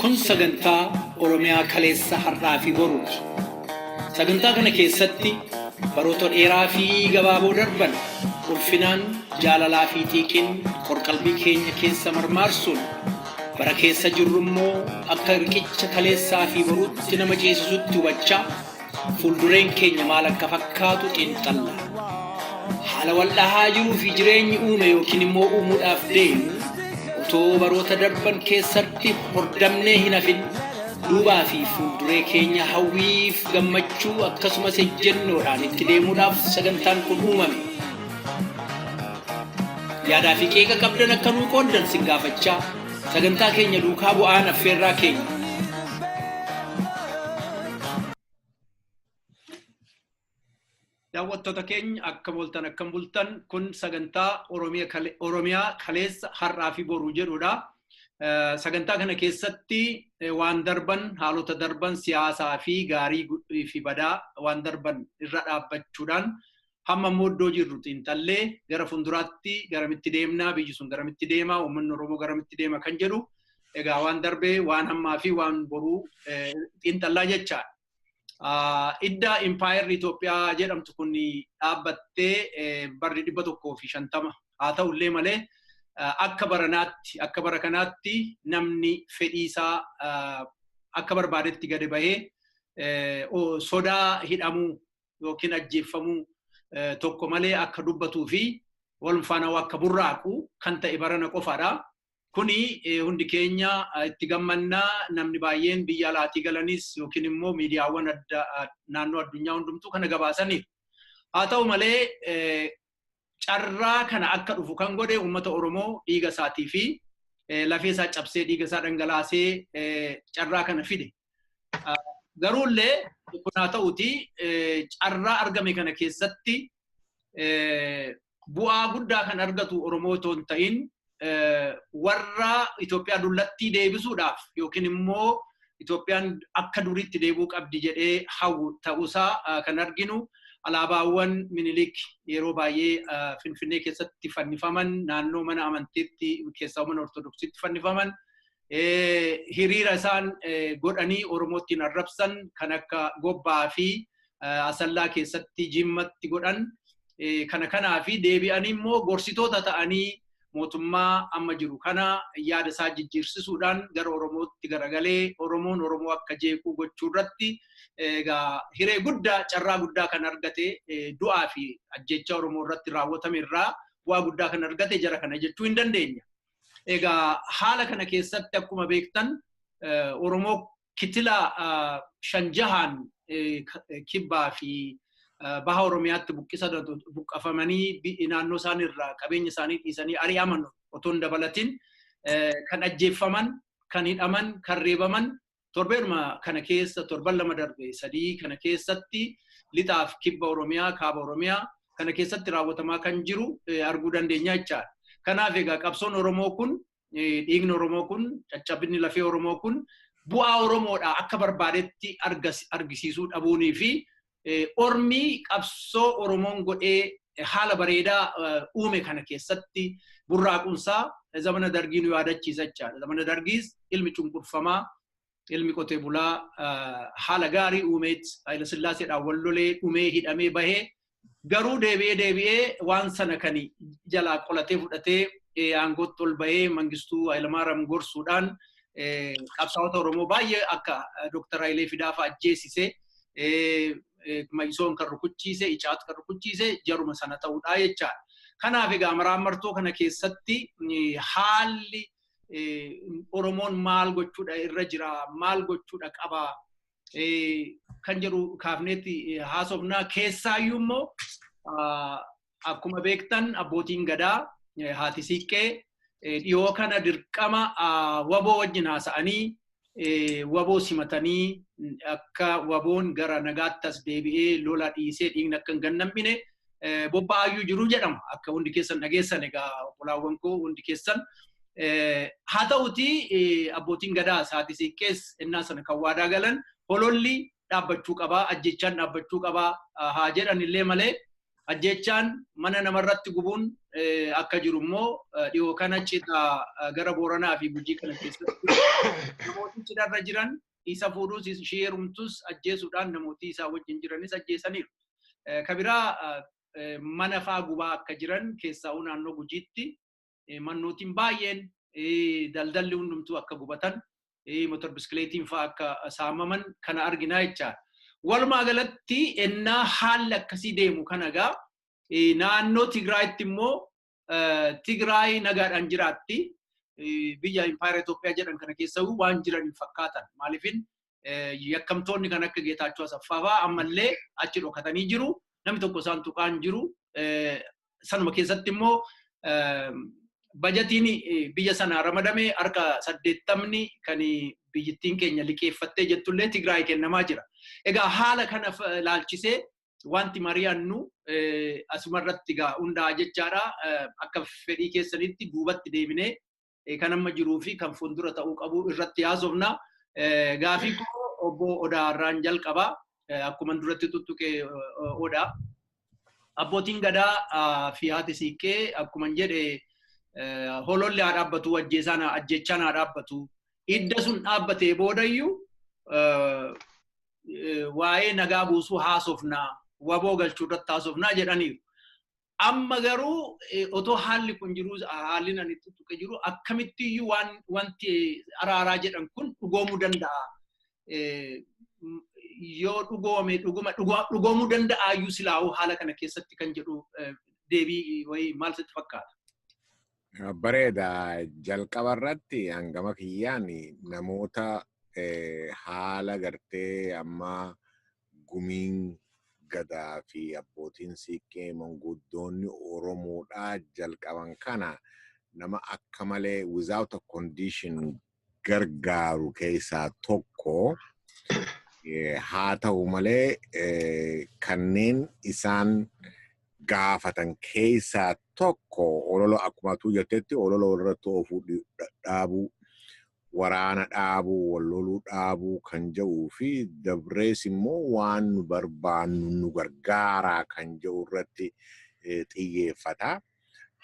Kun sagantaa Oromiyaa kaleessa har'aa fi boruuti. Sagantaa kana keessatti baroota dheeraa fi gabaaboo darban ulfinaan jaalalaa fi xiiqiin qorqalbii keenya keessa marmaarsuun bara keessa jirru immoo akka riqicha kaleessaa fi boruutti nama ceesisutti hubachaa fuuldureen keenya maal akka fakkaatu xiinxalla. Haala wal dhahaa jiruu fi jireenyi uume yookiin immoo uumuudhaaf deemu otoo baroota darban keessatti hordamnee hin hafin duubaa fi fuulduree keenya hawwiif gammachuu akkasumas ejjennoodhaan itti deemuudhaaf sagantaan kun uumame. Yaadaa fi qeeqa qabdan akka nuu qooddan sin gaafachaa sagantaa keenya duukaa bu'aan affeerraa keenya. Daawwattoota keenya akkam ooltan akkam bultan kun sagantaa Oromiyaa kaleessa har'aa fi boruu jedhudha. Sagantaa kana keessatti waan darban haalota darban siyaasaa fi gaarii fi badaa waan darban irra dhaabbachuudhaan hamma immoo iddoo jirru xiinxallee gara fuulduraatti garamitti deemnaa biyyi sun garamitti deema uummanni Oromoo garamitti deema kan jedhu egaa waan darbee waan hammaa fi waan boruu xiinxallaa jechaadha. Idda impaayerri Itoophiyaa jedhamtu kun dhaabbattee barri 150 haa ta'ullee malee akka baranaatti akka bara kanaatti namni fedhii isaa akka barbaadetti gadi bahee sodaa hidhamuu yookiin ajjeeffamuu tokko malee akka dubbatuu fi wal faana akka burraaqu kan ta'e barana qofaadha. Kuni hundi keenya itti gammannaa namni baay'een biyya alaatii galanis yookiin immoo miidiyaawwan adda naannoo addunyaa hundumtuu kana gabaasaniiru. Haa ta'u malee carraa kana akka dhufu kan godhe uummata Oromoo dhiiga isaatii fi lafee isaa cabsee dhiiga isaa dhangalaasee carraa kana fide. Garuullee kun haa ta'uti carraa argame kana keessatti bu'aa guddaa kan argatu Oromoo otoo hin ta'in warra Itoophiyaa dullattii deebisuudhaaf yookiin immoo Itoophiyaan akka duriitti deebi'uu qabdi jedhee hawwu ta'uusaa kan arginu alaabaawwan Minilik yeroo baay'ee Finfinnee keessatti fannifaman naannoo mana amantiitti keessaa mana Ortodoksiitti fannifaman hiriira isaan godhanii Oromootti arrabsan kan akka Gobbaa fi Asallaa keessatti Jimmatti godhan kana kanaa fi deebi'anii immoo gorsitoota ta'anii mootummaa amma jiru kana yaada isaa jijjiirsisuudhaan gara Oromootti garagalee Oromoon Oromoo akka jeequu gochuu irratti egaa hiree guddaa carraa guddaa kan argate du'aa fi ajjeechaa Oromoo irratti raawwatame irraa bu'aa guddaa kan argate jara kana jechuu hin dandeenya. Egaa haala kana keessatti akkuma beektan Oromoo kitila shanjahaan kibbaa fi baha Oromiyaatti buqqafamanii naannoo isaanii irraa qabeenya isaanii dhiisanii ari'aman otoo hin dabalatin kan ajjeeffaman, kan hidhaman, kan reebaman torbeenuma kana keessa torban lama darbe sadii kana keessatti lixaaf kibba Oromiyaa, kaaba Oromiyaa kana keessatti raawwatamaa kan jiru arguu dandeenya jechaadha. Kanaaf egaa qabsoon Oromoo kun dhiigni Oromoo kun caccabinni lafee Oromoo kun bu'aa Oromoodha akka barbaadetti argisiisuu dhabuunii fi ormi qabsoo Oromoon godhee haala bareedaa uume kana keessatti burraaquunsaa zamana dargii nu yaadachiisa jechaadha. Zamana dargiis ilmi cunqurfamaa, ilmi qotee bulaa haala gaarii uumeet Haayila Sillaaseedhaan wal lolee dhumee hidhamee bahee garuu deebi'ee deebi'ee waan sana kan jalaa qolatee fudhatee aangootti ol bahee Mangistuu Hayilamaariyaam gorsuudhaan qabsaa'ota Oromoo baay'ee akka Dooktar Hayilee Fidaa fa'aa ajjeesise Ma'isoon kan rukuchiise, Icaat kan rukuchiise jaruma sana ta'uudha jechaadha. Kanaaf egaa maraammartoo kana keessatti haalli Oromoon maal gochuudha irra jira, maal gochuudha qaba kan jedhu kaafneetti haasofnaa. Keessaayyuu immoo akkuma beektan abbootiin gadaa haati siiqqee dhiyoo kana dirqama waboo wajjin haasa'anii waboo simatanii akka waboon gara nagaatti as deebi'ee lola dhiisee dhiigni akka hin gannamne bobba'aayyuu jiru jedhama. Akka hundi keessan dhageessan egaa obbolaawwan koo hundi keessan. Haa ta'uti abbootiin gadaa haati siiqqees innaa sana kan waadaa galan hololli dhaabbachuu qabaa, ajjechaan dhaabbachuu qabaa haa jedhan illee malee ajjechaan mana namarratti gubuun akka jiru immoo dhiyoo kana cidha gara Booranaa fi Gujii kana keessatti namooti cidharra jiran isa fuudhus ishee heerumtus ajjeesuudhaan namootii isaa wajjin jiranis ajjeesaniiru. Kabiraa mana faa gubaa akka jiran keessaa'uu naannoo Gujiitti mannootiin baay'een daldalli hundumtuu akka gubatan motor biskileetiin faa akka saamaman kana arginaa jechaadha. Walumaa galatti ennaa haalli akkasii deemu kana egaa naannoo Tigraayitti immoo Tigraay nagaadhaan jiraatti. Biyya Impaayera Itoophiyaa jedhan kana keessa waan jiran hin fakkaatan. Maaliifin yakkamtoonni kan akka Geetaachoo Asaffaa fa'aa ammallee achi dhokatanii jiru. Namni tokko isaan tuqaan jiru. Sanuma keessatti immoo bajatiin biyya sanaa ramadame harka 80 kan biyyittiin keenya liqeeffattee jettullee Tigraay kennamaa jira. Egaa haala kana laalchisee wanti mari'annu asumarratti egaa hundaa jechaadha. Akka fedhii keessanitti duubatti deebinee kan amma jiruu fi kan fuuldura ta'uu qabu irratti haasofna. Gaafii koo obbo Odaarraan jalqaba. Akkuma duratti tuttuqe Odaa. Abbootiin gadaa fi haati siiqqee akkuma jedhe hololli haa dhaabbatu, ajjechaan haa dhaabbatu. Idda sun dhaabbatee boodayyuu waa'ee nagaa buusuu haasofnaa, waboo galchuu irratti haasofnaa jedhaniiru. Amma garuu otoo haalli kun jiru, haalli ani tuttuqe jiru akkamittiyyuu wanti araaraa jedhan kun dhugoomuu danda'a. Yoo dhugoome dhugoomuu danda'aayyuu silaa'uu haala kana keessatti kan jedhu deebii wayii maal sitti fakkaata? Bareeda. Jalqaba irratti hangama kiyyaan namoota haala gartee amma gumiin gadaa fi abbootiin siiqqee manguddoonni Oromoodhaa jalqaban kana nama akka malee without a condition gargaaru keessaa tokko. Haa ta'u malee kanneen isaan gaafatan keessaa tokko olola akkuma tuu jettetti olola walirratti oofuu dhaabuu, waraana dhaabuu, wal loluu dhaabuu kan jedhuu fi dabrees immoo waan nu barbaannu nu gargaaraa kan jedhu irratti xiyyeeffata.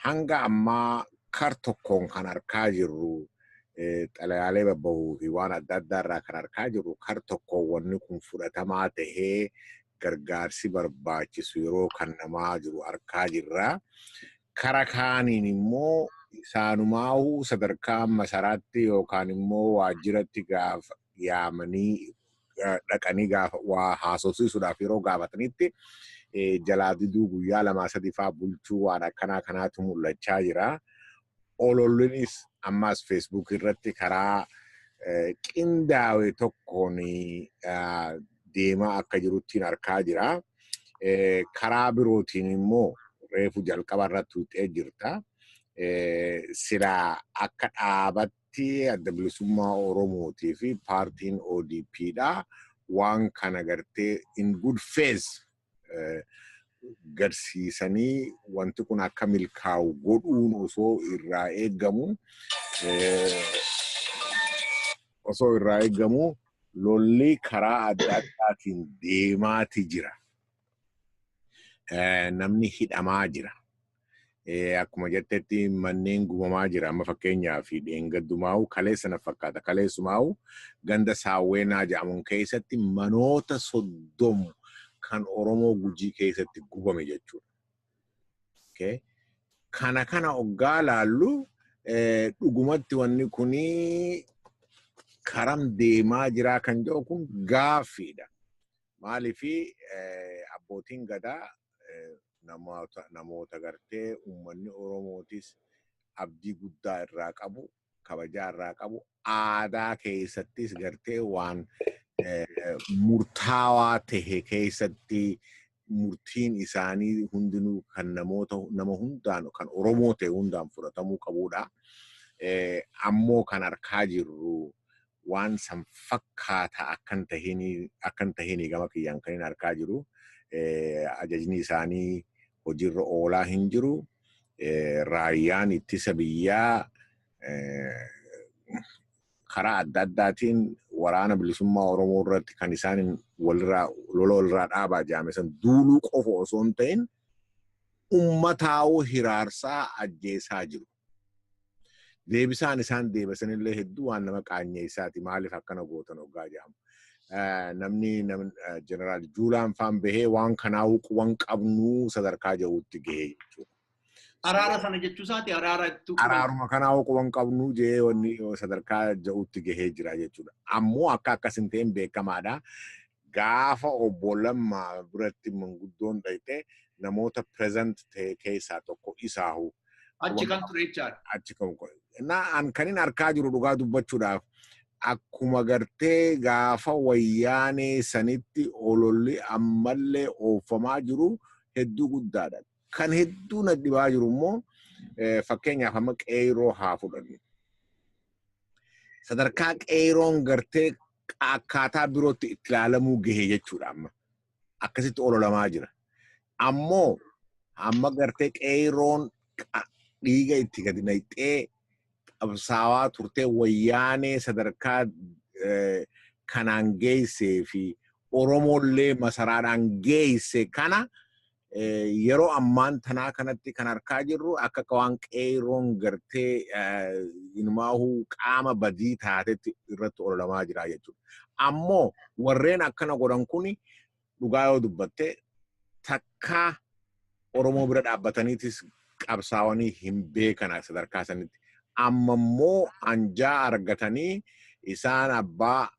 Hanga ammaa kar tokkoon kan argaa jirru xalayaalee babbahuu fi waan adda addaa irraa kan argaa jirru kar tokkoon wanni kun fudhatamaa tahee gargaarsi barbaachisu yeroo kan namaa jiru argaa jirra. Kara kaaniin immoo isaanumaahuu sadarkaa masaraatti yookaan immoo waajjiratti gaafa yaamanii dhaqanii gaafa waa haasofsiisuudhaaf yeroo gaafatanitti jalaa diduu guyyaa 2-3 fa'aa bulchuu waan akkanaa kanaatu mul'achaa jira. Olollinis ammas Facebook irratti karaa qindaa'e tokkoon deemaa akka jiruttiin argaa jira. Karaa birootiin immoo reefu jalqaba irratti tuuxee jirta. Silaa akka dhaabatti adda bilisummaa Oromootii fi paartiin ODP dha. Waan kana gartee in good faith garsiisanii wanti kun akka milkaa'u godhuun osoo irraa eeggamu lolli karaa adda addaatiin deemaati jira. Namni hidhamaa jira. Akkuma jettetti manneen gubamaa jira. Amma fakkeenyaaf dheengaddumaa'u kaleessa na fakkaata. Kaleessumaa'u ganda Saawweenaa jedhamuun keessatti manoota 30 kan Oromoo Gujii keessatti gubame jechuudha. Kana kana oggaa laallu dhugumatti wanni kuni karam deemaa jiraa kan jedhu kun gaaffiidha. Maaliifi abbootiin gadaa namoota gartee uummanni Oromootis abdii guddaa irraa qabu, kabajaa irraa qabu, aadaa keessattis gartee waan murtaawaa tahe keessatti murtiin isaanii hundinuu kan namoota nama hundaan kan Oromoo ta'e hundaan fudhatamuu qabudha. Ammoo kan argaa jirru waan san fakkaata akkan tahini gama kiyyaan kan hin argaa jiru. Ajajni isaanii hojiirra oolaa hin jiru. Raayyaan ittisa biyyaa karaa adda addaatiin waraana bilisummaa Oromoo irratti kan isaan walirraa lola walirraa dhaabaa jaame san duuluu qofa osoo hin ta'in uummataa'uu hiraarsaa ajjeesaa jiru. Deebisaan isaan deebisanillee hedduu waan nama qaanyeessaati, maaliif akkana gootan hoggaa jedhamu. Namni Jeneraal Juulaan faan bahee waan kanaa waan qabnuu sadarkaa jirutti gahee jechuudha. Araara sana jechuu isaati araara itti. Araaruma kanaa quban qabnuu jee wanni sadarkaa jirutti gahee jira jechuudha. Ammoo akka akkas hin ta'in beekamaadha. Gaafa obbo Lammaa biratti manguddoon dhayite namoota present ta'e keessaa tokko isaahu. Achi kan ture jechaadha. Achi kan Na kanin arkaa jiru dhugaa dubbachuudhaaf akkuma gartee gaafa wayyaanee sanitti ololli ammallee oofamaa jiru hedduu guddaadha. Kan hedduu na dhibaa jiru immoo, fakkeenyaaf amma qeeroo haa fudhannu. Sadarkaa qeeroon gartee akkaataa birootti itti ilaalamuu gahe jechuudha amma. Akkasitti ololamaa jira. Ammoo amma gartee qeeroon dhiiga itti gadi naqxee qabsaawaa turtee wayyaanee sadarkaa kanaan geessee fi Oromollee masaraadhaan geesse kana, yeroo ammaan tanaa kanatti kan harkaa jirru akka waan qeeroon gartee inumaahuu qaama badii taatetti irratti ololamaa jira jechuudha. Ammoo warreen akkana godhan kuni dhugaa yoo dubbatte takkaa Oromoo bira dhaabbataniitis qabsaawanii hin beekan sadarkaa sanitti. Amma immoo anjaa argatanii isaan abbaa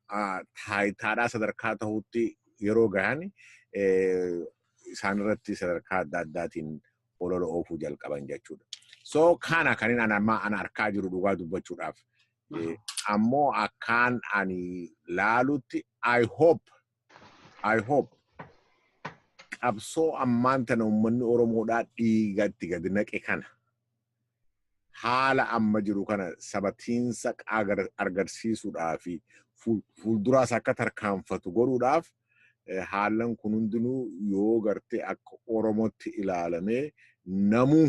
taayitaadhaa sadarkaa ta'utti yeroo gahan isaan irratti sadarkaa adda addaatiin olola oofuu jalqaban jechuudha. So kana kanin ana amma ana arkaa jiru dhugaa dubbachuudhaaf. Ammoo akkaan ani laalutti, I hope qabsoo ammaan tana uummanni Oromoodhaa dhiigatti gadi naqe kana haala amma jiru kana sabatiinsa agarsiisuudhaa fi fuulduraas akka tarkaanfatu godhuudhaaf, haalan kun hundinuu yoo gartee akka Oromootti ilaalamee namuu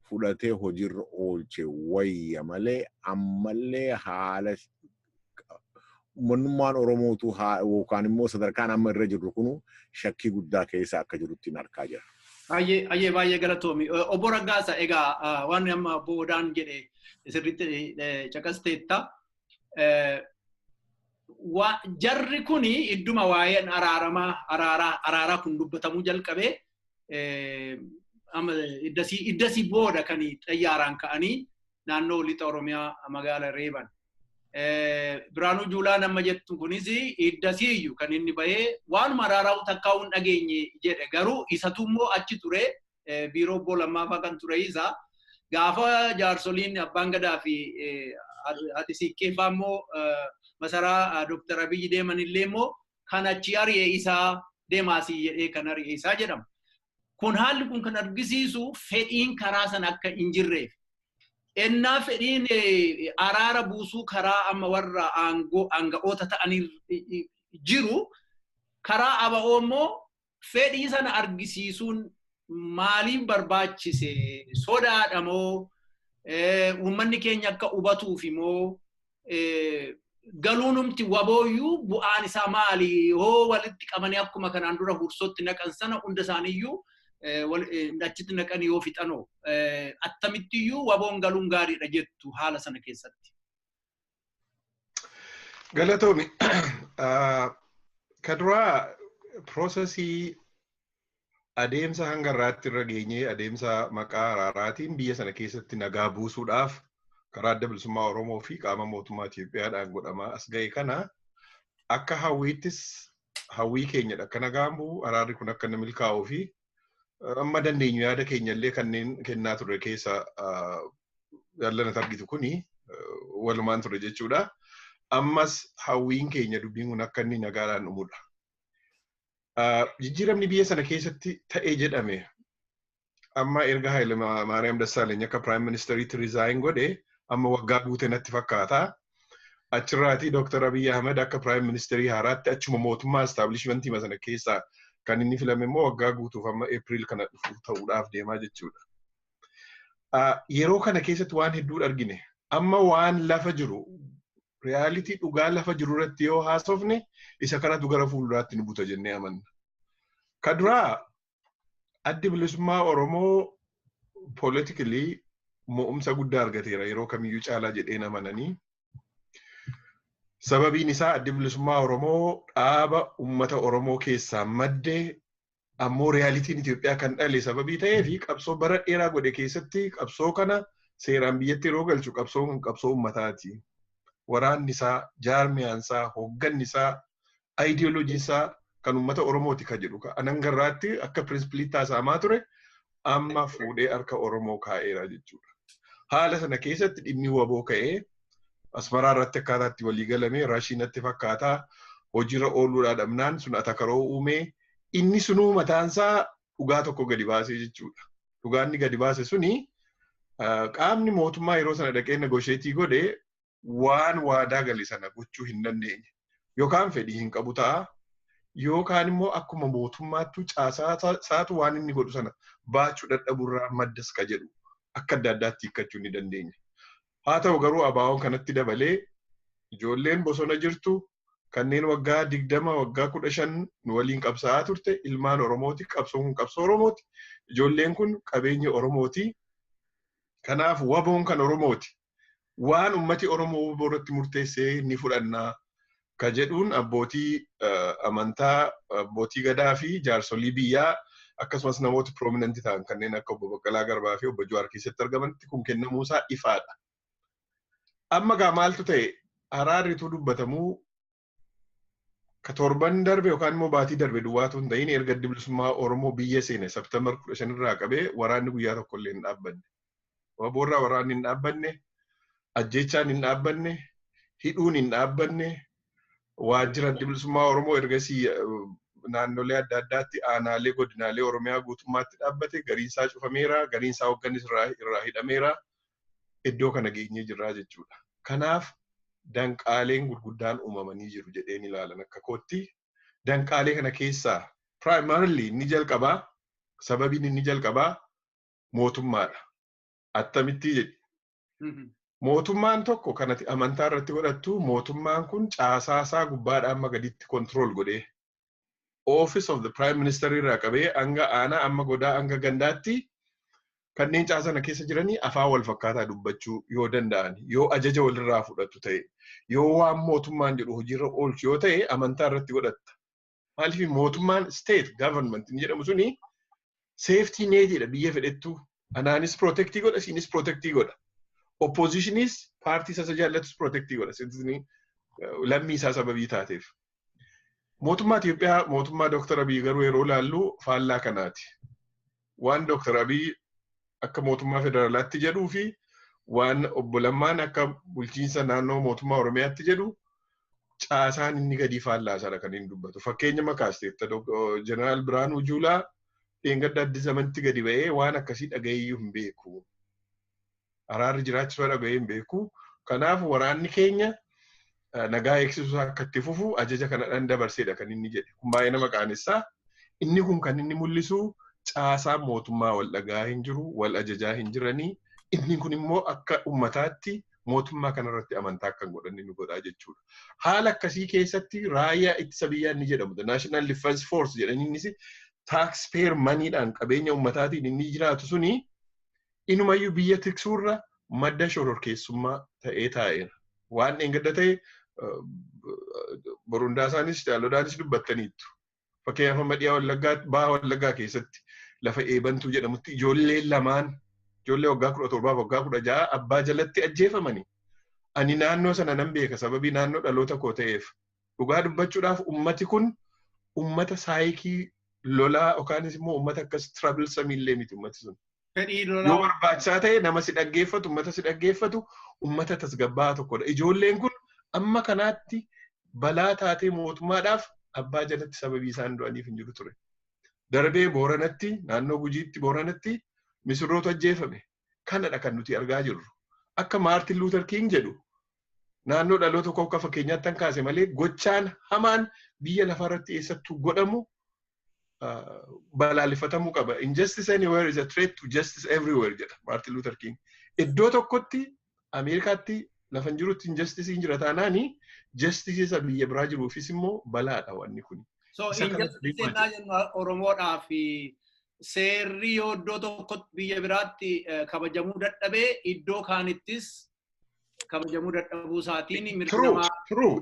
fudhatee hojiirra oolche wayya malee, ammallee haala uummanummaan Oromootu yookaan immoo sadarkaan amma irra jirru kunu shakkii guddaa keessa akka jirutti argaa jira. Ayyee, baay'ee galatoomi. Obbo Raggaasa, egaa waan amma obbo Odaan jedhe sirriitti caqasteetta. Jarri kuni idduma waa'een araaramaa araaraa kun dubbatamuu jalqabee iddasii booda kan xayyaaraan ka'anii naannoo lixa Oromiyaa magaala reeban. Biraanuu Juulaa nama jettu kunis iddasii iyyuu kan inni bahee waanuma araaraa takkaa hin dhageenye jedhe, garuu isatu immoo achi ture, biiroo obbo Lammaafaa kan ture isa. Gaafa jaarsoliin abbaan gadaa fi haati siiqqee fa'aa immoo masaraa Dooktar Abiyyi deeman illee immoo kan achi ari'e isaa, deemaasii jedhee kan ari'e isaa jedhama. Kun haalli kun kan argisiisu fedhiin karaa sana akka hin jirreef. Ennaa fedhiin araara buusuu karaa amma warra aangoo aanga'oota ta'anii jiru, karaa ABO immoo fedhii sana argisiisuun maaliif barbaachise? Sodaadha moo, uummanni keenya akka hubatuuf immoo, galuunumti wabooyyuu bu'aan isaa maali? Hoo walitti qabanii akkuma kanaan dura hursootti naqan sana hunda isaaniiyyuu achitti naqanii yoo fixanoo, attamittiyyuu waboon galuun gaariidha jettu haala sana keessatti? Galatoomi. Ka duraa processii adeemsa hanga irraatti irra geenyee, adeemsa maqaa araaraatiin biyya sana keessatti nagaa buusuudhaaf karaa Adda Bilisummaa Oromoo fi qaama mootummaa Itoophiyaadhaan godhamaa as ga'e kana, akka hawwiittis hawwii keenyadha akka nagaan bu'u, araarri kun akka inni milkaa'uu fi amma dandeenyu yaada keenya illee kanneen kennaa turre keessa yaallanat argitu kuni walumaan ture jechuudha. Ammas hawwiin keenya dubbiin kun akka inni nagaadhaan dhumudha. Jijjiiramni biyya sana keessatti ta'ee jedhame amma erga Haayile Maariyaam Dassaaleeny akka Prime Ministeriitti resign godhe amma waggaa guute natti fakkaata. Achirraatii Dr. Abiy Ahmed akka Prime Ministerii haaraatti achuma mootummaa establishmentii sana keessaa kan inni filame immoo waggaa guutuuf amma April kana dhufu ta'uudhaaf deemaa jechuudha. Yeroo kana keessatti waan hedduu argine. Amma waan lafa jiru, reality dhugaa lafa jiru irratti yoo haasofne, isa kanatu gara fuulduraatti nu buta jennee amanna. Ka duraa, Addi Bilisummaa Oromoo politically mo'umsa guddaa argateera yeroo kamiyyuu caalaa jedhee amananii. Sababiin isaa Addi Bilisummaa Oromoo dhaaba uummata Oromoo keessaa madde ammoo realityn Itoophiyaa kan dhale sababii ta'ee fi qabsoo bara dheeraa godhe keessatti qabsoo kana seeraan biyyatti yeroo galchu qabsoon kun qabsoo uummataati. Waraanni isaa, jaarmiyaan isaa, hoogganni isaa, aayidiyooloojiin isaa kan uummata Oromooti kan jedhu. Anan garraatti akka principle taasifamaa ture amma fuudhee harka Oromoo kaa'eera jechuudha. Haala sana keessatti dhimmi WBO ka'ee Asmaraa irratti akkaataa itti walii galame Raashiinatti fakkaataa hojiirra ooluudhaa dhabnaan sun atakaroo uumee inni sunuu mataansaa dhugaa tokko gadi baasee jechuudha. Dhugaan inni gadi baase suni qaamni mootummaa yeroo sana dhaqee negotiate godhe waan waadaa gale sana gochuu hin dandeenye. Yookaan fedhii hin qabu ta'a. Yookaan immoo akkuma mootummaattu caasaa isaatu waan inni godhu sana baachuu dadhaburraa maddas ka jedhu akka adda addaatti hiikkachuu ni dandeenya. Haa ta'u garuu ABO'n kanatti dabalee ijoolleen bosona jirtu kanneen waggaa 20 waggaa 15 nu waliin qabsaa'aa turte ilmaan Oromooti. Qabsoon kun qabsoo Oromooti. Ijoolleen kun qabeenya Oromooti. Kanaaf WBO'n kan Oromooti. Waan ummati Oromoo WBO irratti murteessee ni fudhannaa ka jedhuun abbootii amantaa, abbootii gadaa fi jaarsolii biyyaa akkasumas namoota prominent ta'an kanneen akka obbo Baqqalaa Garbaa fi obbo Jawaar keessatti argamanitti kun kennamuusaa ifaadha. Amma gaa maaltu ta'e araarritu dubbatamuu ka torban darbe yookaan immoo baatii darbe duwwaatu hin ta'in erga Addi Bilisummaa Oromoo biyya seene September 15 irraa qabee waraanni guyyaa tokko illee hin dhaabbanne. WBOrraa waraanni hin dhaabbanne, ajjeechaan hin dhaabbanne, hidhuun hin dhaabbanne, waajjira Addi Bilisummaa Oromoo ergasii naannolee adda addaatti aanaalee godinaalee Oromiyaa guutummaatti dhaabbate gariin isaa cufameera, gariin isaa hooggannis irraa hidhameera. Iddoo kana geenyee jirraa jechuudha. Kanaaf danqaaleen gurguddaan uumamanii jiru jedheen ilaalan akka kootti. Danqaalee kana keessaa primarily inni jalqabaa sababiin inni jalqabaa mootummaadha. Attamitti jedhi. Mootummaan tokko kanatti amantaa irratti godhattu mootummaan kun caasaa isaa gubbaadhaa amma gaditti control godhee Office of the Prime Minister irraa qabee hanga aanaa amma godaa hanga gandaatti kanneen caasana keessa jiranii afaan wal fakkaataa dubbachuu yoo danda'an, yoo ajaja walirraa fudhatu ta'e, yoo waan mootummaan jedhu hojiirra oolchu yoo ta'e amantaa irratti godhatta. Maaliif mootummaan state government inni jedhamu suni safety netidha biyya fedhettu. Anaanis protect godha, isinis protect godha. Oppositionis paartii isa jaallatus protect godha. Lammii isaa sababii taateef. Mootummaa Itoophiyaa mootummaa Dr. Abiy garuu yeroo ilaallu faallaa kanaati. Waan Dr. Abiy akka mootummaa federaalaatti jedhuu fi waan obbo Lammaan akka bulchiinsa naannoo mootummaa Oromiyaatti jedhu caasaan inni gadi faallaa isaadha kan inni dubbatu. Fakkeenya makaasteetta Jeneraal Biraanuu Juulaa dheengadda Addis Zamanitti gadi ba'ee waan akkasii dhaga'iyyuu hin beeku. Araarri jiraachisuu dhaga'ee hin beeku. Kanaaf waraanni keenya nagaa eegsisuu akka itti fufu ajaja kanadhaan dabarseedha kan inni jedhe. Kun baay'ee nama qaanessaa. Inni kun kan inni mul'isu caasaa mootummaa wal dhagaa hin jiru, wal ajajaa hin jiranii. Inni kun immoo akka ummataatti mootummaa kanarratti amantaa akka hin godhanne nu godhaa jechuudha. Haala akkasii keessatti raayyaa ittisa biyyaa inni jedhamu, the National Defense Force jedhanii innis taxpayer moneyidhaan qabeenya ummataatiin inni jiraatu suni inumayyuu biyya tiksuurra madda shororkeessummaa ta'ee taa'eera. Waan dheengadda ta'e borundaa isaanis jaalodaanis dubbattaniittu. Fakkeenyaaf amma dhiyaa Wallaggaa baha Wallaggaa keessatti lafa Eebantuu jedhamutti ijoollee lamaan ijoollee waggaa 17 waggaa 16 abbaa jalatti ajjeefamani. Ani naannoo sana nan beeka sababii naannoo dhaloota koo ta'eef. Dhugaa dubbachuudhaaf ummati kun ummata saayikii lolaa yookaanis immoo ummata akkas troublesome illee miti ummati sun. Yoo barbaachisaa ta'e nama si dhaggeeffatu, ummata si dhaggeeffatu, ummata tasgabbaa'aa tokkodha. Ijoolleen kun amma kanaatti balaa taatee mootummaadhaaf abbaa jalatti sababii isaan du'aniif hin jiru ture. Darbee Booranatti, naannoo Gujiitti Booranatti misirrootu ajjeefame. Kanadha kan nuti argaa jirru. Akka Maartin Luuter King jedhu naannoo dhaloota koo akka fakkeenyaatti kan kaase malee gochaan hamaan biyya lafarratti eessattuu godhamu balaaleffatamuu qaba. "Injustice anywhere is a threat to justice everywhere" jedha Maartin Luuter King. Iddoo tokkotti Ameerikaatti lafa hin jirutti injustice hin jira taanaani justice isa biyya biraa jiruufis immoo balaadha wanni kun. So injustice ennaa jennu Oromoodhaa fi Seerri yoo iddoo tokkotti biyya biraatti kabajamuu dadhabee iddoo kaanittis kabajamuu dadhabuu isaatiin mirga namaa. True.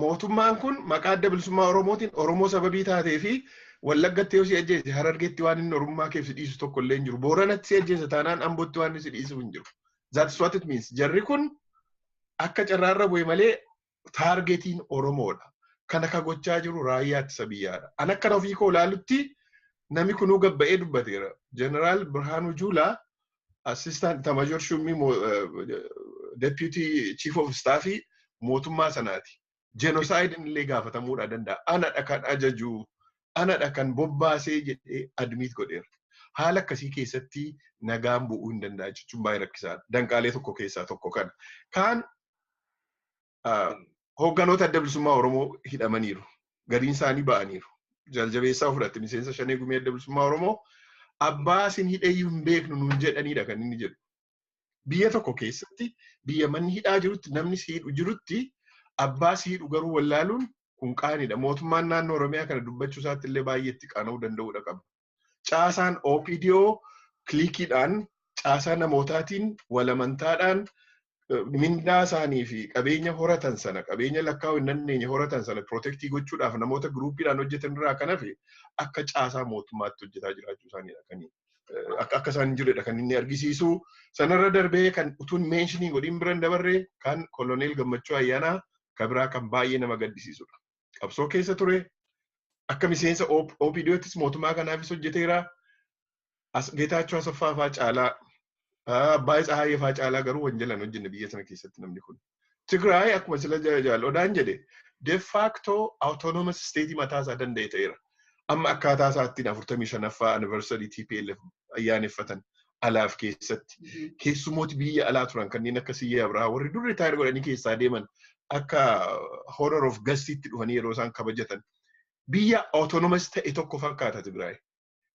Mootummaan kun maqaa Adda Bilisummaa Oromootiin Oromoo sababii taatee fi Wallaggatti yoo si ajjeese Harargeetti waan inni Oromummaa keef si dhiisu tokko illee hin jiru. Booranatti si ajjeese taanaan Ambootti waan inni si dhiisu hin jiru. That's what it means. Jarri kun akka carraarra bu'e malee targetiin Oromoodha. Kana ka gochaa jiru raayyaa ittisa biyyaadha. An akkana ofii koo ilaalutti namni kunuu gabba'ee dubbateera. Jeneraal Birhaanuu Juulaa assistant Tamajor Shummii deputy chief of staff mootummaa sanaati. Genocide illee gaafatamuudha danda'a. Anadha kan ajaju, anadha kan bobbaasee jedhee admit godheera. Haala akkasii keessatti nagaan bu'uu hin danda'a jechuun baay'ee rakkisaadha. Danqaalee tokko keessaa tokko kana. Kaan hoogganoota Adda Bilisummaa Oromoo hidhamaniiru. Gariin isaanii ba'aniiru. Jaljabeessaa fudhatte miseensa Shanee Gumii Adda Bilisummaa Oromoo abbaa isin hidheeyyuu hin beeknu nuun jedhanidha kan inni jedhu. Biyya tokko keessatti biyya manni hidhaa jirutti namni si hidhu jirutti abbaa si hidhu garuu wallaaluun kun qaanidha. Mootummaan naannoo Oromiyaa kana dubbachuu isaatti illee baay'ee itti qaana'uu danda'uudha qaba. Caasaan OPDO cliqueiidhaan caasaa namootaatiin walamantaadhaan mindaa isaanii fi qabeenya horatan sana qabeenya lakkaa'uu hin dandeenye horatan sana protectii gochuudhaaf namoota groupiidhaan hojjetan irraa kan hafe akka caasaa mootummaatti hojjetaa jiraachuu isaaniidha kan akka isaan hin jirredha kan inni argisiisu. Sanarra darbee kan utuun mentionii godhin biran dabarree kan Koloneel Gammachuu Ayyaanaa kan biraa kan baay'ee nama gaddisiisudha. Qabsoo keessa ture akka miseensa OPDOttis mootummaa kanaafis hojjeteera. Geetaachoo Asaffaa fa'aa caalaa Abbaay Tsahaayee fa'aa caalaa garuu wanjalaan hojjenne biyya sana keessatti namni kun. Tigraay akkuma sila jaal Odaan jedhe de facto autonomous state mataa isaa danda'e ta'eera. Amma akkaataa isaattiin 45ffaa anniversary TPLF ayyaaneffatan alaaf keessatti. Keessumooti biyya alaa turan kanneen akka Siyyee Abrahaa warri dur retire godhanii keessaa deeman akka honor of guestiitti dhufanii yeroo isaan kabajatan. Biyya autonomous ta'e tokko fakkaata Tigraay.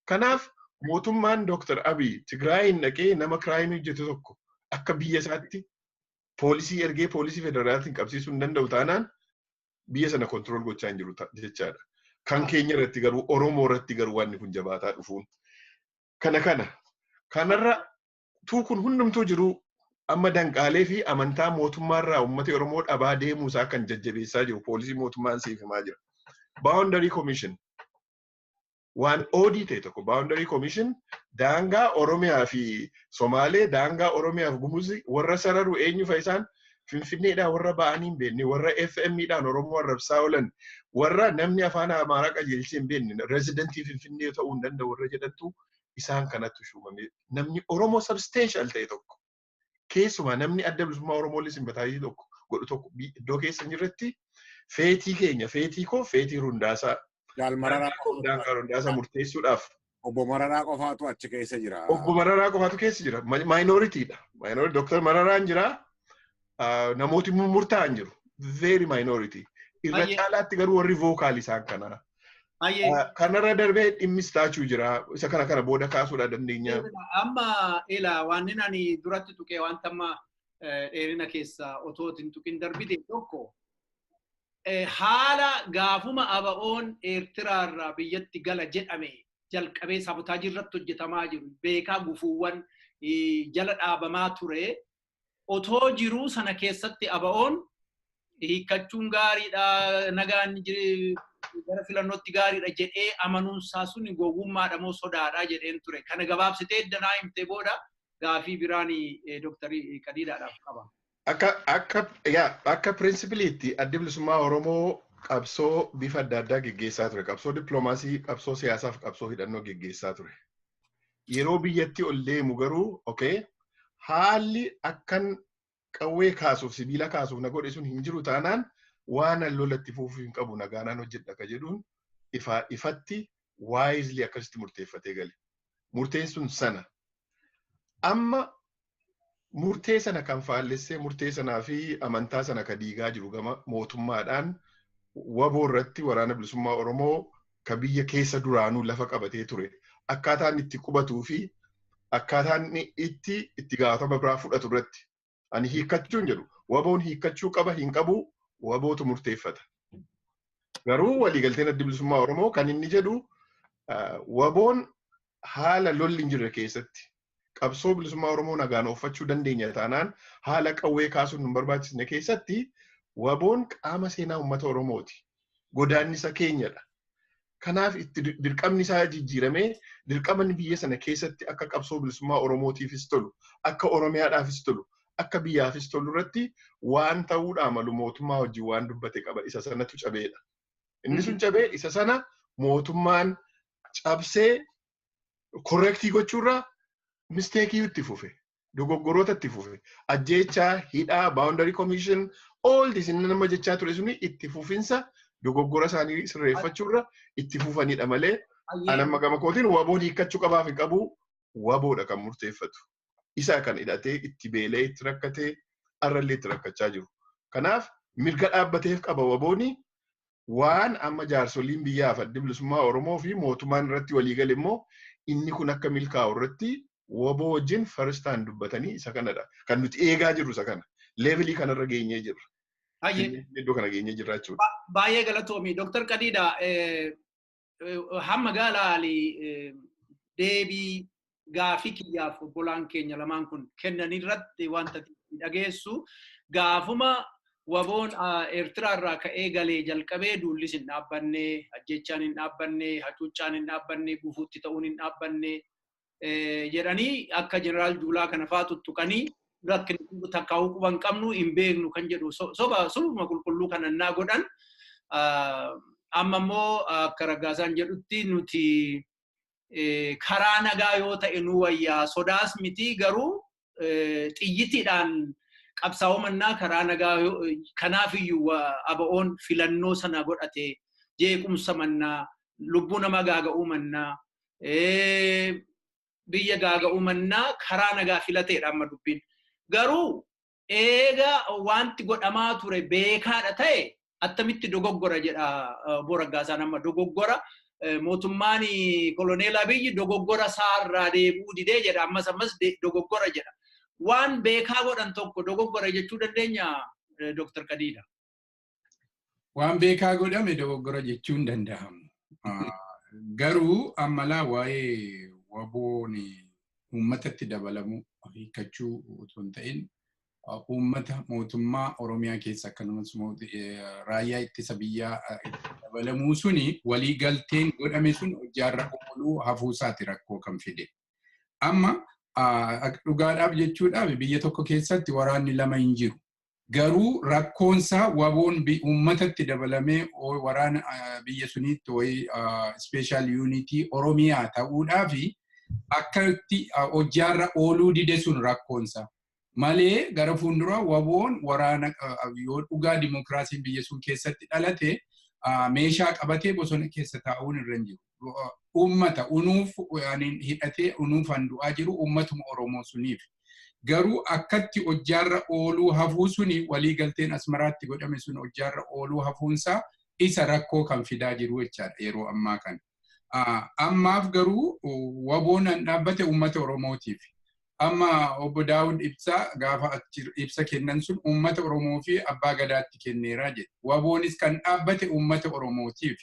Kanaaf mootummaan Dr. Abiy Tigraayin dhaqee nama crimeii hojjetu tokko akka biyya isaatti poolisii ergee poolisii federaalaatiin qabsiisuu hin danda'u taanaan biyya sana control gochaa hin jiru jechaadha. Kan keenya irratti garuu Oromoo irratti garuu wanni kun jabaataa dhufuun. Kana kanarra tuu kun hundumtuu jiru amma danqaalee fi amantaa mootummaarraa uummata Oromoo dhabaa deemuusaa kan jajjabeessaa jiru poolisii mootummaan siif himaa jira. Boundary Commission waan oodii ta'e tokko Boundary Commission daangaa Oromiyaa fi Somaalee daangaa Oromiyaa fi Gumuzi warra sararu eenyu fa'a isaan Finfinneedhaan warra ba'anii hin beekne warra FM'dhaan Oromoo arrabsaa oolan warra namni afaan Amaaraa qajeelchee hin beekne residentii Finfinnee ta'uu hin danda'u warra jedhantu isaan kanatti shuumame namni Oromoo substantial ta'e tokko keessumaa namni Adda Bilisummaa Oromoo illee sympathizeii tokko godhu tokko iddoo keessa hin jirretti fateii keenya fateii koo fateii Rundaasaa Jaal Mararaa daangaa Rundaasaa murteessuudhaaf. Obbo Mararaa qofaatu achi keessa jira. Obbo Mararaa qofaatu keessa jira. Minorityiidha. Minority Dr. Mararaan jira. Namooti murtaa'an jiru. Very minority. Irra caalaatti garuu warri vocal isaan kana. Kanarra darbee dhimmi statue jira. Isa kana kana booda kaasuudha dandeenya. Amma ila waan ani duratti tuqee wanta amma dheerina keessa otoo hin tuqin darbite tokko haala gaafuma ABO'n Eertiraarraa biyyatti gala jedhame jalqabee sabotaajii irratti hojjetamaa jiru beekaa gufuuwwan jala dhaabamaa ture otoo jiruu sana keessatti ABO'n hiikkachuun gaariidha nagaan gara filannootti gaariidha jedhee amanuunsaa sun gowwummaadha moo sodaadha jedheen ture. Kana gabaabsitee eddanaa himtee booda gaafii biraan Dooktarii Qadiidaadhaaf qaba. Akka principleiitti Addi Bilisummaa Oromoo qabsoo bifa adda addaa geggeessaa ture. Qabsoo dippiloomaasii, qabsoo siyaasaa fi qabsoo hidhannoo geggeessaa ture. Yeroo biyyatti ol deemu garuu okay, haalli akkan qawwee kaasuuf sibiila kaasuuf na godhe sun hin jiru taanaan waan an lolatti fuufuu hin qabu nagaanaan hojjedha ka jedhuun ifatti wisely akkasitti murteeffatee gale. Murteen sun sana. Amma murtee sana kan faallessee murtee sanaa fi amantaa sana ka diigaa jiru gama mootummaadhaan WBO irratti Waraana Bilisummaa Oromoo ka biyya keessa duraanuu lafa qabatee ture. Akkaataan itti qubatuu fi akkaataan itti gaafatama biraa fudhatu irratti ani hiikkachuu hin jedhu. WBOn hiikkachuu qaba hin qabu WBOtu murteeffata. Garuu waliigalteen Adda Bilisummaa Oromoo kan inni jedhu WBOn Haala lolli hin jirre keessatti qabsoo bilisummaa Oromoo nagaan ooffachuu dandeenya taanaan haala qawwee kaasuun nu barbaachisne keessatti WBOn qaama seenaa uummata Oromooti. Godaannisa keenyadha. Kanaaf itti dirqamni isaa jijjiiramee dirqamni biyya sana keessatti akka qabsoo bilisummaa Oromootiifis tolu, akka Oromiyaadhaafis tolu, akka biyyaafis tolu irratti waan ta'uudhaa malu mootummaa wajjin waan dubbate qaba. Isa sanatu cabeedha. Inni sun cabee isa sana mootummaan cabsee correct gochuurraa mistake itti fufe. Dogoggoroota itti fufe. Ajjeechaa, hidhaa, boundary commission, all this inni nama jechaa ture suni itti fufinsa dogoggora isaanii sirreeffachuurra itti fufanidha malee ani amma gama kootiin WBOn hiikkachuu qabaaf hin qabu WBOdha kan murteeffatu. Isa kan hidhatee itti beelee itti rakkatee arrallee itti rakkachaa jiru. Kanaaf mirga dhaabbateef qaba WBOni waan amma jaarsoliin biyyaaf addi bilisummaa Oromoo fi mootummaan irratti waliigale immoo inni kun akka milkaa'u irratti WBO wajjin firstaan dubbatanii isa kanadha. Kan nuti eegaa jirru isa kana. Level kanarra geenyee jirra. Iddoo kana geenyee jirra jechuudha. Baay'ee galatoomi. Dooktar Qadiida, hamma gaalaali deebii gaafii kiyyaaf obbolaan keenya lamaan kun kennan irratti wanta dhageessu gaafuma WBOn Eertiraa irraa ka'ee galee jalqabee duullis hin dhaabbanne, ajjechaan hin dhaabbanne, hacuuccaan hin dhaabbanne, gufuutti ta'uun hin dhaabbanne jedhanii akka Jeneraal Juulaa kana fa'aa tuttuqanii rakkin takkaa'uu quban qabnu hin beeknu kan jedhu soba sobuma qulqulluu kana naa godhan. Amma immoo akka Raggaasaan jedhutti nuti karaa nagaa yoo ta'e nu wayyaa, sodaas miti, garuu xiyyitiidhaan qabsaa'uu mannaa karaa nagaa. Kanaaf iyyuu ABO'n filannoo sana godhate, jeequmsa mannaa, lubbuu nama gaaga'uu mannaa, biyya gaaga'uu mannaa karaa nagaa filateedha amma dubbiin. Garuu eega wanti godhamaa ture beekaadha ta'e attamitti dogoggora jedha obbo Raggaasaan? Amma dogoggora mootummaan koloneel Abiyyi dogoggora isaarraa deebi'uu didee jedha, ammas ammas dogoggora jedha. Waan beekaa godhan tokko dogoggora jechuu dandeenya, Dooktar Qadiida? Waan beekaa godhame dogoggora jechuu hin danda'amu. Garuu ammalaa waa'ee WBOn uummatatti dabalamu hiikkachuu otoo hin ta'in uummata mootummaa Oromiyaa keessa akkanumas raayyaa ittisa biyyaa dabalamuu suni walii galteen godhame sun hojiirra ooluu hafuusaati rakkoo kan fide. Amma dhugaadhaaf jechuudhaaf biyya tokko keessatti waraanni lama hin jiru. Garuu rakkoonsaa WBOn uummatatti dabalamee waraana biyya suniitti wayii special unit Oromiyaa ta'uudhaafi akka itti hojiirra ooluu dide sun rakkoonsaa. Malee gara fuuldura WBOn waraana yoo dhugaa dimokiraasiin biyya sun keessatti dhalate meeshaa qabatee bosona keessa taa'uun irra hin jiru. Uummata unuuf hidhatee unuufan du'aa jiru uummatuma Oromoo suniif. Garuu akkatti hojjaarra ooluu hafuu suni walii galteen Asmaraatti godhame sun hojjaarra ooluu hafuunsaa isa rakkoo kan fidaa jiru jechaadha yeroo ammaa kana. Ammaaf garuu WBOn an dhaabbate uummata Oromootiif. Amma obbo Daawud Ibsaa gaafa ibsa kennan sun uummata Oromoo fi abbaa gadaatti kenneeraa jedhe. WBOnis kan dhaabbate uummata Oromootiif.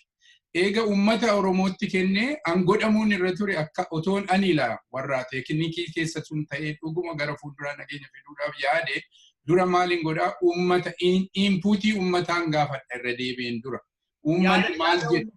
Eega uummata Oromootti kennee an godhamuun irra ture akka otoon ani ilaa warra teeknikii keessa sun ta'ee dhuguma gara fuulduraa nageenya fiduudhaaf yaade dura maaliin godhaa, uummata input uummataan gaafadha irra deebi'een dura. Uummanni maal jedhu?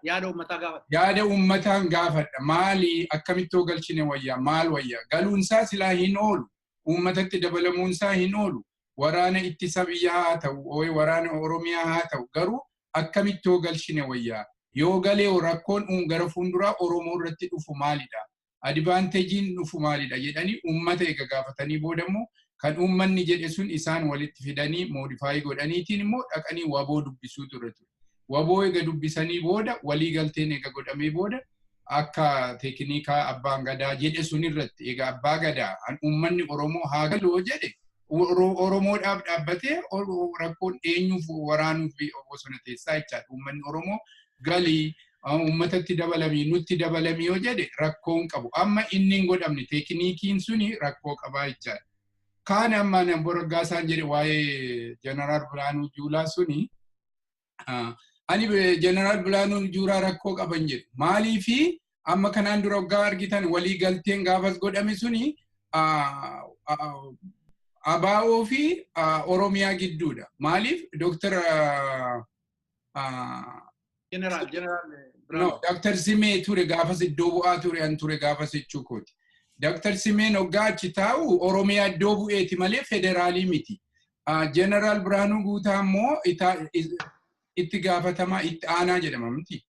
Yaada uummataa gaafadha. Yaada uummataan gaafadha. Maali, akkamittuu galchine wayyaa, maal wayyaa? Galuunsaa silaa hin oolu. Uummatatti dabalamuunsaa hin oolu. Waraana ittisa biyyaa haa ta'u, waraana Oromiyaa haa ta'u, garuu akkamittuu galchine wayyaa? Yoo galee rakkoon gara fuulduraa Oromoo irratti dhufu maalidha? Advantageiin dhufu maalidha jedhanii uummata eega gaafatanii booda immoo kan uummanni jedhe sun isaan walitti fidanii modify godhaniitiin immoo dhaqanii WBO dubbisuu ture ture. WBO eega dubbisanii booda, walii galteen eega godhamee booda, akka teeknikaa abbaan gadaa jedhe sun irratti eega abbaa gadaa uummanni Oromoo haa galuu jedhe, Oromoodhaaf dhaabbatee rakkoon eenyuuf waraanuuf bosona teessaa jechaadha. Uummanni Oromoo galii uummatatti dabalamii nutti dabalamii yoo jedhe rakkoon qabu. Amma inni hin godhamne, teeknikiin suni rakkoo qabaa jechaadha. Kaan amma obbo Raggaasaan jedhe waa'ee Jeneraal Biraanuu Juulaa suni, ani Jeneraal Biraanuu Juulaa rakkoo qaban jedhu. Maaliifi Amma kanaan dura waggaa argitan walii galteen gaafas godhame suni ABO fi Oromiyaa gidduudha. Maaliif Dr. Jeneraal No, Dr. Simee ture gaafas iddoo bu'aa ture an ture gaafas jechuu kooti. Dr. Simeen hoggaa achi taa'u Oromiyaa iddoo bu'eeti malee federaalii miti. Jeneraal Birhaanuu Guutaa immoo itti gaafatamaa itti aanaa jedhama miti.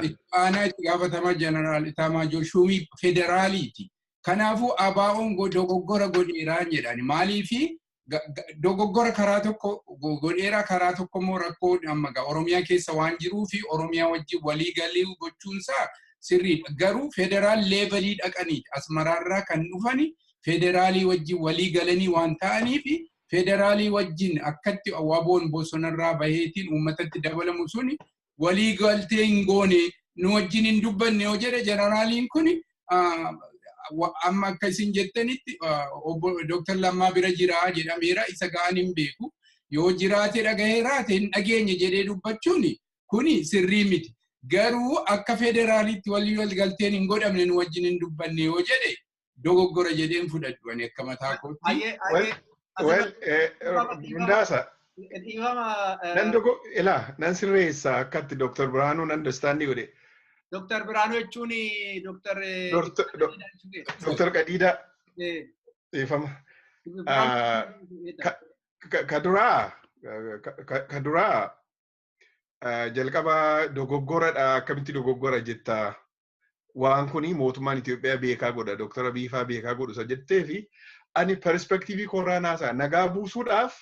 Itti aanaa itti gaafatamaa Jeneraal Itaamaajoor Shuumii federaaliiti. Kanaafuu ABO'n dogoggora godheeraa jedhani. Maaliifi dogoggora karaa tokko godheeraa karaa tokko immoo rakkoo amma Oromiyaa keessa waan jiruu fi Oromiyaa wajjin walii galii gochuunsaa sirriidha. Garuu federaal leevalii dhaqanii Asmaraarraa kan dhufani federaalii wajjin walii galanii waan ta'aniif federaalii wajjin akkatti WBO'n bosonarraa baheetiin uummatatti dabalamu suni walii galtee hin goone nu wajjin hin dubbanne yoo jedhe jeneraaliin kun amma akka isin jettanitti Dr. Lammaa bira jira jedhameera isa ga'an hin beeku. Yoo jiraate dhagaheeraate hin dhageenye jedhee dubbachuun kuni sirrii miti. Garuu akka federaalitti walii galteen hin godhamne nu wajjin hin dubbanne yoo jedhe dogoggora jedheen fudhadhu ani akka mataa kootti. Well, Hundaasa. Nan dogo ilaa nan sirreessa akkatti Dr. Birhaanuun understanding godhe. Dr. Birhaanuu jechuun Dr. Dr. Qadiidaa. Dhiifama. Ka duraa jalqaba dogoggoradha akkamitti dogoggora jetta waan kuni mootummaan Itoophiyaa beekaa godha Dr. Abiy faa beekaa godhu isa jettee fi ani perspektiivii koorraa naasaa nagaa buusuudhaaf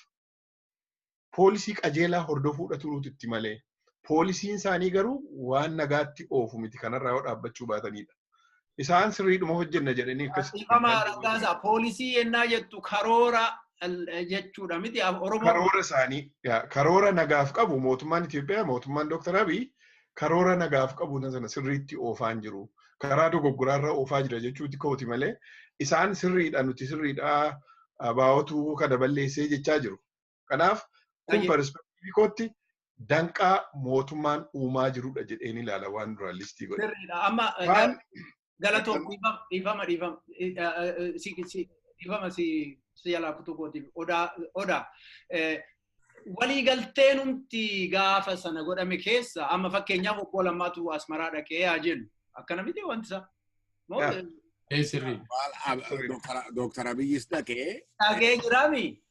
poolisii qajeelaa hordofuudha turuutu itti malee. Poolisiin isaanii garuu waan nagaatti oofu miti kanarraa yoo dhaabbachuu baatanidha. Isaan sirriidhuma hojjenna jedhanii akkasitti. Dhiifama Raggaasaa poolisii yennaa jettu karoora jechuudha miti Oromoo. Karoora isaanii karoora nagaaf qabu mootummaan Itoophiyaa mootummaan Dr. Abiy karoora nagaaf qabu sana sirriitti oofaa hin jiru. Karaa dogoggoraarra oofaa jira jechuuti kooti malee isaan sirriidha nuti sirriidha ABOtu kana balleessee jechaa jiru. Kanaaf kun perspektiivii kootti danqaa mootummaan uumaa jirudha jedheen ilaala waan duraan listii godhe. Sirriidha. Amma galatoon dhiifama dhiifama si jalaa kutuu kootiif odaa. Waliigalteen humti gaafa sana godhame keessa amma fakkeenyaaf obbo Lammaatu Asmaraa dhaqee haa jennu. Akkana miti wanti isaa. Sirrii. Dooktar Abiyyis dhaqee. Dhaqee jiraami.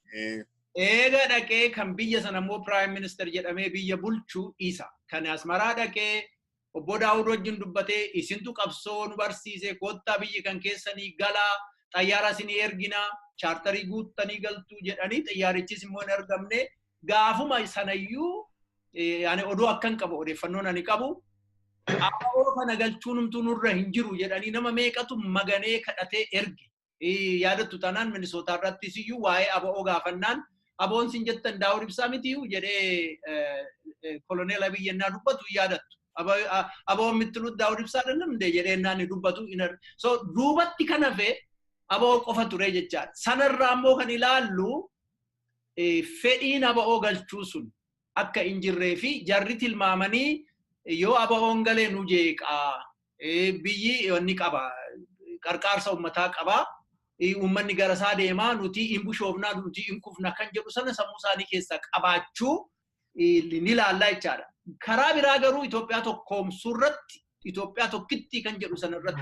Eega dhaqee kan biyya sana immoo Prime Minister jedhamee biyya bulchu isa. Kan Asmaraa dhaqee obbo Daawud wajjin dubbatee isintu qabsoo nu barsiise kottaa biyyi kan keessanii galaa xayyaara isinii erginaa chaartarii guuttanii galtuu jedhanii xayyaarichis immoo hin argamne gaafuma sanayyuu ani oduu akkan qabu odeeffannoon ani qabu ABO kana galchuun humtuu nurra hin jiru jedhanii nama meeqatu maganee kadhatee erge. Yaadattu taanaan Minisootaa irrattis iyyuu waa'ee ABO gaafannaan ABO'n sin jettan Daawud Ibsaa mitiyyuu jedhee koloneel Abiy yennaa dubbatu yaadattu. ABO'n mittiluut Daawud Ibsaa dandamde jedhee yennaa inni dubbatu. So duubatti kan hafe ABO qofa ture jechaadha. Sanarraa immoo kan ilaallu fedhiin ABO galchuu sun akka hin jirree fi jarri tilmaamanii yoo ABO'n galee nu jeeqaa biyyi inni qaba qarqaarsa uummataa qabaa. Uummanni gara isaa deemaa nuti hin bushoofnaa nuti hin kufna kan jedhu sana sammuu isaanii keessaa qabaachuu ni ilaallaa jechaadha. Karaa biraa garuu Itoophiyaa tokkoomsuu irratti Itoophiyaa tokkitti kan jedhu sana irratti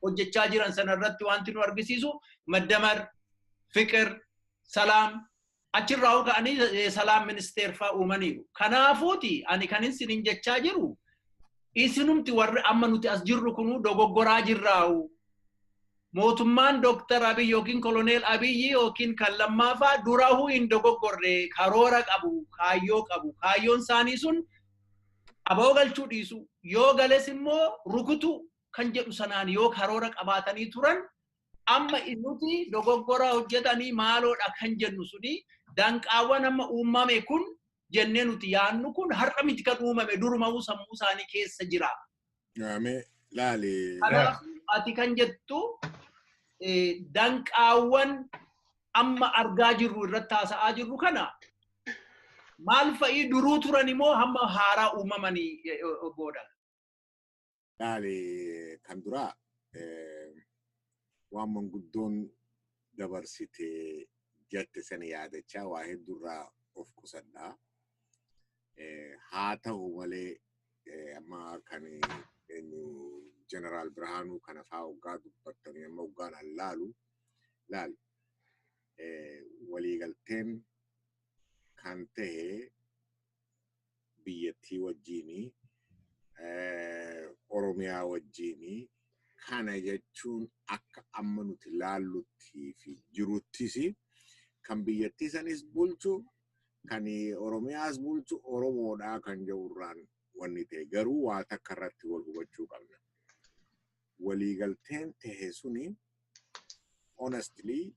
hojjechaa jiran sana irratti wanti nu argisiisu Maddamar, Fiqir, Salaam achirraa ka'anii Salaam ministeer fa'aa uumaniiru. Kanaafuuti ani kan isiniin jechaa jiru isinumti warri amma nuti as jirru kunuu dogoggoraa jirraa'u. Mootummaan Dooktar Abiy yookiin Koloneel Abiy yookiin kan lammaafaa durahuu hin dogoggorre karoora qabu, kaayyoo qabu. Kaayyoon isaanii sun ABO galchuu dhiisu. Yoo gales immoo rukutu kan jedhu sanaan yoo karoora qabaatanii turan amma nuti dogoggora hojjetanii maaloodha kan jennu suni danqaawwan amma uumame kun jennee nuti yaannu kun har'a miti kan uumame duruma'uu sammuu isaanii keessa jira. Laali. Ati kan jettu danqaawwan amma argaa jirru irratti haasa'aa jirru kana maal fa'ii duruu turan immoo hamma haaraa uumamanii booda. Laali kan duraa waan manguddoon dabarsite jette sana yaadachaa waa hedduurraa of qusadhaa. Haa ta'u malee amma kan Jeneraal Birhaanuu kana fa'aa hoggaa dubbattanii amma hoggaan allaalu laal waliigalteen kan ta'e biyyattii wajjiinii Oromiyaa wajjiinii kana jechuun akka amma nuti laalluttii fi jiruttis kan biyyattii sanis bulchu kan Oromiyaas bulchu Oromoodhaa kan jedhurraan wanni ta'e garuu waa takka irratti wal hubachuu qabna. Waliigalteen ta'e suni honestly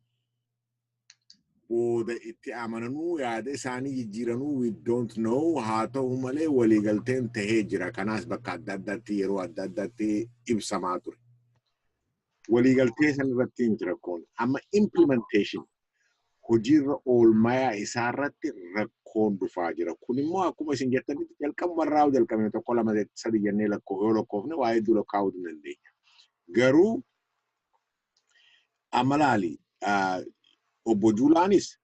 booda itti amananuu yaada isaanii jijjiiranuu we don't know haa ta'u malee waliigalteen tahee jira. Kanaas bakka adda addaatti yeroo adda addaatti ibsamaa ture. Waliigaltee san irratti miti rakkoon. Amma implementation hojiirra oolmayaa isaa irratti rakkoon dhufaa jira. Kun immoo akkuma isin jettanitti jalqabumarraa jalqabne tokko lama sadi jennee yoo lakkoofne waa hedduu lakkaa'uu dandeenya. Garuu amma laali obbo Juulaanis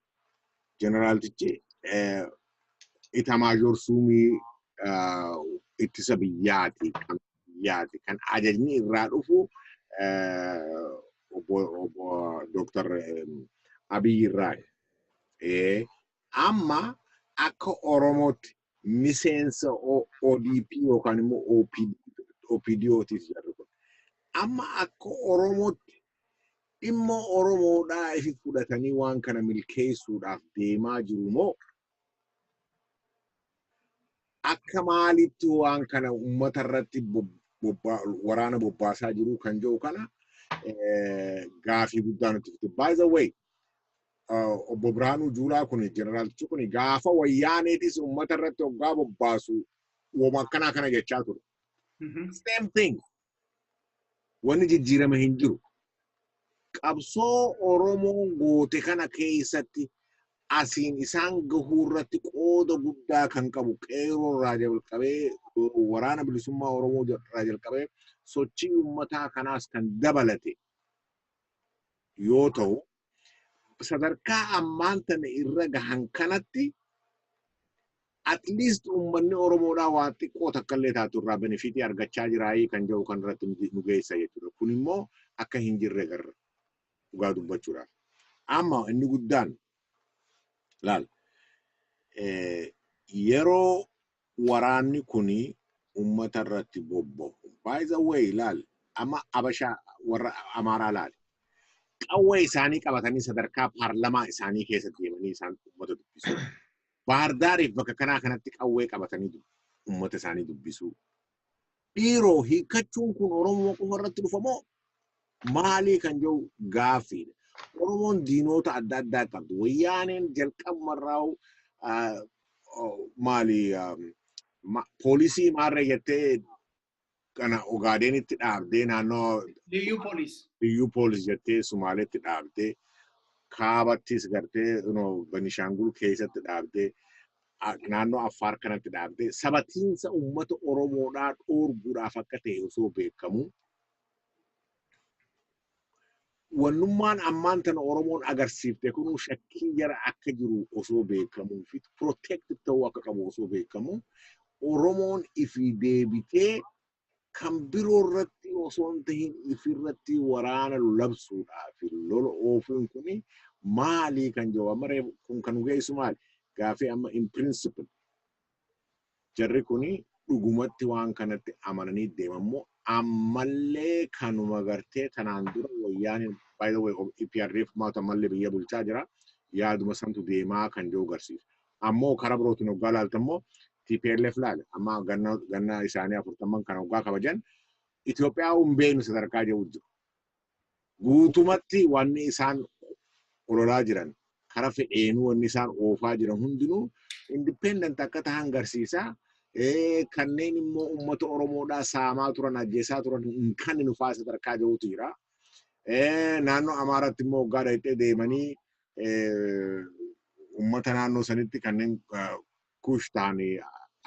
jeneraaltichi Itamaajoor Suumii ittisa biyyaati kan biyyaati kan ajajni irraa dhufu obbo Dooktar Abiy irraa. Amma akka Oromootti miseensa ODP yookaan immoo OPDOtiif jarri kun. Amma akka Oromootti dhimma Oromoodhaa ifi fudhatanii waan kana milkeessuudhaaf deemaa jiru moo akka maalitti waan kana uummata irratti waraana bobbaasaa jiru kan jiru kana gaafii guddaa nutti fite. By the way, obbo Birhaanuu Juulaa kun jeneraaltichi kun gaafa wayyaaneetis uummata irratti hoggaa bobbaasu woma akkanaa kana jechaa ture. Same thing. Wanni jijjiirame hin jiru. Qabsoo Oromoon goote kana keessatti asiin isaan gahuu irratti qooda guddaa kan qabu qeerroo irraa jalqabee waraana bilisummaa Oromoo irraa jalqabee sochii uummataa kanaas kan dabalate yoo ta'u sadarkaa ammaan tana irra gahan kanatti at least uummanni Oromoodhaa waa xiqqoo takka illee taatu irraa benefitii argachaa jiraayii kan jedhu kan irratti nu geessa jechuudha. Kun immoo akka hin jirre garra dhugaa dubbachuudhaaf. Amma inni guddaan laal yeroo waraanni kuni uummata irratti bobba'u. By the way laal amma Abashaa warra Amaaraa laal. Qawwee isaanii qabatanii sadarkaa paarlamaa isaanii keessa deemanii isaan uummata dubbisu. Baardaariif bakka kanaa kanatti qawwee qabatanii uummata isaanii dubbisu. Dhiiroo hiikkachuun kun Oromoo qofa irratti dhufa moo maalii kan jedhu gaaffiidha. Oromoon diinota adda addaa qabdi. Wayyaaneen jalqabumarraa maali poolisii maarree jettee kana Ogaadeenitti dhaabdee naannoo Liyyuu poolis. Liyyuu poolis jettee Sumaaletti dhaabdee kaabattis gartee Benishaangul keessatti dhaabdee naannoo Affaar kanatti dhaabdee sabatiinsa uummata Oromoodhaa dhoorguudhaaf akka ta'e osoo beekamu. Wannummaan ammaan tana Oromoon agarsiifte kun shakkii jara akka jiru osoo beekamuu fi protect ta'uu akka qabu osoo beekamu Oromoon ifii deebitee kan biroo irratti osoo hin tahin ifirratti waraana labsuudhaaf lola oofuun kuni maalii kan jiru amma kun kan geessu maali gaafii amma in principle jarri kuni dhugumatti waan kanatti amananii deemammoo ammallee kanuma gartee tanaan dura wayyaaniin by the way EPRDF maatu ammallee biyya bulchaa jira yaaduma santu deemaa kan jiru agarsiisa. Ammoo karaa birootiin hoggaa laalta immoo TPLF laale amma ganna isaanii 40 kan hoggaa kabajan Itoophiyaa hin beeknu sadarkaa jiru jiru. Guutumatti wanni isaan ololaa jiran karaa fedheenuu wanni isaan oofaa jiran hundinuu independent akka ta'an agarsiisa. Kanneen immoo uummata Oromoodhaa saamaa turan ajjeesaa turan hin kan nufaa sadarkaa jirutu jira. Naannoo Amaaraatti immoo hoggaa dhaqxee deemanii uummata naannoo sanitti kanneen kush ta'anii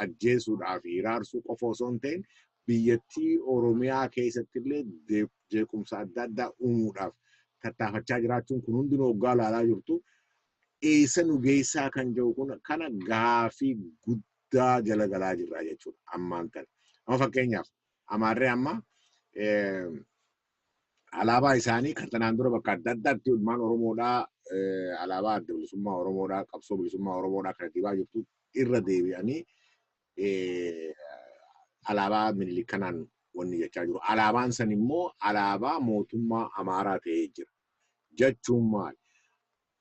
ajjeesuudhaaf hiraarsuu qofa osoo hin ta'in Biyyattii Oromiyaa keessatti illee jeequmsa adda addaa uumuudhaaf tattaafachaa jiraachuun kun hundinuu hoggaa ilaalaa jirtu eessa nu geessaa kan jiru kun kana gaafii guddaa jala galaa jirra jechuudha ammaan kana. Amma fakkeenyaaf Amaarree amma alaabaa isaanii kan tanaan dura bakka adda addaatti ilmaan Oromoodhaa alaabaa adda bilisummaa Oromoodhaa, qabsoo bilisummaa Oromoodhaa kan dibaa jirtu irra deebi'anii alaabaa Minilik kanaan wanni jechaa jiru. Alaabaan san immoo alaabaa mootummaa Amaaraa ta'ee jira. Jechuun maali?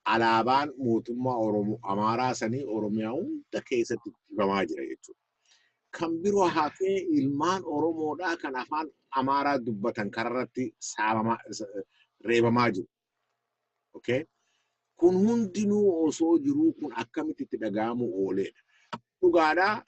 Alaabaan mootummaa Oromoo Amaaraa sanii Oromiyaa hunda keessatti dibamaa jira jechuudha. Kan biroo hafee ilmaan Oromoodhaa kan afaan Amaaraa dubbatan kararratti saamamaa reebamaa jiru. Okay? Kun hundinuu osoo jiruu kun akkamitti itti dhaga'amu ooledha. Dhugaadhaa,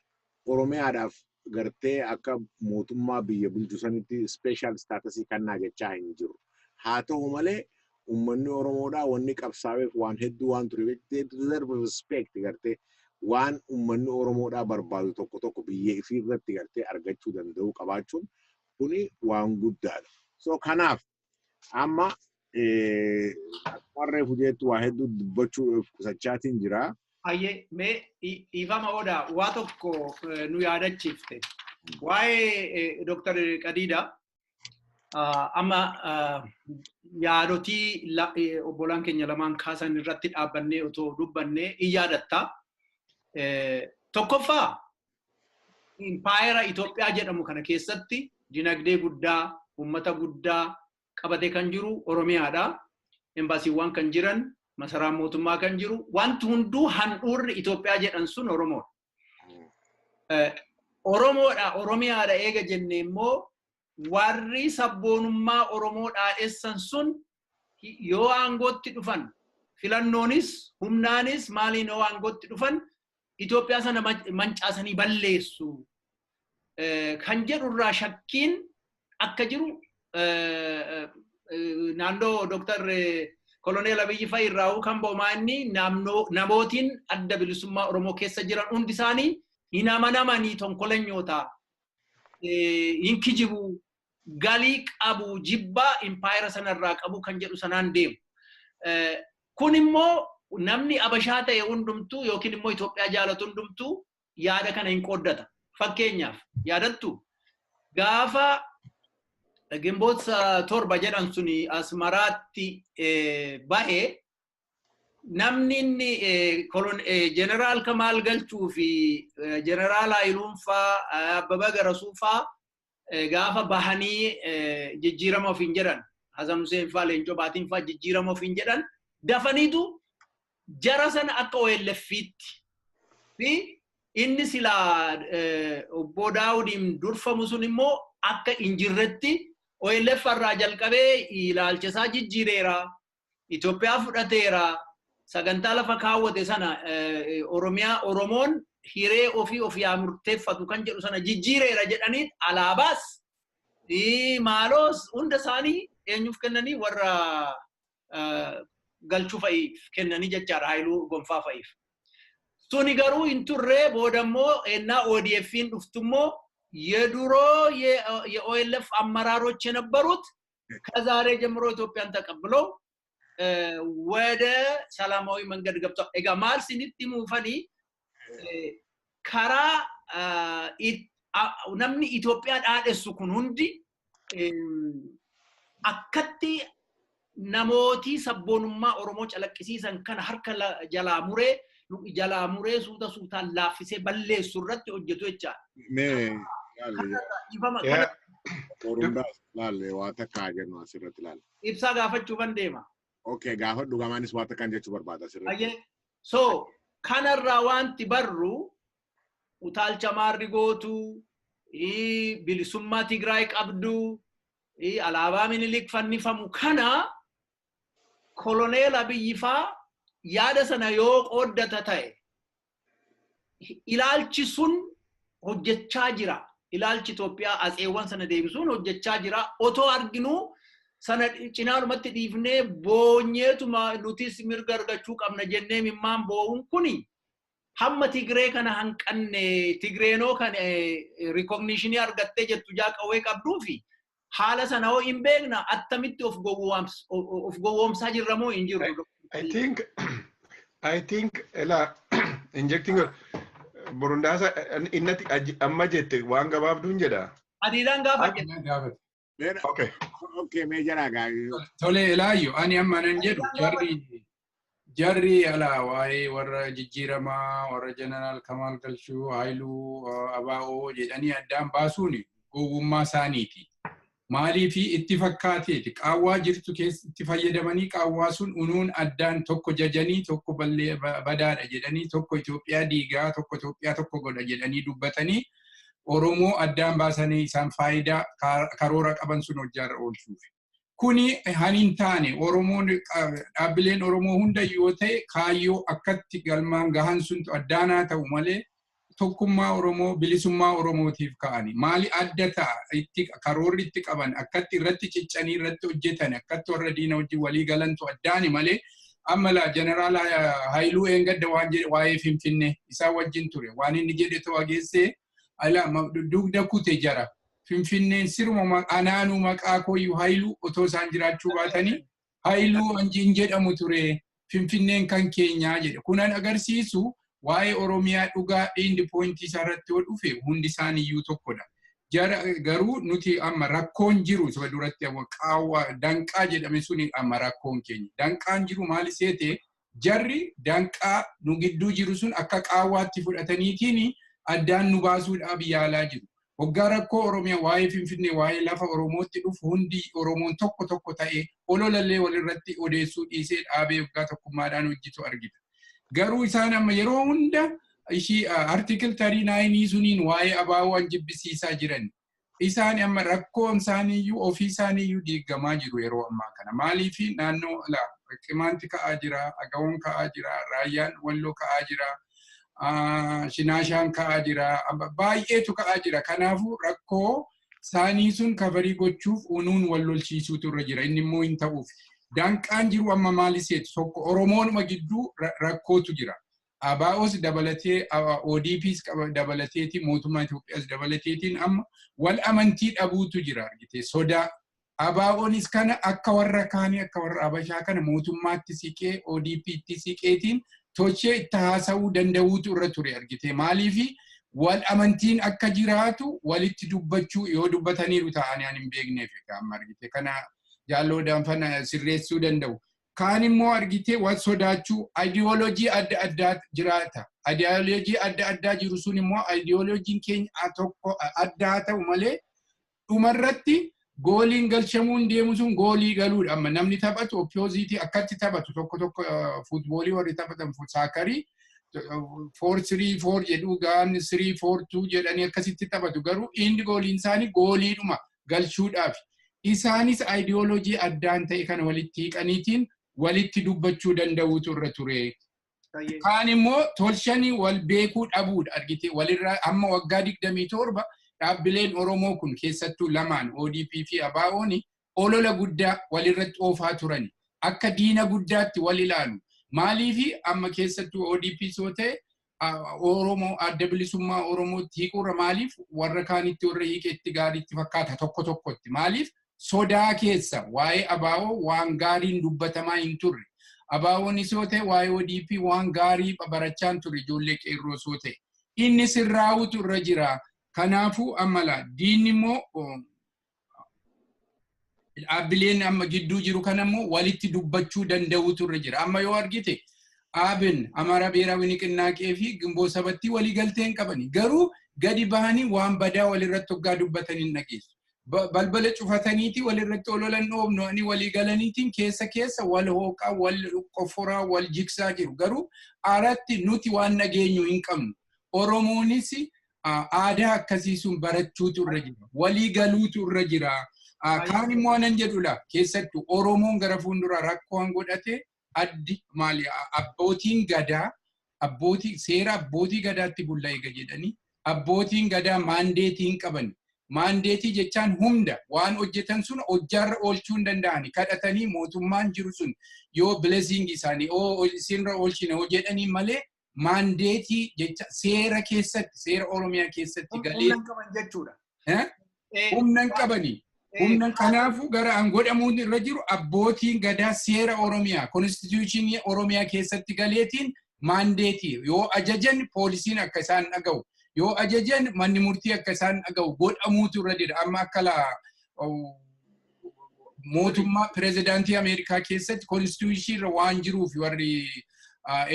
Oromiyaadhaaf gartee akka mootummaa biyya bulchu sanitti special statusii kannaa jechaa hin jiru. Haa ta'u malee uummanni Oromoodhaa wanni qabsaa'eef waan hedduu waan ture, they deserve respect. Gartee waan uummanni Oromoodhaa barbaadu tokko tokko biyya ifii irratti gartee argachuu danda'u qabaachuun kuni waan guddaadha. So kanaaf amma warra fujeetti waa hedduu dubbachuuf qusachaatiin jira. Ayyee, mee dhiifama odaa waa tokko nu yaadachiifte. Waa'ee Dr. Qadiida amma yaadotii obbolaan keenya lamaan kaasan irratti dhaabbannee otoo dubbannee in yaadatta. Tokkoffaa, impaayera Itoophiyaa jedhamu kana keessatti dinagdee guddaa, uummata guddaa qabatee kan jiru Oromiyaadha. Embaasiiwwan kan jiran, masaraan mootummaa kan jiru, wanti hunduu handhuurri Itoophiyaa jedhan sun Oromoodha. Oromoodha, Oromiyaadha eega jenne immoo warri sabboonummaa Oromoo dhaadheessan sun yoo aangootti dhufan, filannoonis humnaanis maaliin yoo aangootti dhufan, Itoophiyaa sana mancaasanii balleessu kan jedhurraa shakkiin akka jiru naannoo Dr. Koloneel Abiyyi fa'i irraa kan ba'u inni namootiin adda bilisummaa Oromoo keessa jiran hundi isaanii hin amanamanii, tonkolenyoota, hin kijibu, galii qabu, jibbaa impaayera sanarraa qabu kan jedhu sanaan deemu. Kun immoo namni Abashaa ta'e hundumtuu yookiin immoo Itoophiyaa jaalatu hundumtuu yaada kana hin qooddata. Fakkeenyaaf yaadattu gaafa Gimboot 7 jedhan suni Asmaraatti ba'e, namni inni Jeneraal Kamaal Galchuu fi Jeneraal Hayiluun faa, Abbabaa Garasuu faa gaafa bahanii jijjiirama ofiin jedhan, Hasan Hussein faa, Leencoo Baatiin faa jijjiirama ofiin jedhan, dafaniitu jara sana akka OLFitti fi inni silaa obbo Daawudiin durfamu sun immoo akka hin jirretti OLF irraa jalqabee ilaalcha isaa jijjiireera. Itoophiyaa fudhateera. Sagantaa lafa kaawwate sana, Oromiyaa, Oromoon hiree ofii ofii haa murteeffatu kan jedhu sana jijjiireera jedhanii alaabaas maaloos hunda isaanii eenyuuf kennanii? Warra Galchuu fa'iif kennanii jechaadha, Haayiluu Gonfaa fa'iif. Suni garuu hin turre. Booda immoo ennaa ODF'n dhuftummoo የድሮ የ OLF አመራሮች የነበሩት ከዛሬ ጀምሮ ኢትዮጵያን ተቀብለው ወደ ሰላማዊ መንገድ ገብተው። Egaa maal sinitti muufanii karaa namni Itoophiyaa dhaadhessu kun hundi akkatti namootii sabboonummaa Oromoo calaqqisiisan kana harka jalaa muree suuta suutaan laaffisee balleessu irratti hojjetu jechaadha. Mee laalle waa takka jennu asirratti laalle. Ibsaa gaafachuufan deema. Okay, gaafa dhugamaanis waa takkaan jechuu barbaada asirratti. So kanarraa wanti barru utaalcha maarri gootu, bilisummaa Tigraay qabdu, alaabaa Minilik fannifamu kana Koloneel Abiyyi faa yaada sana yoo qooddata ta'e ilaalchi sun hojjechaa jira. Ilaalchi Itoophiyaa atseewwan sana deebisuun hojjechaa jira. Otoo arginuu sana cinaadhumatti dhiifnee boonyeetuma nutis mirga argachuu qabna jennee mimmaan boo'uun kuni Hamma Tigree kana hanqanne Tigreenoo kan recognition argattee jettu jaa qawwee qabduufi haala sana hoo hin beekna, attamitti of gowwoomsaa jirra moo hin jirru? I think ela injecting Burundaasa innati amma jette waan gabaabduun jedha. Adiidhaan gaafa jette. Okay. Okay, mee jara gaa. Tole, Elaayyo, ani amma nan jedhu jarri alaa waa'ee warra jijjiiramaa, warra Jeneraal Kamaal Galchuu, Haayiluu, Abaa'oo jedhanii addaan baasuun gowwummaa isaaniiti. Maaliifi itti fakkaateeti qaawwaa jirtu itti fayyadamanii qaawwaa sun unuun addaan tokko jajanii, tokko badaadha jedhanii, tokko Itoophiyaa diigaa, tokko Itoophiyaa tokko godha jedhanii dubbatanii Oromoo addaan baasanii isaan faayidaa karoora qaban sun hojjaarra oolchuuf. Kuni han hin taane. Oromoon, dhaabbileen Oromoo hunda yoo ta'e, kaayyoo akkatti galmaan gahan sun addaanaa ta'u malee tokkummaa Oromoo, bilisummaa Oromootiif ka'ani. Maali adda ta'a? Itti karoorri itti qaban, akkatti irratti ciccanii irratti hojjetan, akkatti warra diina wajjin walii galantu addaani malee. Amma laa, Jeneraal Haayiluu eengadda waan jedhe waa'ee Finfinnee isaan wajjin ture, waan inni jedhe ta'u geessee ala dugda kute jara. Finfinneen siruma anaanuu maqaa kooyyuu Haayiluu otoo isaan jiraachuu baatanii Haayiluu hin jedhamu ture, Finfinneen kan keenyaa jedhe. Kunan agarsiisu waa'ee Oromiyaa dhugaa end pointii isaa irratti yoo dhufe hundi isaaniiyyuu tokkodha. Jara garuu nuti amma rakkoon jiru isa duratti amma qaawwa danqaa jedhame suni amma rakkoon keenya. Danqaan jiru maali seete? Jarri danqaa nu gidduu jiru sun akka qaawwaatti fudhataniitiin addaan nu baasuudhaaf yaalaa jiru. Waggaa rakkoo Oromiyaa, waa'ee Finfinnee, waa'ee lafa Oromootti dhufu hundi Oromoon tokko tokko ta'ee ololallee walirratti odeessuu dhiisee dhaabee waggaa tokkummaadhaan hojjetu argita. Garuu isaan amma yeroo hunda ishii article 39 suniin waa'ee abaawwan jibbisiisaa jiran. Isaan amma rakkoon isaaniiyyuu ofii isaaniiyyuu diigamaa jiru yeroo ammaa kana. Maaliif naannoo Qimaanti ka'aa jira, Agawoon ka'aa jira, Raayyaan Walloo ka'aa jira, Shinaashaan ka'aa jira, baay'eetu ka'aa jira. Kanaafuu rakkoo isaanii sun cover gochuuf unuun wal lolchiisuutu irra jira. Inni immoo hin ta'uuf. Danqaan jiru amma maali seetu? Tokko, Oromoonuma gidduu rakkootu jira. ABOs dabalatee, ODPs dabalateeti, mootummaa Itoophiyaas dabalateetiin amma wal amantii dhabuutu jira, argite, sodaa. ABOnis kana akka warra kaanii, akka warra Abashaa kana mootummaatti siqee, ODPtti siqeetiin tochee itti haasa'uu danda'uutu irra ture, argite. Maaliifi wal amantiin akka jiraatu walitti dubbachuu yoo dubbataniiru ta'anii ani hin beekneef amma, argite, kana jaalloo daanfana sirreessuu danda'u. Kaan immoo, argite, wal sodaachuu, ideoloojii adda addaa jiraata. Ideoloojii adda addaa jiru sun immoo ideoloojiin keenya tokko adda haa ta'u malee dhumarratti gooliin galchamuun deemu sun goolii galuudha. Amma namni taphatu opposite akkatti taphatu tokko tokko, footballii warri taphatan, soccerii, 4-3-4 jedhu, gaan 3-4-2 jedhanii akkasitti taphatu, garuu inni gooliin isaanii gooliidhuma galchuudhaaf. Isaanis ideoloojii addaan ta'e kana walitti hiiqaniitiin walitti dubbachuu danda'uutu irra ture. Kaan immoo tolchanii wal beekuu dhabuudha, argite, walirraa amma waggaa 27 dhaabbileen Oromoo kun, keessattuu lamaan ODP fi ABO'n, olola guddaa walirratti oofaa turani. Akka diina guddaatti wal ilaalu. Maaliifi amma keessattuu ODP soo ta'e Oromoo Adda Bilisummaa Oromootti hiikuurra maaliif warra kaanitti warra hiikeetti gaariitti fakkaata tokko tokkotti? Maaliif sodaa keessa waa'ee ABO waan gaariin dubbatamaa hin turre. ABO'nis yoo ta'e waa'ee ODP waan gaarii barachaa hin turre, ijoollee qeerroo soo ta'e. Inni sirraa'utu irra jira. Kanaafuu amma diinni immoo dhaabbileen amma gidduu jiru kana immoo walitti dubbachuu danda'utu irra jira. Amma yoo argite ABN, Amara Beeraawii Niqinnaaqee fi Gimboo Sabatti walii galtee hin qabani. Garuu gadi bahanii waan badaa walirratti hoggaa dubbatanii hin dhageessu. Balbala cufataniiti walirratti ololan dhoofnu walii galaniitiin keessa keessa wal hooqaa, wal qoforaa, wal jigsaa jiru. Garuu aratti nuti waan nageenyu hin qabnu. Oromoonis aadaa akkasii sun barachuutu irra jira. Walii galuutu irra jira. Kaan immoo nan jedhudha, keessattuu Oromoon gara fuulduraa rakkoo han godhate addi maali, abbootiin gadaa, abbootii seera abbootii gadaatti bulla eega jedhanii, abbootiin gadaa mandateii hin qaban. Mandateii jechaan hunda waan hojjetan sun hojjaarra oolchuu hin danda'ani. Kadhatanii mootummaan jiru sun yoo blessing isaanii oo isinirra oolchine hoo jedhanii malee. Mandate jecha seera keessatti, seera Oromiyaa keessatti galee. Humna qaban jechuudha. Humna qabani. Humna kanaafuu gara an godhamuun irra jiru abbootiin gadaa seera Oromiyaa, constitution Oromiyaa keessatti galeetiin mandate yoo ajajan poolisiin akka isaan dhaga'u, yoo ajajan manni murtii akka isaan dhaga'u godhamuutu irra jira. Amma akka mootummaa pirezidaantii Ameerikaa keessatti constitution irra waan jiruuf warri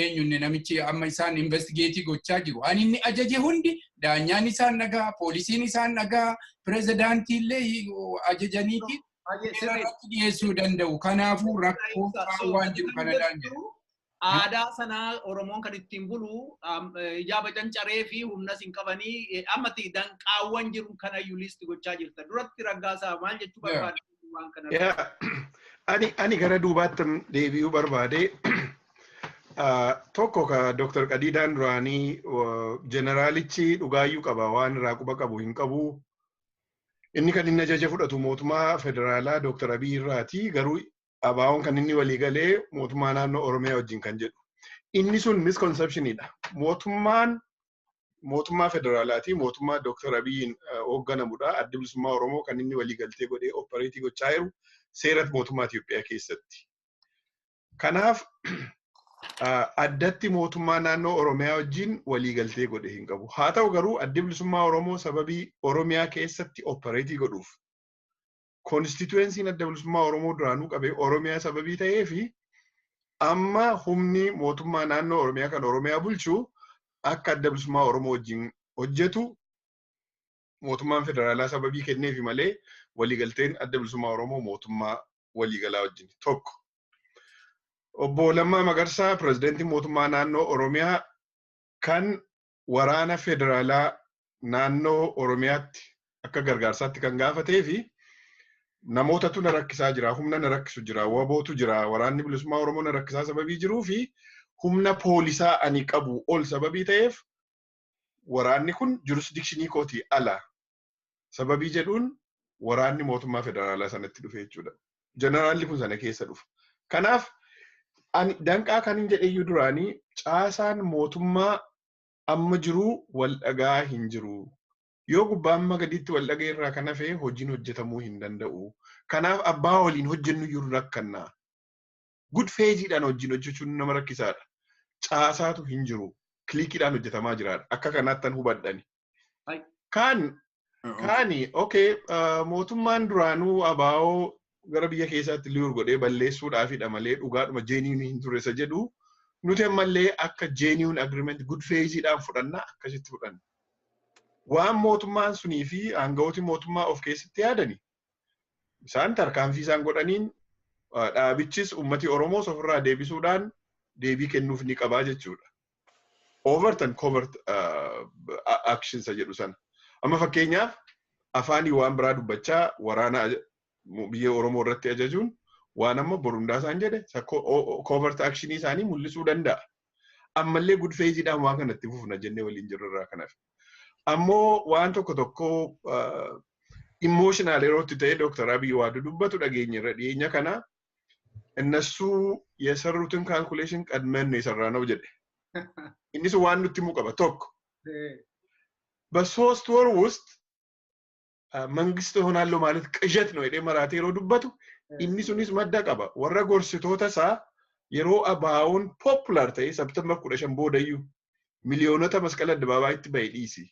eenyunni namichi amma isaan investigate gochaa jiru. Ani inni ajaje hundi daanyaan isaan dhagaa, poolisiin isaan dhagaa, pirezidaantii illee ajajaniiti irratti dhiyeessuu danda'u. Kanaafuu rakkoo waan jiru kana jedhu. Aadaa sanaa Oromoon kan ittiin bulu ijaaba cancaree fi humnas hin qabanii ammatti danqaawwan jiru kanayyuu list gochaa jirta. Duratti Raggaasaa, maal jechuu barbaade waan kana? Ani gara duubaatti deebi'uu barbaade. Tokko ka Dr. Qadiidaan duraanii jeneraalichi dhugaayyuu qaba, waan irraa quba qabu hin qabu. Inni kan inni ajaja fudhatu mootummaa federaalaa Dr. Abiy irraati, garuu ABO'n kan inni walii galee mootummaa naannoo Oromiyaa wajjin kan jedhu. Inni sun misconceptionidha. Mootummaan mootummaa federaalaati, mootummaa Dr. Abiyyiin hoogganamudha. Addi Bilisummaa Oromoo kan inni walii galtee godhee operate gochaa jiru seera mootummaa Itoophiyaa keessatti. Kanaaf addatti mootummaa naannoo Oromiyaa wajjin waliigaltee godhe hin qabu. Haa ta'u garuu Addi Bilisummaa Oromoo sababii Oromiyaa keessatti operate godhuuf, constituencyn Adda Bilisummaa Oromoo duraanuu qabee Oromiyaa sababii ta'ee fi amma humni mootummaa naannoo Oromiyaa kan Oromiyaa bulchu akka Adda Bilisummaa Oromoo wajjin hojjetu mootummaan federaalaa sababii kenneefi malee waliigalteen Adda Bilisummaa Oromoo mootummaa waliigalaa wajjin tokko. Obbo Lammaa Magarsaa, pirezidaantii mootummaa naannoo Oromiyaa, kan waraana federaalaa naannoo Oromiyaatti akka gargaarsaatti kan gaafatee fi namootatu na rakkisaa jira, humna na rakkisu jira, WBOtu jira, Waraanni Bilisummaa Oromoo na rakkisaa sababii jiruu fi humna poolisaa ani qabu ol sababii ta'eef, waraanni kun jurisdiction kootii ala sababii jedhuun waraanni mootummaa federaalaa sanatti dhufe jechuudha. Jeneraalli kun sana keessa dhufa. Kanaaf ani danqaa kan hin jedheyyuu duraanii caasaan mootummaa amma jiru wal dhagaa hin jiru. Yoo gubbaa amma gaditti wal dhagee irraa kan hafe hojiin hojjetamuu hin danda'u. Kanaaf abbaa waliin hojjennu jiru rakkanna. Good faithiidhaan hojiin hojjechuun nama rakkisaadha. Caasaatu hin jiru. Cliqueiidhaan hojjetamaa jiraadha. Akka kanaattan hubadhani. Kaani okay, mootummaan duraanuu ABO gara biyya keessaatti lure godhee balleessuudhaafidha malee dhugaadhuma genuine hin turre isa jedhu nuti ammallee akka genuine agreement good faithiidhaan fudhanna, akkasitti fudhanna. Waan mootummaan sunii fi aangawooti mootummaa of keessatti yaadani. Isaan tarkaanfii isaan godhaniin dhaabichis uummati Oromoos ofirraa deebisuudhaan deebii kennuuf ni qabaa jechuudha. Overt and covert actions jedhu sana. Amma fakkeenyaaf afaanii waan biraa dubbachaa waraana biyya Oromoo irratti ajajuun waan amma borundaa isaan jedhe covert actionii isaanii mul'isuu danda'a. Ammallee good faithiidhaan waan kanatti fufna jennee waliin jirru irraa kanaaf. Ammoo waan tokko tokko emotional yeroo itti ta'e Dr. Abiy waa dubbatu dhageenya irra dhiyeenya kana, እነሱ የሰሩትን calculation ቀድመን ነው የሰራነው jedhe. Innis waan nutti himuu qaba tokko. በ3 ወር ውስጥ መንግስት እሆናለሁ ማለት ቅዠት ነው jedhee maraatee yeroo dubbatu inni sunis madda qaba. Warra gorsitoota isaa yeroo ABO'n popular ta'e September 15 boodayyuu miliyoonota Masqala Addabaabaayyitti bahe dhiisi.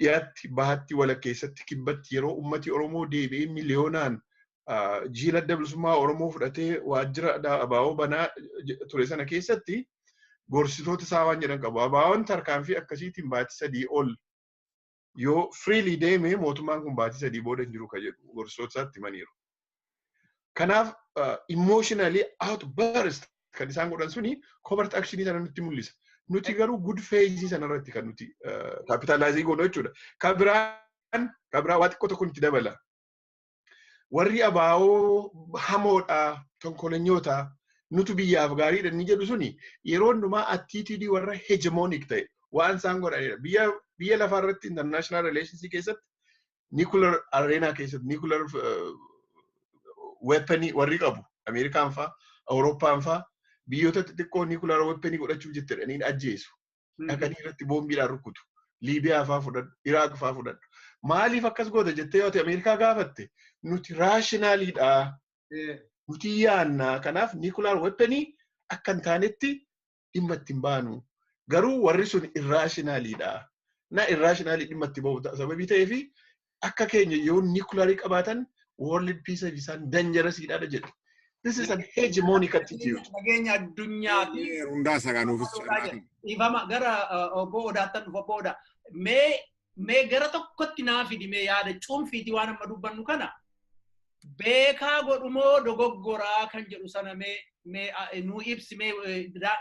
Dhiyaatti, bahatti, walakkeessatti, kibbatti yeroo ummati Oromoo deebi'ee miliyoonaan jiila Adda Bilisummaa Oromoo fudhatee waajjira ABO banaa ture sana keessatti gorsitoota isaa waan jedhan qabu. ABO'n tarkaanfii akkasiitiin baatii 3 ol yoo freely deeme mootummaan kun baatii 3 booda hin jiru ka jedhu gorsitoota isaatti himaniiru. Kanaaf emotionally outburst kan isaan godhan suni covert actionii sana nutti mul'isa. Nuti garuu good faith sana irratti kan nuti capitalize goonu jechuudha. Ka biraan waa xiqqoo tokko nutti dabala. Warri ABO hamoodha, tonkolenyoota, nutu biyyaaf gaariidha inni jedhu suni yeroo hundumaa attitude warra hegemonic ta'e waan isaan godhanidha. Biyya lafaa irratti international relations keessatti, nuclear arena keessatti, nuclear weapon warri qabu Ameerikaan faa, Awurooppaan faa. Biyyoota xixiqqoo nuclear weaponii godhachuuf jette jedhanii ajjeesu. Dhaqanii irratti boombiidhaan rukutu. Liibiyaa faa fudhadhu, Iraaq faa fudhadhu. Maaliif akkas goota jettee yoo ta'e Ameerikaa gaafatte, nuti rationaliidha. Nuti yaanna, kanaaf nuclear weaponii akka hin taanetti dhimma ittiin baanu. Garuu warri sun irrationaliidha. Na irrationalii dhimma itti bahu sababii ta'eefi akka keenya yoo nuclearii qabaatan world peace isaan dangerousiidha jedhu. This is an hegemonic attitude. Nageenya addunyaa fi Hundaa saganuufis Ifama gara obbo Odaattan dhufa, obbo Odaa. Mee gara tokkotti naa fidi, mee yaada cuunfiiti waan amma dubbannu kana. Beekaa godhumoo dogoggoraa kan jedhu sana mee nuu ibsi. Mee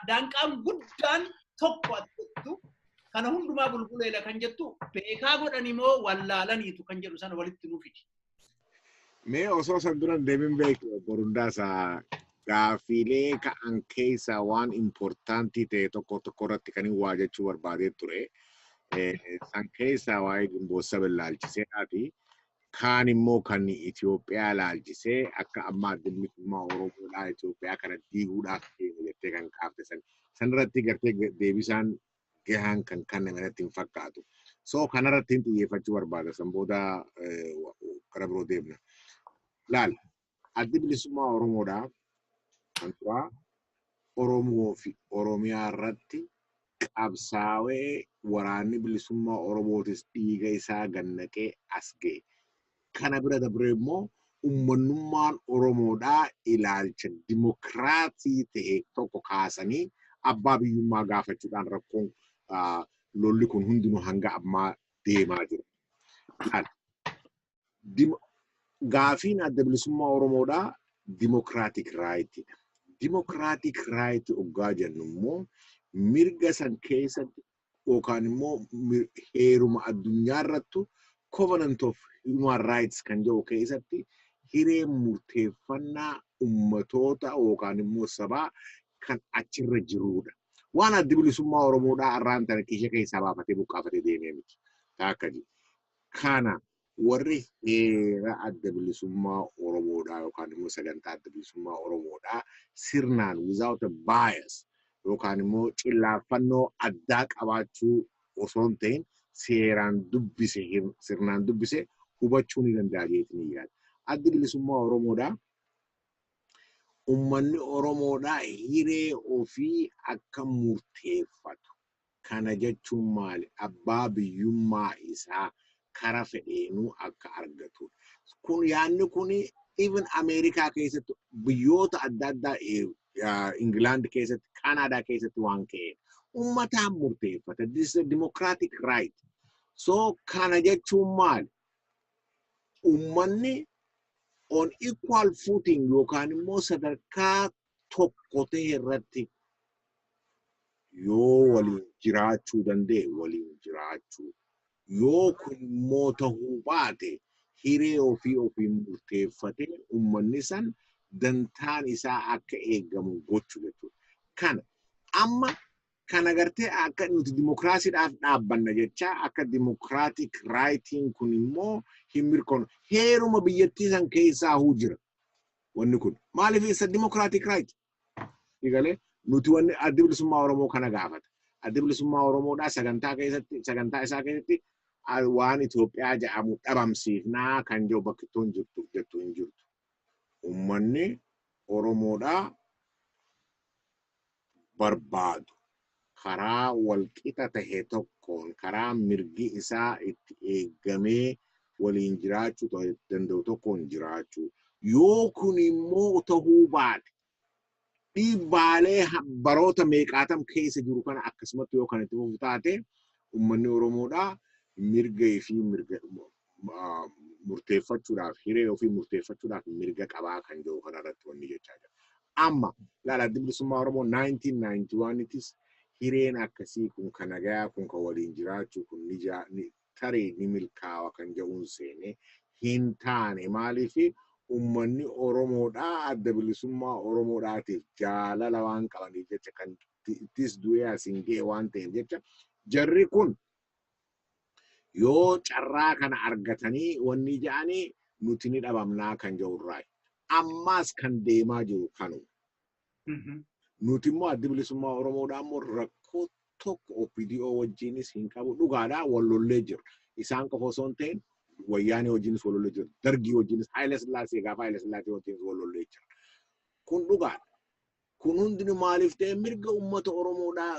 daanqaan guddaan tokko ati jettu kana hundumaa bulbuleela kan jettu, beekaa godhanimoo wallaalaniitu kan jedhu sana walitti nuu fidi. Mee osoo san dura hin deemin, beeku obbo Hundaasaa, gaaffiilee ka'an keessaa waan importantii ta'e tokko tokko irratti kan hin waa jechuu barbaadee ture. San keessaa waa'ee Ginboot 7 laalchiseedhaati. Kaan immoo kan Itoophiyaa laalchisee akka amma adda bilisummaa Oromoodhaa Itoophiyaa kana diiguudhaaf deemu jettee kan kaafte san. Sanirratti gartee deebisaan gahaan kan kenname natti hin fakkaatu. So kanarratti hin xiyyeeffachuu barbaada. San booda gara biroo deemna. Laal, addi bilisummaa Oromoodhaa kan duraa Oromoo fi Oromiyaa irratti qabsaa'ee, waraanni bilisummaa Oromootis dhiiga isaa gannaqee as ga'e. Kana bira dabree immoo uummanummaan Oromoodhaa ilaalcha dimokiraatii ta'e tokko kaasanii abbaa biyyummaa gaafachuudhaan rakkoon lolli kun hundinuu hanga ammaa deemaa jira. Gaafiin adda bilisummaa Oromoodhaa democratic rightiidha. Democratic rightii oggaa jennu immoo mirga san keessatti yookaan immoo heeruma addunyaa irrattu Covenant of Human Rights kan jedhu keessatti hiree murteeffannaa ummatoota yookaan immoo sabaa kan achirra jirudha. Waan addi bilisummaa Oromoodhaa irraan tana kiisha keessaa baafatee buqqaafatee deemee miti. Akka jiru. Kana warri heera adda bilisummaa Oromoodhaa yookaan immoo sagantaa adda bilisummaa Oromoodhaa sirnaan without a bias yookaan immoo cillaaffannoo addaa qabaachuu osoo hin ta'in seeraan dubbise, sirnaan dubbise hubachuu ni danda'a jeetiin ni yaada. Addi bilisummaa Oromoodhaa uummanni Oromoodhaa hiree ofii akka murteeffatu. Kana jechuun maali? Abbaa biyyummaa isaa kara fedheenuu akka argatudha. Kun yaadni kun even Ameerikaa keessatti, biyyoota adda addaa, Ingilaand keessatti, Kanaadaa keessatti waan ka'eedha. Uummataan murteeffata. This is a democratic right. So kana jechuun maali? Uummanni on equal footing yookaan immoo sadarkaa tokko ta'e irratti yoo waliin jiraachuu danda'e waliin jiraachuu. Yoo kun immoo ta'uu baate hiree ofii ofiin murteeffatee uummanni san dantaan isaa akka eegamu gochuu jechuudha. Kana amma kana gartee akka nuti dimokiraasiidhaaf dhaabbanna jecha akka democratic rightiin kun immoo hin mirkoonu. Heeruma biyyattii san keessaa huu jira. Wanni kun maaliif isa democratic right? Egalee nuti wanni addi bilisummaa Oromoo kana gaafata. Addi bilisummaa Oromoodhaa sagantaa keessatti, sagantaa isaa keessatti waan Itoophiyaa jedhamu dhabamsiifnaa kan jiru bakki hin jirtu jettu hin jirtu. Uummanni Oromoodhaa barbaadu karaa walqixa tahe tokkoon, karaa mirgi isaa itti eegamee waliin jiraachuu danda'u tokkoon jiraachuu. Yoo kun immoo tahuu baate, dhiibbaalee baroota meeqaatam keessa jiru kana akkasumatti yoo kan itti fufu taate, uummanni Oromoodhaa mirga fi mirga murteeffachuudhaaf, hiree ofii murteeffachuudhaaf mirga qabaa kan jiru kanarratti wanni jechaa jira. Amma laala, addi bilisummaa Oromoo 1991tis hireen akkasii kun kan nagayaa kun, kan waliin jiraachuu kun ni tarii ni milkaawa kan jedhuun seene hin taane. Maaliif? Uummanni Oromoodhaa adda bilisummaa Oromoodhaatiif jaalala waan qabaniif jecha, kan ittis du'ee asiin ga'e waan ta'eef jecha, jarri kun yoo carraa kana argatanii wanni jedhanii nuti ni dhabamnaa kan jedhurraa. Ammaas kan deemaa jiru kanuma. Nuti immoo Addi Bilisummaa Oromoodhaa immoo rakkoo tokko OPDO wajjinis hin qabu, dhugaadhaa wal lollee jira. Isaan qofa osoo hin ta'in Wayyaanee wajjinis wal lollee jira. Dargii wajjinis, Haayila Sillaasee, gaafa Haayila Sillaasee wajjinis wal lollee jira. Kun dhugaadha. Kun hundinuu maaliif ta'e? Mirga uummata Oromoodhaa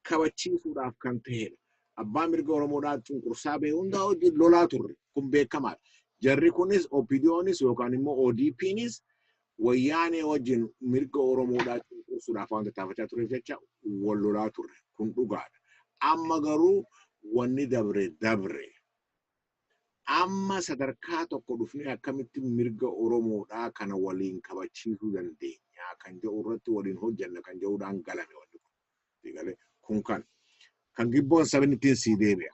kabachiisuudhaaf kan ta'edha. Abbaa mirga Oromoodhaa cunqursaa ba'e hundaa wajjin lolaa turre. Kun beekamaadha. Jarri kunis, OPDOnis yookaan immoo ODPnis, Wayyaanee wajjin mirga Oromoodhaa cunqursuudhaaf waan tattaafachaa tureef jecha wal lolaa turre. Kun dhugaadha. Amma garuu wanni dabre dabre. Amma sadarkaa tokko dhufnee akkamitti mirga Oromoodhaa kana waliin kabachiisuu dandeenya kan jedhu irratti waliin hojjenna kan jedhuudhaan galame wanni kun. Kun kan gibboon sabni ittiin sii deebi'a.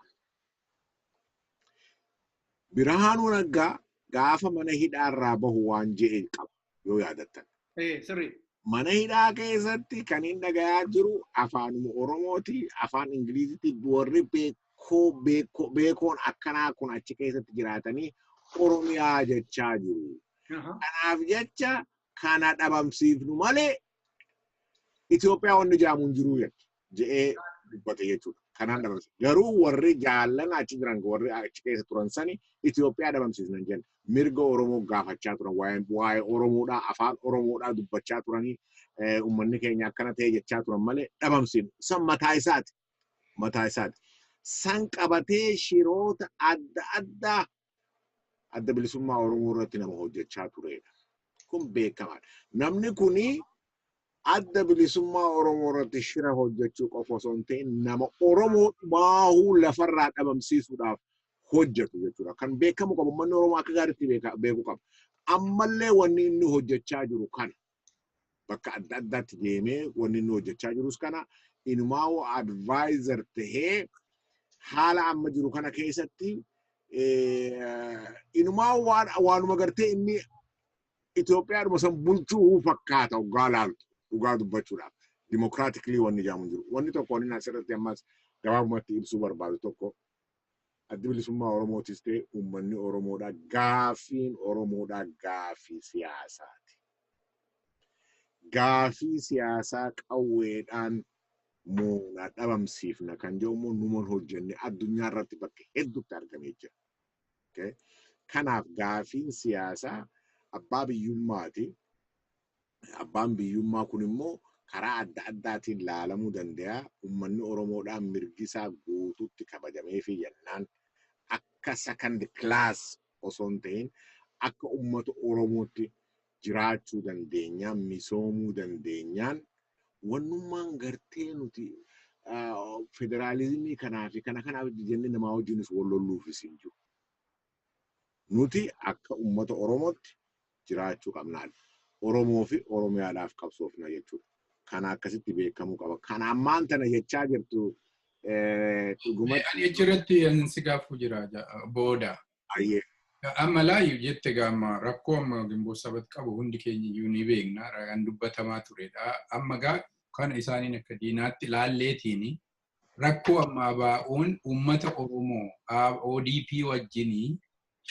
Birhaanuu Naggaa gaafa mana hidhaarraa bahu waan je'e qaba yoo yaadattan. Mana hidhaa keessatti kan hin dhagayaa jiru afaanuma Oromooti, afaan Ingiliziiti, warri beekoo beekoon akkanaa kun achi keessatti jiraatanii Oromiyaa jechaa jiru. Kanaaf jecha kana dhabamsiifnu malee Itoophiyaa wanni jaamu hin jiru je'ee dubbate jechuudha. Kanaan dhabamsiifnu. Garuu warri jaallan achi jiran, warri achi keessa turan sani, Itoophiyaa dhabamsiifna hin jenne. Mirga Oromoo gaafachaa turan, waa'ee Oromoodhaa, afaan Oromoodhaa dubbachaa turanii, uummanni keenya akkana ta'e jechaa turan malee dhabamsiifnu. San mataa isaati. Mataa isaati. San qabatee shiroota adda addaa Adda Bilisummaa Oromoo irratti nama hojjechaa turedha. Kun beekamaadha. Namni kuni Adda Bilisummaa Oromoo irratti shira hojjechuu qofa osoo hin ta'in nama Oromoo dhumaahuu lafarraa dhabamsiisuudhaaf hojjetu jechuudha. Kan beekamu qabu, uummanni Oromoo akka gaariitti beekuu qaba. Ammallee wanni inni hojjechaa jiru kana, bakka adda addaatti deemee wanni inni hojjechaa jirus kana. Inumaa'uu advisor tahee haala amma jiru kana keessatti inumaa waanuma gartee inni Itoophiyaadhuma san bulchuu fakkaata dhugaa laaltu, dhugaa dubbachuudhaaf. Democratically wanni jaamu jiru. Wanni tokko wanni asirratti ammas gabaabumatti ibsuu barbaadu tokko, Addi Bilisummaa Oromootis ta'e uummanni Oromoodhaa, gaaffiin Oromoodhaa gaaffii siyaasaati. Gaaffii siyaasaa qawweedhaan moona dhabamsiifna kan jedhu immoo numan hojjenne, addunyaa irratti bakka hedduutti argamee jira. Kanaaf gaaffiin siyaasaa abbaa biyyummaati. Abbaan biyyummaa kun immoo karaa adda addaatiin laalamuu danda'a. Uummanni Oromoodhaan mirgi isaa guutuutti kabajamee fi jennaan akka second class osoo hin ta'in akka uummata Oromootti jiraachuu dandeenyaan, misoomuu dandeenyaan, wannummaan gartee nuti federaalizimii kanaa fi kana kanaaf jennee namaa wajjinis wal lolluufis hin jiru. Nuti akka uummata Oromootti jiraachuu qabnaa. Oromoo fi Oromiyaadhaaf qabsoofna jechuudha. Kana akkasitti beekamuu qaba. Kana ammaan tana jechaa jirtu dhugumatti. Ani achirratti si gaafuu jira booda. Amma laayu jette gaama rakkoo amma Gimboo Sabat qabu hundi keenya iyyuu ni beekna, kan dubbatamaa turedha. Amma gaa kana isaaniin akka diinaatti laalleetiin rakkoo amma ABO'n uummata Oromoo ODP wajjinii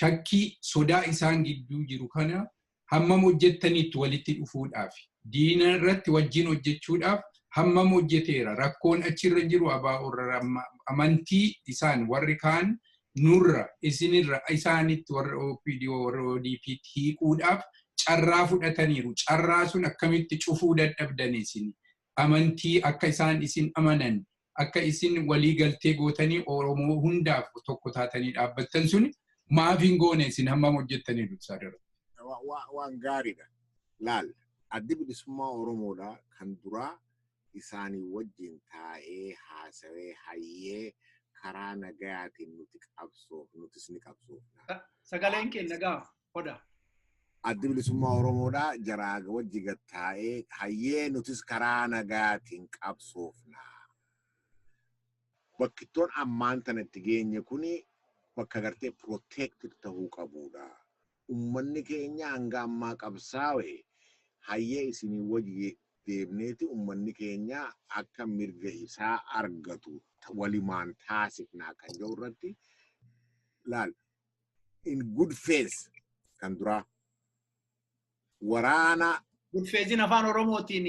shakkii sodaa isaan gidduu jiru kana hammam hojjettaniitti walitti dhufuudhaaf, diina irratti wajjin hojjechuudhaaf hammam hojjeteera? Rakkoon achirra jiru ABO irra amantii isaan warri kaan nurra isinirra isaanitti warra OPDO, warra ODP hiikuudhaaf carraa fudhataniiru. Carraa sun akkamitti cufuu dadhabdan isin? Amantii akka isaan isin amanan, akka isin walii galtee gootanii Oromoo hundaaf tokko taatanii dhaabbattan sun maaf hin goone isin? Hammam hojjettaniiru isaa dura? Waan gaariidha. Laal, Addi Bilisummaa Oromoodha kan duraa isaanii wajjin taa'ee haasawee, hayyee, karaa nagayaatiin nuti qabsoof, nutis ni qabsoofna. Sagaleen keenya nagaa oda. Addi Bilisummaa Oromoodha jaraa wajji gad taa'ee, hayyee, nutis karaa nagayaatiin qabsoofna. Bakkittoon ammaan tana itti geenye kuni bakka gartee protected ta'uu qabudha. Uummanni keenya hanga ammaa qabsaa'e, hayyee, isinii wajji deemneeti uummanni keenya akka mirga isaa argatu walimaan taasifnaa kan jedhu irratti laal, in good faith kan duraa waraana Good faithiin afaan Oromootiin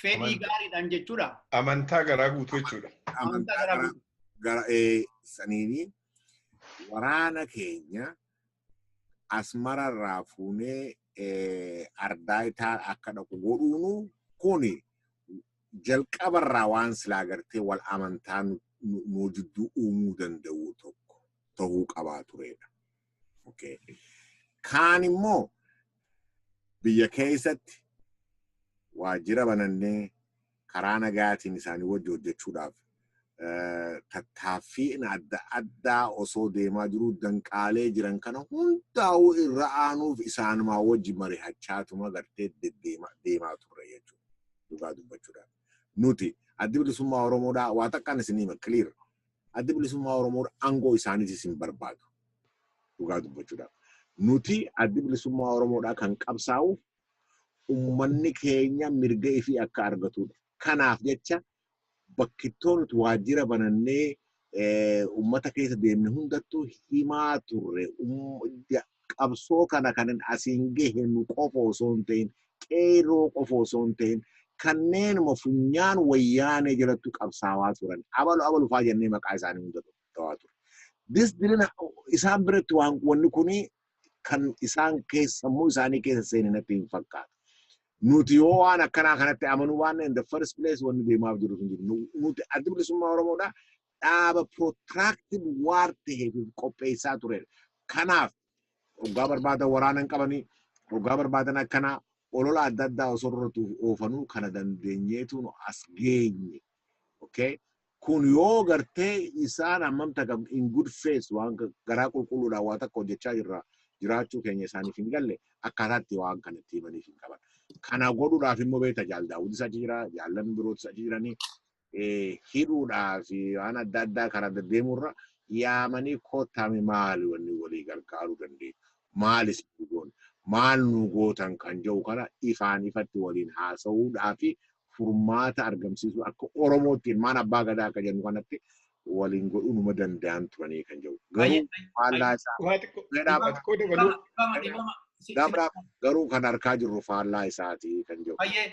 fedhii gaariidhaan jechuudha. Amantaa garaa guutuu jechuudha. Amantaa garaa saniini waraana keenya Asmararraa fuunee Ardaayitaa akka dhaqu godhuunu kuni jalqabarraa waan silaa gartee wal amantaa nu jidduu uumuu danda'u tokko ta'uu qabaa turedha. Kaan immoo biyya keessatti waajjira banannee karaa nagaatiin isaanii wajji hojjechuudhaaf tattaaffiin adda addaa osoo deemaa jiru danqaalee jiran kana hundaa'uu irra aanuuf isaanumaa wajji mari'achaatuma gartee deemaa turre jechuudha. Dhugaa dubbachuudhaaf. Nuti addi bilisummaa Oromoodhaa waa takkaan isin hima clear. Addi bilisummaa Oromoodhaa aangoo isaaniitis hin barbaadu. Dhugaa dubbachuudhaaf. Nuti addi bilisummaa Oromoodhaa kan qabsaa'uuf uummanni keenya mirga ifii akka argatudha. Kanaaf jecha bakkittoo nuti waajjira banannee uummata keessa deemne hundattuu himaa turre. Qabsoo kana kan asiin gahe nu qofa osoo hin ta'in, qeerroo qofa osoo hin ta'in, kanneenuma funyaan wayyaanee jalatti qabsaawaa turan. Abalu abalu faa jennee maqaa isaanii hunda ta'aa ture. This didn't isaan biratti waan wanni kuni kan isaan keessa sammuu isaanii keessa seene natti hin fakkaatu. Nuti yoo waan akkanaa kanatti amanuu waan in the first place wanni deemaaf jiru hin jiru. Nuti addi bilisummaa Oromoodhaa dhaaba protracted war ta'eef qopheessaa turedha. Kanaaf hoggaa barbaadan waraana hin qabanii, hoggaa barbaadan akkanaa olola adda addaa osoo irratti oofanuu kana dandeenyeetu nu as geenye. Okay? Kun yoo gartee isaan hammam takka in good faith waan garaa qulqulluudhaan waa takka hojjechaa jirra jiraachuu keenya isaaniif hin galle akkaataatti waan kanatti himaniif hin qaban. Kana godhuudhaaf immoo beekta Jaal Daawudis achi jira, jaallan birootis achi jiranii hidhuudhaaf waan adda addaa karaa deddeemurra yaamanii kottaame maali wanni walii gargaaruu dandeenya. Maalis nu goone maal nu gootan kan jedhu kana ifaan ifatti waliin haasa'uudhaa fi furmaata argamsiisuu akka Oromootti ilmaan abbaa gadaa akka jennu kanatti waliin godhuu numa danda'an turanii kan jedhu. Garuu faallaa isaa garuu kan harkaa jirru faallaa isaati kan jedhu. Baay'ee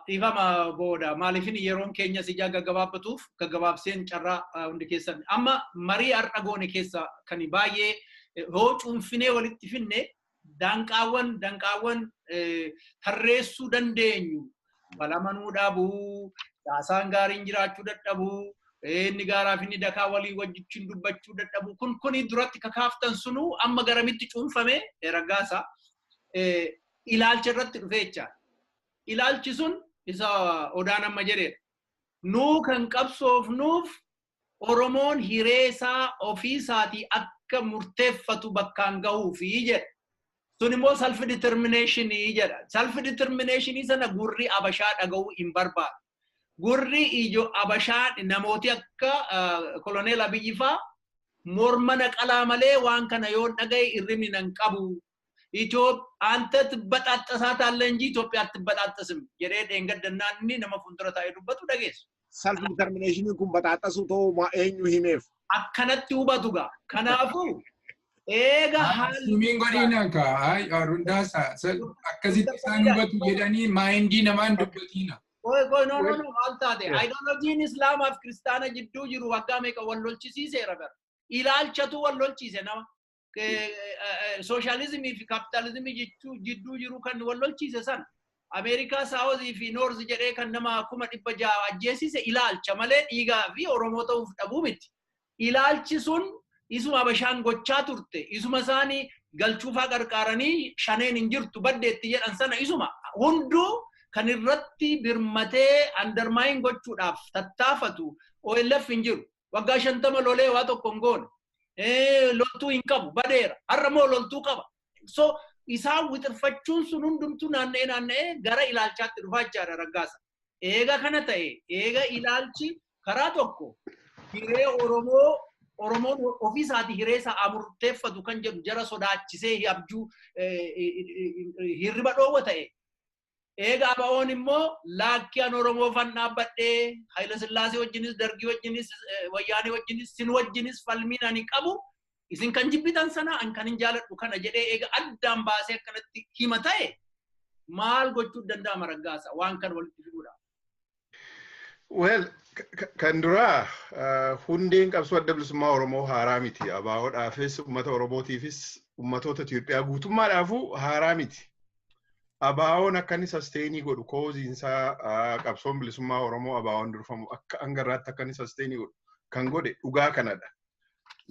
dhiifama booda maaliifin yeroon keenya ijaa gaggabaabbatuuf gaggabaabseen carraa hundi keessan amma marii har'a goone keessa kan baay'ee hoo cuunfinee walitti finne danqaawwan tarreessuu dandeenyu walamanuu dhabuu, caasaan gaariin jiraachuu dadhabuu, inni gaaraa fi inni dakaa walii wajjin dubbachuu dadhabuu kun kuni duratti kakaaftan sunuu amma garamitti cuunfame raggaasa ilaalcha irratti dhufe jechaadha. Ilaalchi sun isa Odaan amma jedhedha. Nuu kan qabsoofnuuf Oromoon hiree isaa ofii isaatii akka murteeffatu bakkaan gahuufi jedha. Sun immoo self determination jedha. Self determination sana gurri Abashaa dhaga'uu hin barbaadu. Gurri ijoo Abashaa namooti akka Koloneel Abiyyi faa morma naqalaa malee waan kana yoo dhagaye irribni nan qabu. አንተ ትበጣጠሳታለህ እንጂ ኢትዮጵያ አትበጣጠስም jedhee dheengaddannaan inni nama fuuldura taa'ee dubbatu dhageessu. Self determination kun baxaaxasuu ta'uu eenyu himeef? Akkanatti hubatu gaa. Kanaafuu eega haalli. Sumiin godhiina kaa Hundaasa akkasitti isaan hubatu jedhanii mindii namaan dubbatiina. Qoy qoy, no, no, no, maal taate ideoloojiin Islaamaaf Kiristaana jidduu jiru waggaa meeqa wal lolchisiiseera bara. Ilaalchatu wal lolchiise nama. Sooshaalizimii fi kaapitaalizimii jidduu jiru kan wal lolchiise sana. Ameerikaa Southii fi North jedhee kan nama 600,000 ajjeesise ilaalcha malee dhiigaa fi Oromoo ta'uuf dhabuu miti. Ilaalchi sun isuma Abashaan gochaa turte, isuma isaanii galchuufaa qarqaaranii shaneen hin jirtu baddeetti jedhan sana isuma hunduu kan irratti birmatee undermine gochuudhaaf tattaafatu OLF hin jiru. Waggaa 50 lolee waa tokko hin goone. Loltuu hin qabu badeera. Har'a immoo loltuu qaba. So isaan wixirfachuun sun hundumtuu naanna'ee naanna'ee gara ilaalchaatti dhufaa jechaadha raggaasa. Eega kana ta'e eega ilaalchi karaa tokko hiree Oromoo Oromoon ofii isaatii hiree isaa murteeffatu kan jedhu jara sodaachisee abjuu hirriba dhoowwa ta'e. Eega ABO'n immoo laakkii an Oromoo fan dhaabbadhee Hayila Sillaasee wajjinis Dargii wajjinis Wayyaanee wajjinis sin wajjinis falmiin ani qabu isin kan jibbitan sana an kan hin jaaladhu kana jedhee eega addaan baasee akkanatti hima ta'e Maal gochuu danda'ama Raggaasa waan kana walitti fiduudhaaf? Well, kan duraa hundeen qabsoo adda bilisummaa Oromoo haaraa miti. ABO'dhaafis, uummata Oromootiifis, uummatoota Itoophiyaa guutummaadhaafuu haaraa miti. ABO'n akka inni sustain godhu causeiinsaa qabsoon bilisummaa Oromoo ABO'n durfamu akka hangarraatti akka inni sustain godhu kan godhe dhugaa kanadha.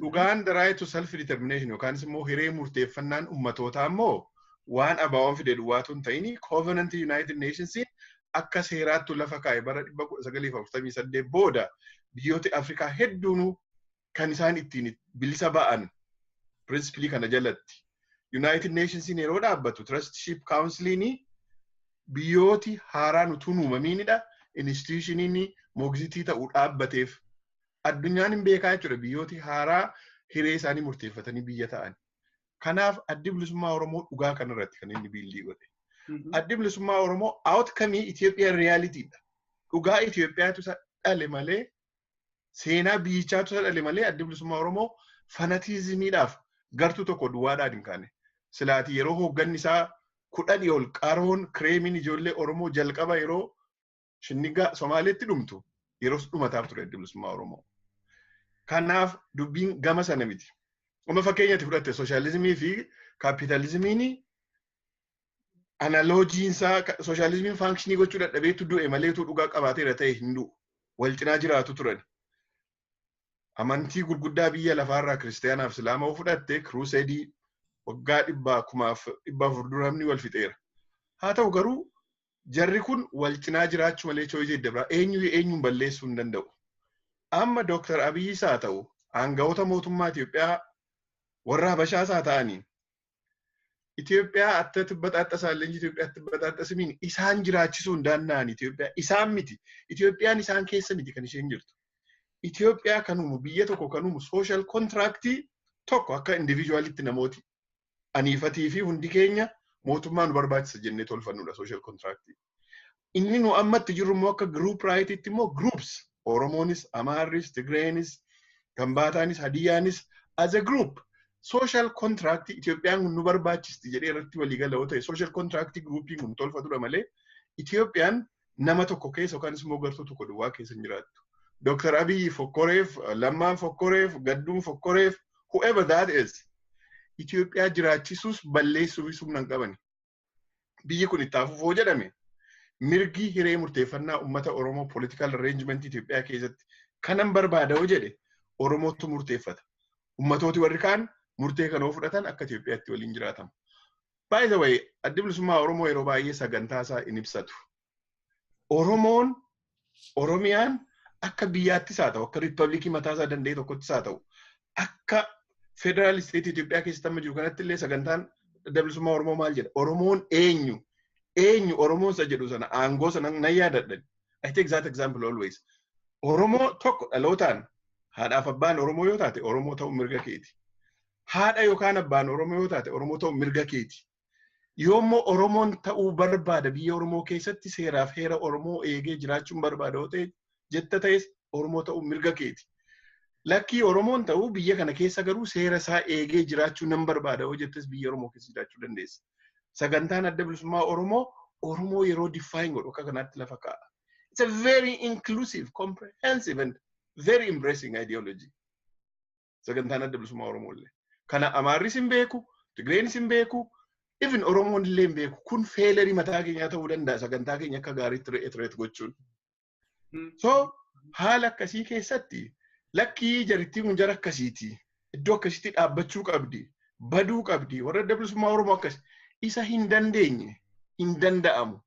Dhugaan the right to self determination yookaanis immoo hiree murteeffannaan uummatootaa immoo waan ABO'n fide duwwaatu hin ta'in, Covenant United Nationsiin akka seeraattu lafa kaa'e. Bara 1948 booda biyyoota Afrikaa hedduun kan isaan ittiin bilisa ba'an principle kana jalatti. United Nationsiin yeroo dhaabbatu Trusteeship Counciliin biyyooti haaraan utuu uumamiinidha. Institutioniin moogzitii ta'uu dhaabbateef addunyaan hin beekaa jechuudha, biyyooti haaraa hiree isaanii murteeffatanii biyya ta'an. Kanaaf addi bilisummaa Oromoo dhugaa kanarratti kan inni build godhe. Addi bilisummaa Oromoo outcome Itoophiyaan realityidha. Dhugaa Itoophiyaatu isa dhale malee, seenaa biyyichaatu isa dhale malee, addi bilisummaa Oromoo fanatismiidhaaf gartuu tokko duwwaadhaan hin kaane. Silaati yeroo hoogganni isaa 10 ol qaroon kireemiin ijoollee Oromoo jalqaba yeroo Shinnigaa Somaaleetti dhumtu yeroo dhumataaf ture addi bilisummaa Oromoo. Kanaaf dubbiin gama sana miti. Amma fakkeenyatti fudhatte, sooshaalizimii fi kaapitaalizimiin analogyiinsaa sooshaalizimiin function gochuu dadhabeetu du'e maleetu dhugaa qabaateera ta'e hin du'u. Wal cinaa jiraatu turan. Amantii gurguddaa biyya lafaarraa kiristaanaaf islaama fudhatte, crusade waggaa 4,400 duramni wal fixeera. Haa ta'u garuu jarri kun wal cinaa jiraachuu malee choice adda biraa eenyu eenyuun balleessuu hin danda'u. Amma Dooktar Abiyyiis haa ta'u, aangawoota mootummaa Itoophiyaa warra Habashaas haa ta'anii, Itoophiyaa atta tibbaxaaxxasaallee Itoophiyaa tibbaxaaxxasimiin isaan jiraachisuu hin danda'an. Itoophiyaa isaan miti. Itoophiyaan isaan keessa miti kan isheen jirtu. Itoophiyaa kan uumu, biyya tokko kan uumu social contract tokko akka individualitti namooti aniifatii fi hundi keenya mootummaa nu barbaachisa jennee tolfannudha social contract. Inni nu ammatti jirru immoo akka group rightitti immoo groups Oromoonis, Amaarris, Tigreenis, Gambaataanis, Hadiyyaanis as a group social contract Itoophiyaan kun nu barbaachisti jedhee irratti waliigala yoo ta'e, social contract groupiin kun tolfatudha malee Itoophiyaan nama tokko keessa yookaan immoo gartuu tokko duwwaa keessa hin jiraattu. Dr. Abiyyi fokkoreef, Lammaan fokkoreef, Gadduun fokkoreef, whoever that is, Itoophiyaa jiraachisuus balleessuufis humna hin qabani. Biyyi kun itti fufoo jedhame mirgi hiree murteeffannaa uummata Oromoo political arrangement Itoophiyaa keessatti kanan barbaada yoo jedhe Oromootu murteeffata. Ummatooti warri kaan murtee kana yoo fudhatan akka Itoophiyaatti waliin jiraatama. By the way, addi bilisummaa Oromoo yeroo baay'ee sagantaa isaa in ibsatu. Oromoon, Oromiyaan akka biyyaattis haa ta'u, akka riippaabilikii mataa isaa danda'e tokkottis haa ta'u, akka federal state Itoophiyaa keessatti amma jiru kanatti illee sagantaan adda bilisummaa Oromoo maal jedha? Oromoon eenyu? Eenyu Oromoon isa jedhu sana aangoo sana nan yaadadha. I take that example always. Oromoo tokko dhalootaan haadhaaf abbaan Oromoo yoo taate Oromoo ta'uu mirga keeti. Haadha yookaan abbaan Oromoo yoo taate Oromoo ta'uu mirga keeti. Yoommoo Oromoon ta'uu barbaada, biyya Oromoo keessatti seeraaf heera Oromoo eegee jiraachuun barbaada yoo ta'e jetta ta'es Oromoo ta'uu mirga keeti. Lakkii, Oromoon ta'uu biyya kana keessa garuu seera isaa eegee jiraachuu nan barbaada yoo jettes biyya Oromoo keessa jiraachuu dandeessa. Sagantaan adda bilisummaa Oromoo Oromoo yeroo define godhu akka kanaatti lafa kaa'a. It's a very inclusive, comprehensive and very embracing ideology. Sagantaan adda bilisummaa Oromoo illee. Kana Amaarris hin beeku, Tigreenis hin beeku, even Oromoon illee hin beeku. Kun failure mataa keenyaa ta'uu danda'a sagantaa keenya akka gaariitti reiterate gochuun. So haala akkasii keessatti lakkii, jarittiin kun jara akkasiiti. Iddoo akkasitti dhaabbachuu qabdi. Baduu qabdi. Warra adda bilisummaa Oromoo akkas. Isa hin dandeenye, hin danda'amu.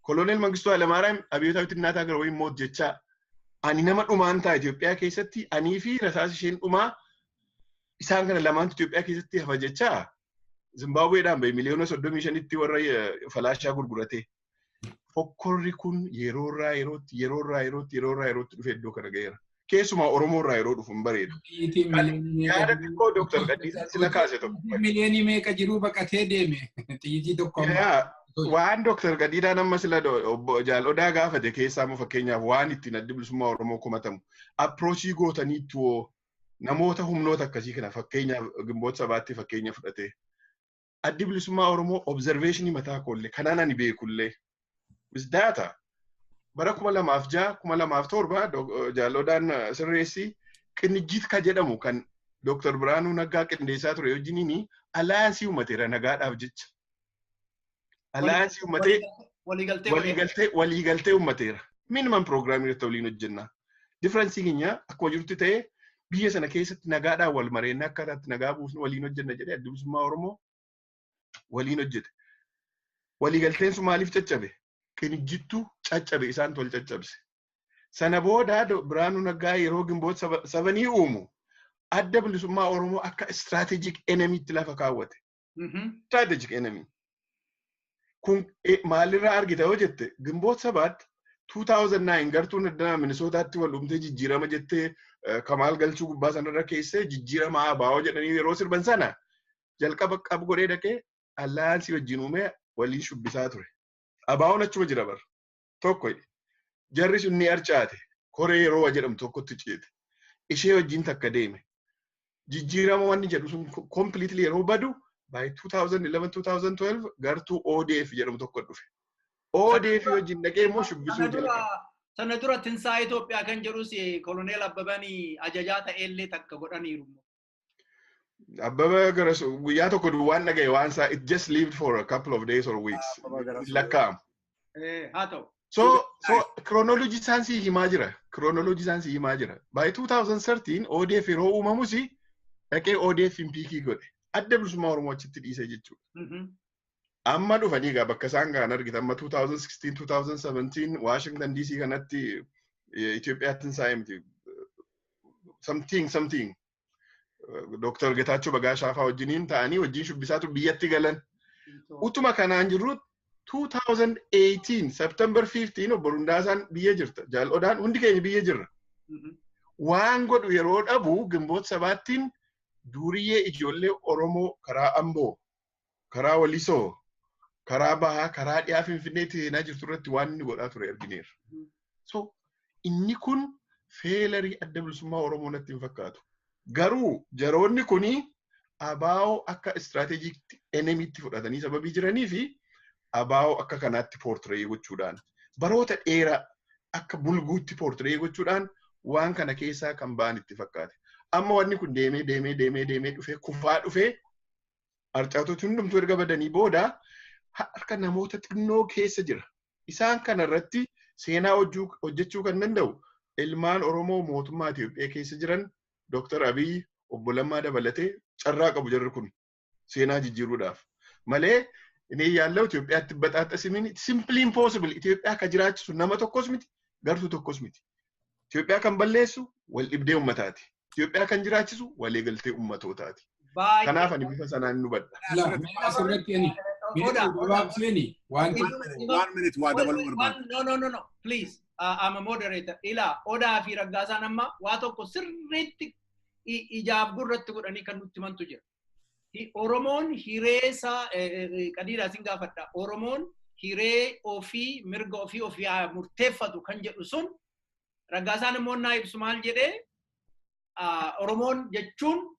Koloneel Mangistuu Hayilamaariyaam አብዮታዊት እናት ሀገር ወይም ሞት jechaa ani nama dhumaan ta'a Itoophiyaa keessatti, anii fi rasaas isheen dhumaa isaan kana lamaantu Itoophiyaa keessatti hafa jechaa Zimbaabuweedhaan bahe miliyoona 35tti warra falaashaa gurgurate. Fokkorri kun yeroorraa yerootti, yeroorraa yerootti, yeroorraa yerootti dhufe iddoo kana ga'eera. Keessumaa Oromoorraa yeroo dhufu hin bareedu. Yaada xiqqoo Dooktar Qaddiisaan sila kaase tokko. Miliyoonii meeqa jiruu baqatee deeme xiyyitii tokko. Waan Dooktar Qaddiidaan amma sila obbo Jaal Odaa gaafate keessaa immoo fakkeenyaaf waan ittiin addi bilisummaa Oromoo komatamu. Approach gootaniitu namoota humnoota akkasii kana, fakkeenyaaf Gimboota Sabaatti fakkeenya fudhate. Addi Bilisummaa Oromoo observationii mataa koollee kanaan ani beekullee with data bara 2006, 2007 Jaal Odaan sirreessi Qinijjiit ka jedhamu kan Dr. Biraanuu Naggaa qindeessaa ture wajjiniin alliance uumateera nagaadhaaf jecha. Alliance uummatee waliigaltee uummateera. Minimum program irratti waliin hojjenna. Difference keenya akkuma jirutti ta'ee biyya sana keessatti nagaadhaan wal mareennee akkaataatti nagaa buufnu waliin hojjenna jedhee Addi Bilisummaa Oromoo waliin hojjete. Waliigalteen sun maaliif caccabe? Qinijjittuu caccabe, isaan wal caccabse. Sana booda Biraanuu Naggaa yeroo Gimboota sabanii uumu Adda Bilisummaa Oromoo akka strategic enemytti lafa kaawwate. Strategic enemy. Kun maalirraa argita yoo jette, Gimboota 7 2009 gartuun addanaa Minisootaatti wal dhumtee jijjiirama jettee Kamaal Galchuu gubbaa sanarra keessee jijjiirama ABO jedhanii yeroo sirban sana jalqaba qab godhee dhaqee alliance wajjin uumee waliin shubbisaa ture. ABO'n achuma jira bara. Tokko jarri sun ni arcaate, koree yeroo jedhamu tokkotti ceete. Ishee wajjin takka deeme. Jijjiirama wanni jedhu sun completely yeroo badu by 2011-2012 gartuu ODF jedhamu tokko dhufe. ODF wajjin dhaqee immoo shubbisuu jalqabe. Sana dura Tinsaa Itoophiyaa kan jedhus Koloneel Abbabanii ajajaa ta'ellee takka godhaniiru. Abbaba gara guyyaa tokko duwwaan dhagaye waan isaa, it just lived for a couple of days or weeks. Lakkaa'amu. Haa ta'u. So chronology isaan sii himaa jira. Chronology isaan sii himaa jira. By 2013 ODF yeroo uumamus dhaqee ODF hin pick godhe. Adda Bilisummaa Oromoo achitti dhiise jechuudha. Amma dhufanii egaa bakka isaan gahan argita. Amma 2016, 2017 Washington DC kanatti Itoophiyaatti hin miti. Something, something. Dr. Getaachoo Bagaashaa fa'aa wajjiniin ta'anii wajjin shubbisaa ture, biyyatti galan. Utuma kanaan jirru 2018 September 15 obbo Rundaasaan biyya jirta. Jaal Odaan, hundi keenya biyya jirra. Waan godhu yeroo dhabu Gimboota 7ttiin duuriyyee ijoollee Oromoo karaa Amboo, karaa Walisoo, karaa Bahaa, karaa dhiyaa Finfinneetti seenaa jirtu irratti waan inni godhaa ture argineerra. So inni kun failure Adda Bilisummaa Oromoo natti hin fakkaatu. Garuu jaroonni kuni ABO akka strategic enemytti fudhatanii sababii jiranii fi ABO akka kanaatti portray gochuudhaan baroota dheeraa akka bulguutti portray gochuudhaan waan kana keessaa kan ba'an itti fakkaate. Amma wanni kun deemee deemee deemee deemee dhufee kufaa dhufee arcaatoti hundumtuu erga badanii booda harka namoota xinnoo keessa jira. Isaan kana irratti seenaa hojjechuu kan danda'u ilmaan Oromoo mootummaa Itoophiyaa keessa jiran, Dr. Abiy, obbo Lammaa dabalatee carraa qabu jarri kun seenaa jijjiiruudhaaf. Malee inni yaallau Itoophiyaatti baxaaxasimin simply impossible. Itoophiyaa ka jiraachisu nama tokkos miti, gartuu tokkos miti. Itoophiyaa kan balleessu wal dhibdee uummataati. Itoophiyaa kan jiraachisu waliigaltee uummatootaati. Kanaaf ani bifa sanaan nu hubadha. Asirratti ani gabaabseeni wanti One minute waa dabaluu barbaada. No, no, no, no, please. I'm a moderator. Ilaa, Odaa fi Raggaasaan amma waa tokko sirriitti ijaaf gurratti godhanii kan nutti himantu jira. Oromoon hiree isaa, Qadiidhaa sin gaafadha. Oromoon hiree ofii, mirga ofii ofii haa murteeffatu kan jedhu sun, Raggaasaan immoo naa ibsu maal jedhee, Oromoon jechuun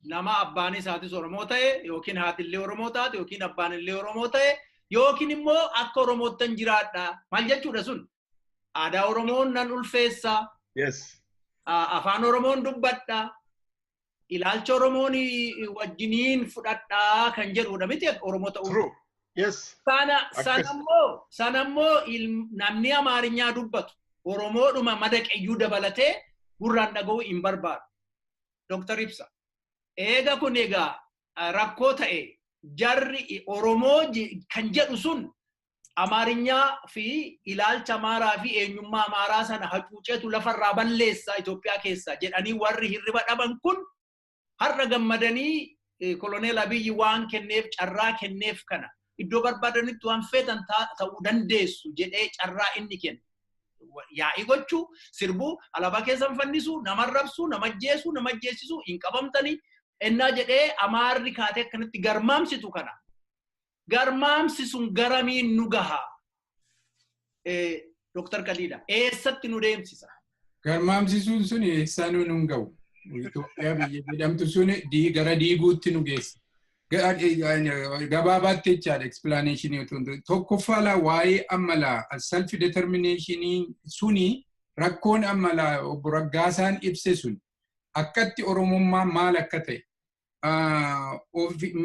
nama abbaan isaatis Oromoo ta'e yookiin haatillee Oromoo taate yookiin abbaan illee Oromoo ta'e yookiin immoo akka Oromoottan jiraadha. Maal jechuudha sun? Aadaa Oromoon nan ulfeessa. Afaan Oromoon dubbadha. Ilaalcha Oromoon wajjiniin fudhadhaa kan jedhudha miti Oromoo ta'uu? True. Yes. Sana sanammoo namni Amaarinyaa dubbatu Oromoodhuma madaqeyyuu dabalatee gurraan dhaga'uu hin barbaadu. Dr. Ibsa. Eega kun egaa rakkoo ta'e, jarri Oromoo kan jedhu sun Amaarinyaa fi ilaalcha Amaaraa fi eenyummaa Amaaraa sana hacuuceetu lafarraa balleessa Itoophiyaa keessa jedhanii warri hirriba dhaban kun har'a gammadanii Koloneel Abiyyi waan kenneef, carraa kenneef kana iddoo barbaadanitti waan feetan ta'uu dandeessu jedhee carraa inni kenna. Yaa'ii gochuu, sirbuu, alaabaa keessan fannisuu, nama rabsuu, nama ajjeesuu, nama ajjeesisuu hin qabamtanii ennaa jedhee Amaarri kaatee akkanatti garmaamsitu kana. Garmaamsi sun garamiin nu gaha? Dr. Kaliida, eessatti nu deemsisa? Garmaamsisuun sun eessaanuu nu hin ga'u. Itoophiyaa biyya jedhamtu sun gara diiguutti nu geessa. Gabaabaatti jechaadha explanation tokkoffaa laa waa'ee ammalaa self determination suni rakkoon ammalaa obbo Raggaasaan ibse sun akkatti Oromummaa maal akka ta'e,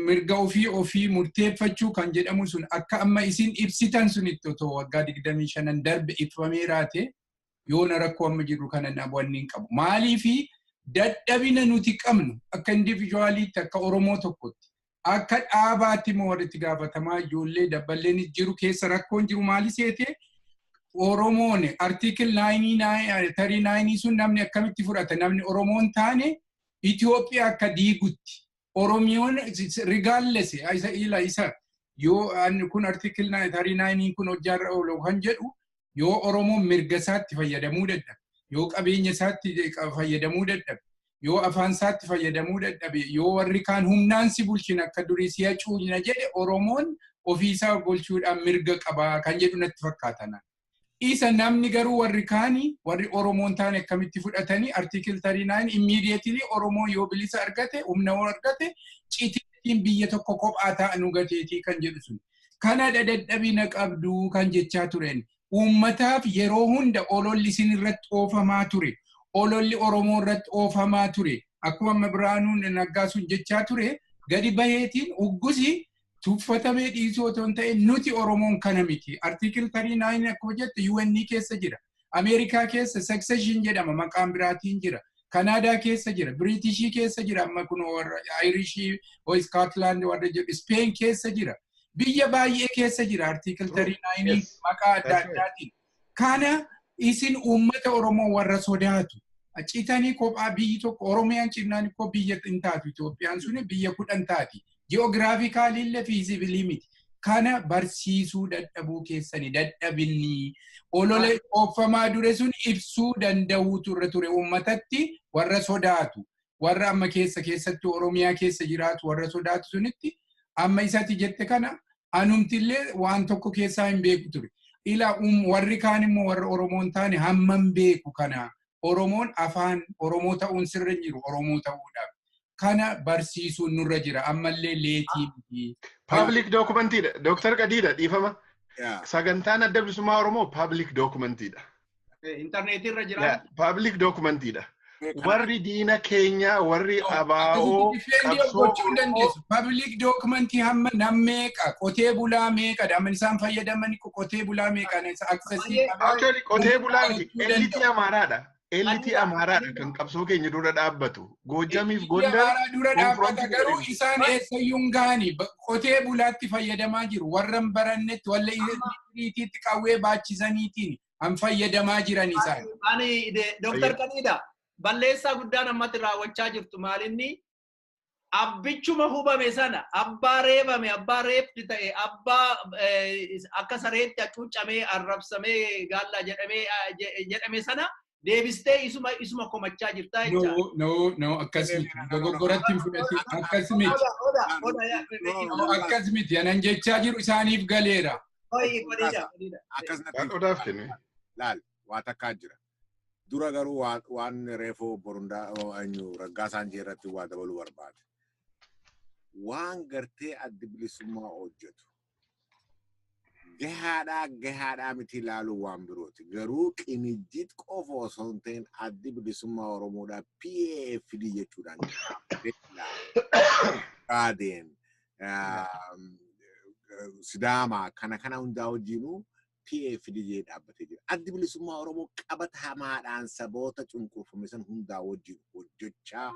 mirga ofii ofii murteeffachuu kan jedhamu sun akka amma isin ibsitan sunitti otoo waggaa 25 darbe ibfamee raate yoona rakkoo amma jirru kana wanni hin qabu. Maaliifi dadhabina nuti qabnu akka individualiitti, akka Oromoo tokkotti, akka dhaabaatti immoo warri itti gaafatamaa ijoollee dabballeen jiru keessa rakkoon jiru maali seete? Oromoon article 39 sun namni akkamitti fudhata? Namni Oromoon taane Itoophiyaa akka diigutti Oromiyoon regardless isa ila isa yoo kun article 39 kun hojjaarra oolu kan jedhu, yoo Oromoon mirga isaatti fayyadamuu dadhabe, yoo qabeenya isaatti fayyadamuu dadhabe, yoo afaan isaatti fayyadamuu dadhabe, yoo warri kaan humnaan si bulchina, akka durii si hacuucna jedhe, Oromoon ofiisaa bulchuudhaan mirga qabaa kan jedhu natti fakkaata. Isa namni garuu warri kaanii, warri Oromoon taane akkamitti fudhatanii? Article 39 immediately Oromoon yoo bilisa argate, humna yoo argate, citiitiin biyya tokko kophaa ta'anu gateetii kan jedhu sun. Kana dadhabina qabdu kan jechaa tureen. Uummataaf yeroo hunda ololli isin irratti oofamaa ture. Ololli Oromoo irratti oofamaa ture. Akkuma amma Biraanuun Naggaa sun jechaa ture, gadi baheetiin uggusi tuffatamee dhiisuu otoo hin ta'in nuti Oromoon kana miti. Article 39 akkuma jette UN keessa jira. Ameerikaa keessa secession jedhama, maqaan biraatiin jira. Kanaadaa keessa jira. Biriitishii keessa jira. Amma kun warra Ayirishii, Scotland warra jedhu, Spain keessa jira. Biyya baay'ee keessa jira article 39 maqaa adda addaatiin. Kana isin uummata Oromoo warra sodaatu. Citanii kophaa biyyi tokko Oromiyaan cinnaan koo biyya hin taatu. Itoophiyaan suni biyya 10 taati. Geographically illee feasible miti. Kana barsiisuu dadhabuu keessani dadhabinni olola oofamaa dure sun ibsuu danda'uutu irra ture uummatatti, warra sodaatu, warra amma keessa keessatti Oromiyaa keessa jiraatu warra sodaatu sunitti. Amma isatti jette kana anumtillee waan tokko keessaa hin beeku ture. Ila warri kaan immoo warra Oromoon taane hammam beeku kana? Oromoon afaan Oromoo ta'uun sirra hin jiru Oromoo ta'uudhaaf. Kana barsiisuun nurra jira, ammallee late miti. Public documentiidha. Dooktar Qadiidha, dhiifama. Sagantaan Adda Bilisummaa Oromoo public documentiidha. Intarneetii irra jira. Public documentiidha. Warri diina keenya, warri ABO qabsoo hin dandeessu. Public documentii hamma nam meeqa, qotee bulaa meeqa amma isaan fayyadaman, qotee bulaa meeqa accessii? Actually qotee bulaa miti. Eliitii Amaaraadha. Eliitii Amaaraadha kan qabsoo keenya dura dhaabbatu. Goojamiif Gondar. Amaaraa dura dhaabbata garuu isaan eessayyuu hin gahani. Qotee bulaatti fayyadamaa jiru. Warra hin barannetti, warra eliitiitti qawwee baachisaniitiin han fayyadamaa jiran isaan. Ani Dooktar Qadiidha. Balleessaa guddaan ammatti raawwachaa jirtu maalinni? Abbichuma hubame sana, abbaa reebame, abbaa reebdi ta'e, abbaa akka sareetti hacuuccamee, arrabsamee, gaallaa jedhamee jedhame sana deebistee isuma komachaa jirtaa jecha. No, no, no, akkas miti. Dogoggoratti hin fudhatin. Akkas miti. Akkas miti. Anan jechaa jiru isaaniif galeera. Akkas natti Odaaf kenne. Laal, waa takkaa jira. Dura garuu waan reefuu Borundaa eenyu Raggaasaan irratti waa dabaluu barbaade. Waan gartee Addi Bilisummaa hojjetu gahaadhaa gahaadhaa miti ilaaluu waan birooti. Garuu Qinijjit qofa osoo hin ta'in Addi Bilisummaa Oromoodhaa PAFD jechuudhaan Raadeen Sidaamaa kana kana hundaa wajjinuu PAFD jedhee dhaabbatee jira. Addi Bilisummaa Oromoo qabatamaadhaan saboota cunqurfame san hundaa wajjin hojjechaa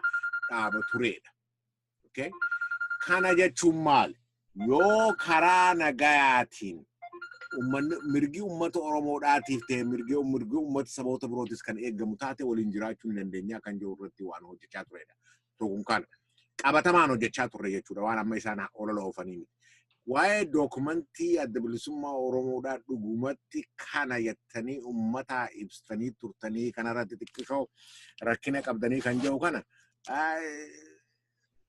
dhaaba turedha. Okay? Kana jechuun maali? Yoo karaa nagayaatiin uummanni mirgi uummata Oromoodhaatiif ta'e, mirgi uummata saboota birootis kan eegamu taate, waliin jiraachuu ni dandeenya kan jiru irratti waan hojjechaa turedha. Tokko kana. Qabatamaan hojjechaa turre jechuudha waan amma isaan olola oofanii miti. Waa'ee dookumentii Adda Bilisummaa Oromoodhaa dhugumatti kana jettanii uummataa ibsitanii turtanii kanarratti xiqqishoo rakkina qabdanii kan jiru kana,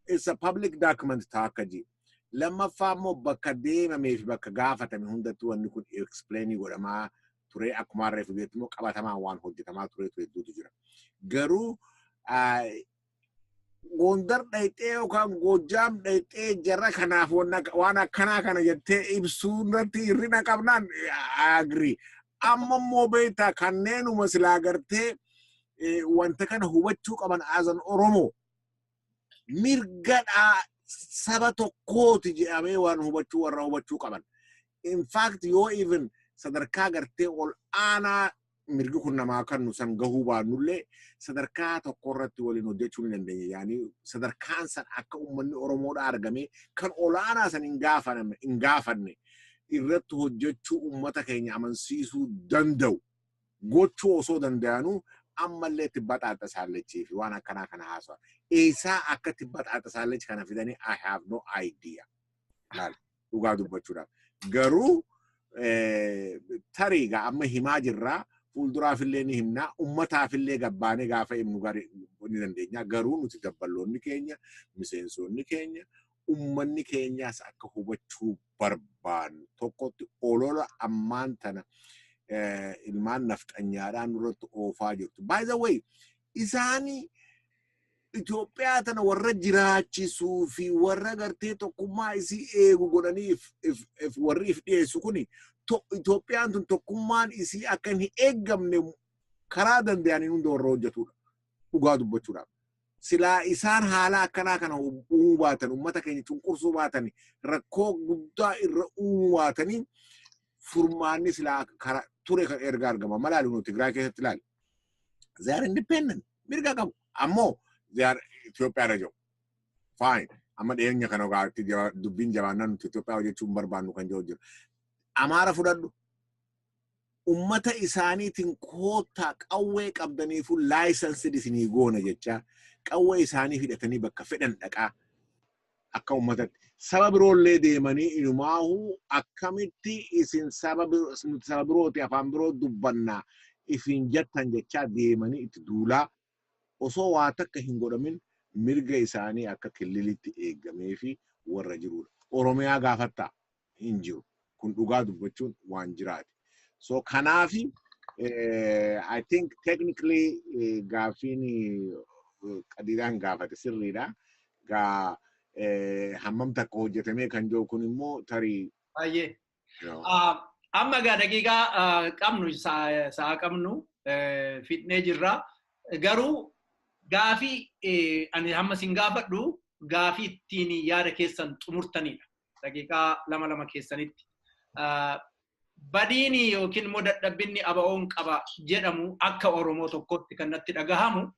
it's a public document ta'a ji. Lammaffaa immoo bakka deemamee fi bakka gaafatame hundatti wanni kun explain godhamaa ture, akkuma reefu beektu immoo qabatamaan waan hojjetamaa ture hedduutu jira. Garuu Gondar dhayxee yookaan Goojjaam dhayxee jarra kanaaf waan akkanaa kana jettee ibsuu irratti hir'ina qabnaan agree. Amma immoo beektaa, kanneenuma silaa gartee wanta kana hubachuu qaban as an Oromoo mirgadhaa saba tokkooti jedhamee waan hubachuu warra hubachuu qaban. In fact, yoo even sadarkaa gartee ol aanaa mirgi kun namaa kennu san gahuu baannullee, sadarkaa tokko irratti waliin hojjechuu ni dandeenya. Yaani sadarkaan san akka uummanni Oromoodhaa argamee kan olaanaa san hin gaafanne irratti hojjechuu, uummata keenya amansiisuu danda'u gochuu osoo danda'anuu, ammallee tibba xaaxa saallechii fi waan akkanaa kana haasawa. Eessaa akka tibba xaaxa saallechi kana fidanii, I have no idea. Dhugaa dubbachuudhaaf. Garuu tarii amma himaa jirraa, fuulduraafillee ni himnaa, ummataafillee gabbaanee gaafa himnu ni dandeenya. Garuu nuti dabballoonni keenya, miseensonni keenya, ummanni keenyaas akka hubachuu barbaannu tokkotti, olola ammaan tana ilmaan nafxanyaadhaan nurratti oofaa jirtu. By the way, isaanii Itoophiyaa tana warra jiraachisuu fi warra gartee tokkummaa isii eegu godhanii warri if dhiyeessu kuni, Itoophiyaan tun tokkummaan isii akka hin eeggamne karaa danda'aniin hunda warra hojjetudha. Dhugaa dubbachuudhaaf. Silaa isaan haala akkanaa kana uumuu baatan, uummata keenya cunqursuu baatan, rakkoo guddaa irra uumuu baatanii, furmaanni silaa karaa ture kan erga argama. Malaali, nuti Tigraay keessatti ilaali. They are independent. Mirga qabu. Ammoo they are Itoophiyaa irra jiru. Fine. Amma dhiyeenya kana gaatti dubbiin jabaannaan nuti Itoophiyaa hojjechuu hin barbaannu kan jiru jiru. Amaara fudhadhu. Ummata isaaniitiin koottaa, qawwee qabdaniifu license isinii goona jecha qawwee isaanii hidhatanii bakka fedhan dhaqaa akka ummatatti. Saba biroollee deemanii inumaahu akkamitti isin saba nuti saba birooti, afaan biroo dubbannaa ifin jettan jechaa deemanii itti duulaa, osoo waa takka hin godhamin mirga isaanii akka killilitti eegamee fi warra jirudha. Oromiyaa gaafattaa hin jiru. Kun dhugaa dubbachuun waan jiraati. So kanaafi I think technically gaaffiin Qadiidaan gaafate sirriidha. Gaa hammam takka hojjetamee kan jiru kun immoo tarii. Baay'ee. Amma gaa daqiiqaa qabnu, sa'a qabnu fixnee jirra. Garuu gaafii ani hamma sin gaafadhu gaafii ittiin yaada keessan xumurtanidha. Daqiiqaa lama lama keessanitti. Badiini yookiin immoo dadhabbinni ABO'n qaba jedhamu akka Oromoo tokkotti kan natti dhagahamu.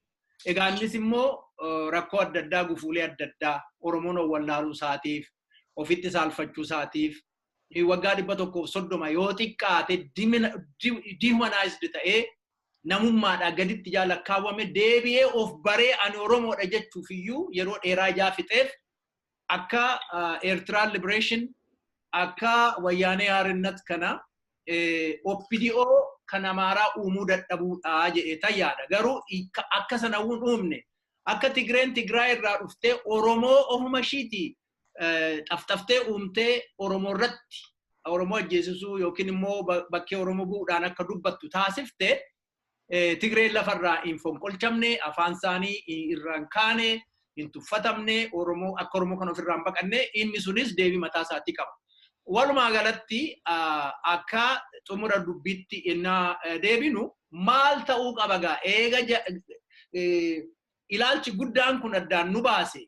Egaa innis immoo rakkoo adda addaa, gufuulee adda addaa, Oromoon wallaaluu isaatiif, ofitti saalfachuu isaatiif, waggaa 130 yoo xiqqaate dehumanized ta'ee, namummaadhaa gaditti jaalakkaawwame, deebi'ee of baree ani Oromoodha jechuuf iyyuu yeroo dheeraa ijaa fixeef, akka Eertiraan liberation, akka Wayyaanee Haarinnat kana OPDO kan Amaaraa uumuu dadhabuudha jedhee tayyaadha. Garuu akka sana hin uumne, akka Tigreen Tigraay irraa dhuftee Oromoo ofuma ishiitii xafxaftee uumtee Oromoo irratti Oromoo ajjeesisuu yookiin immoo bakkee Oromoo bu'uudhaan akka dubbattu taasifte, Tigreen lafarraa hin fonqolchamne, afaan isaanii irraa hin kaane, hin tuffatamne, Oromoo akka Oromoo kan ofirraa hin baqanne, inni sunis deebii mataa isaatii qaba. Walumaa galatti akka xumura dubbiitti innaa deebinu, maal ta'uu qaba gaa eega ilaalchi guddaan kun addaan nu baase?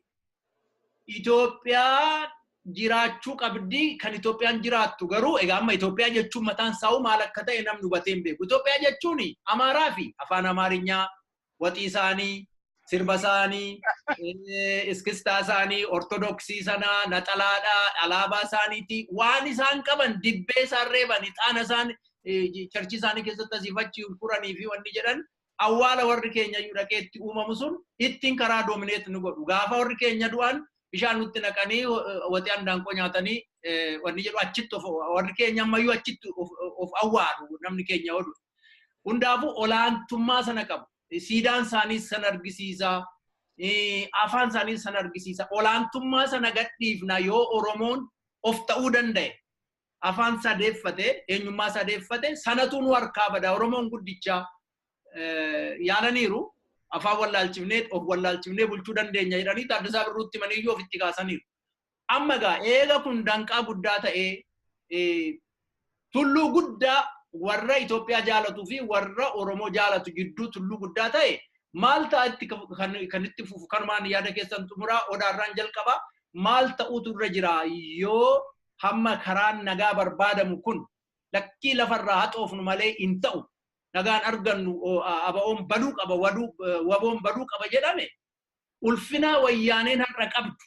Itoophiyaa jiraachuu qabdi. Kan Itoophiyaan jiraattu garuu egaa amma Itoophiyaa jechuun mataan isaa maal akka ta'e namni hubatee hin beeku. Itoophiyaa jechuun Amaaraa fi afaan Amaarinyaa, waxii isaanii, sirba isaanii, iskistaa isaanii, Ortodoksii sanaa, naxalaadhaa, alaabaa isaaniiti. Waan isaan qaban, dibbee isaan reeban, ixaana isaan church isaanii keessatti asiif achi furanii fi wanni jedhan, awwaala warri keenya iyyuu dhaqee itti uumamu sun ittiin karaa dominate nu godhu. Gaafa warri keenya du'an bishaan nutti naqanii, waxii handaanqoo nyaatanii, wanni jedhu achitti of warri keenya ammayyuu achitti of awwaalu namni keenya odu. Hundaafuu olaantummaa sana qabu. Siidaan isaanii sana argisiisa. Afaan isaanii sana argisiisa. Olaantummaa sana gadhiifna yoo Oromoon of ta'uu danda'e. Afaan sadeeffate, eenyummaa sadeeffate, sanatu nu harkaa bada. Oromoon guddichaa yaalaniiru. Afaan wallaalchifnee of wallaalchifnee bulchuu dandeenya jedhanii Taaddasaa Birruutti maniyyuu ofitti kaasaniiru. Amma egaa eega kun danqaa guddaa ta'ee tulluu guddaa warra Itoophiyaa jaalatuu fi warra Oromoo jaalatu gidduu tulluu guddaa ta'e maal ta'a itti kan itti fufu kanumaan yaada keessan xumuraa odaarraan jalqaba maal ta'uutu irra jira yoo hamma karaan nagaa barbaadamu kun lakkii lafarraa haxoofnu malee hin ta'u nagaan argannu aba'oon baduu qaba waboon baduu qaba jedhame ulfina wayyaaneen har'a qabdu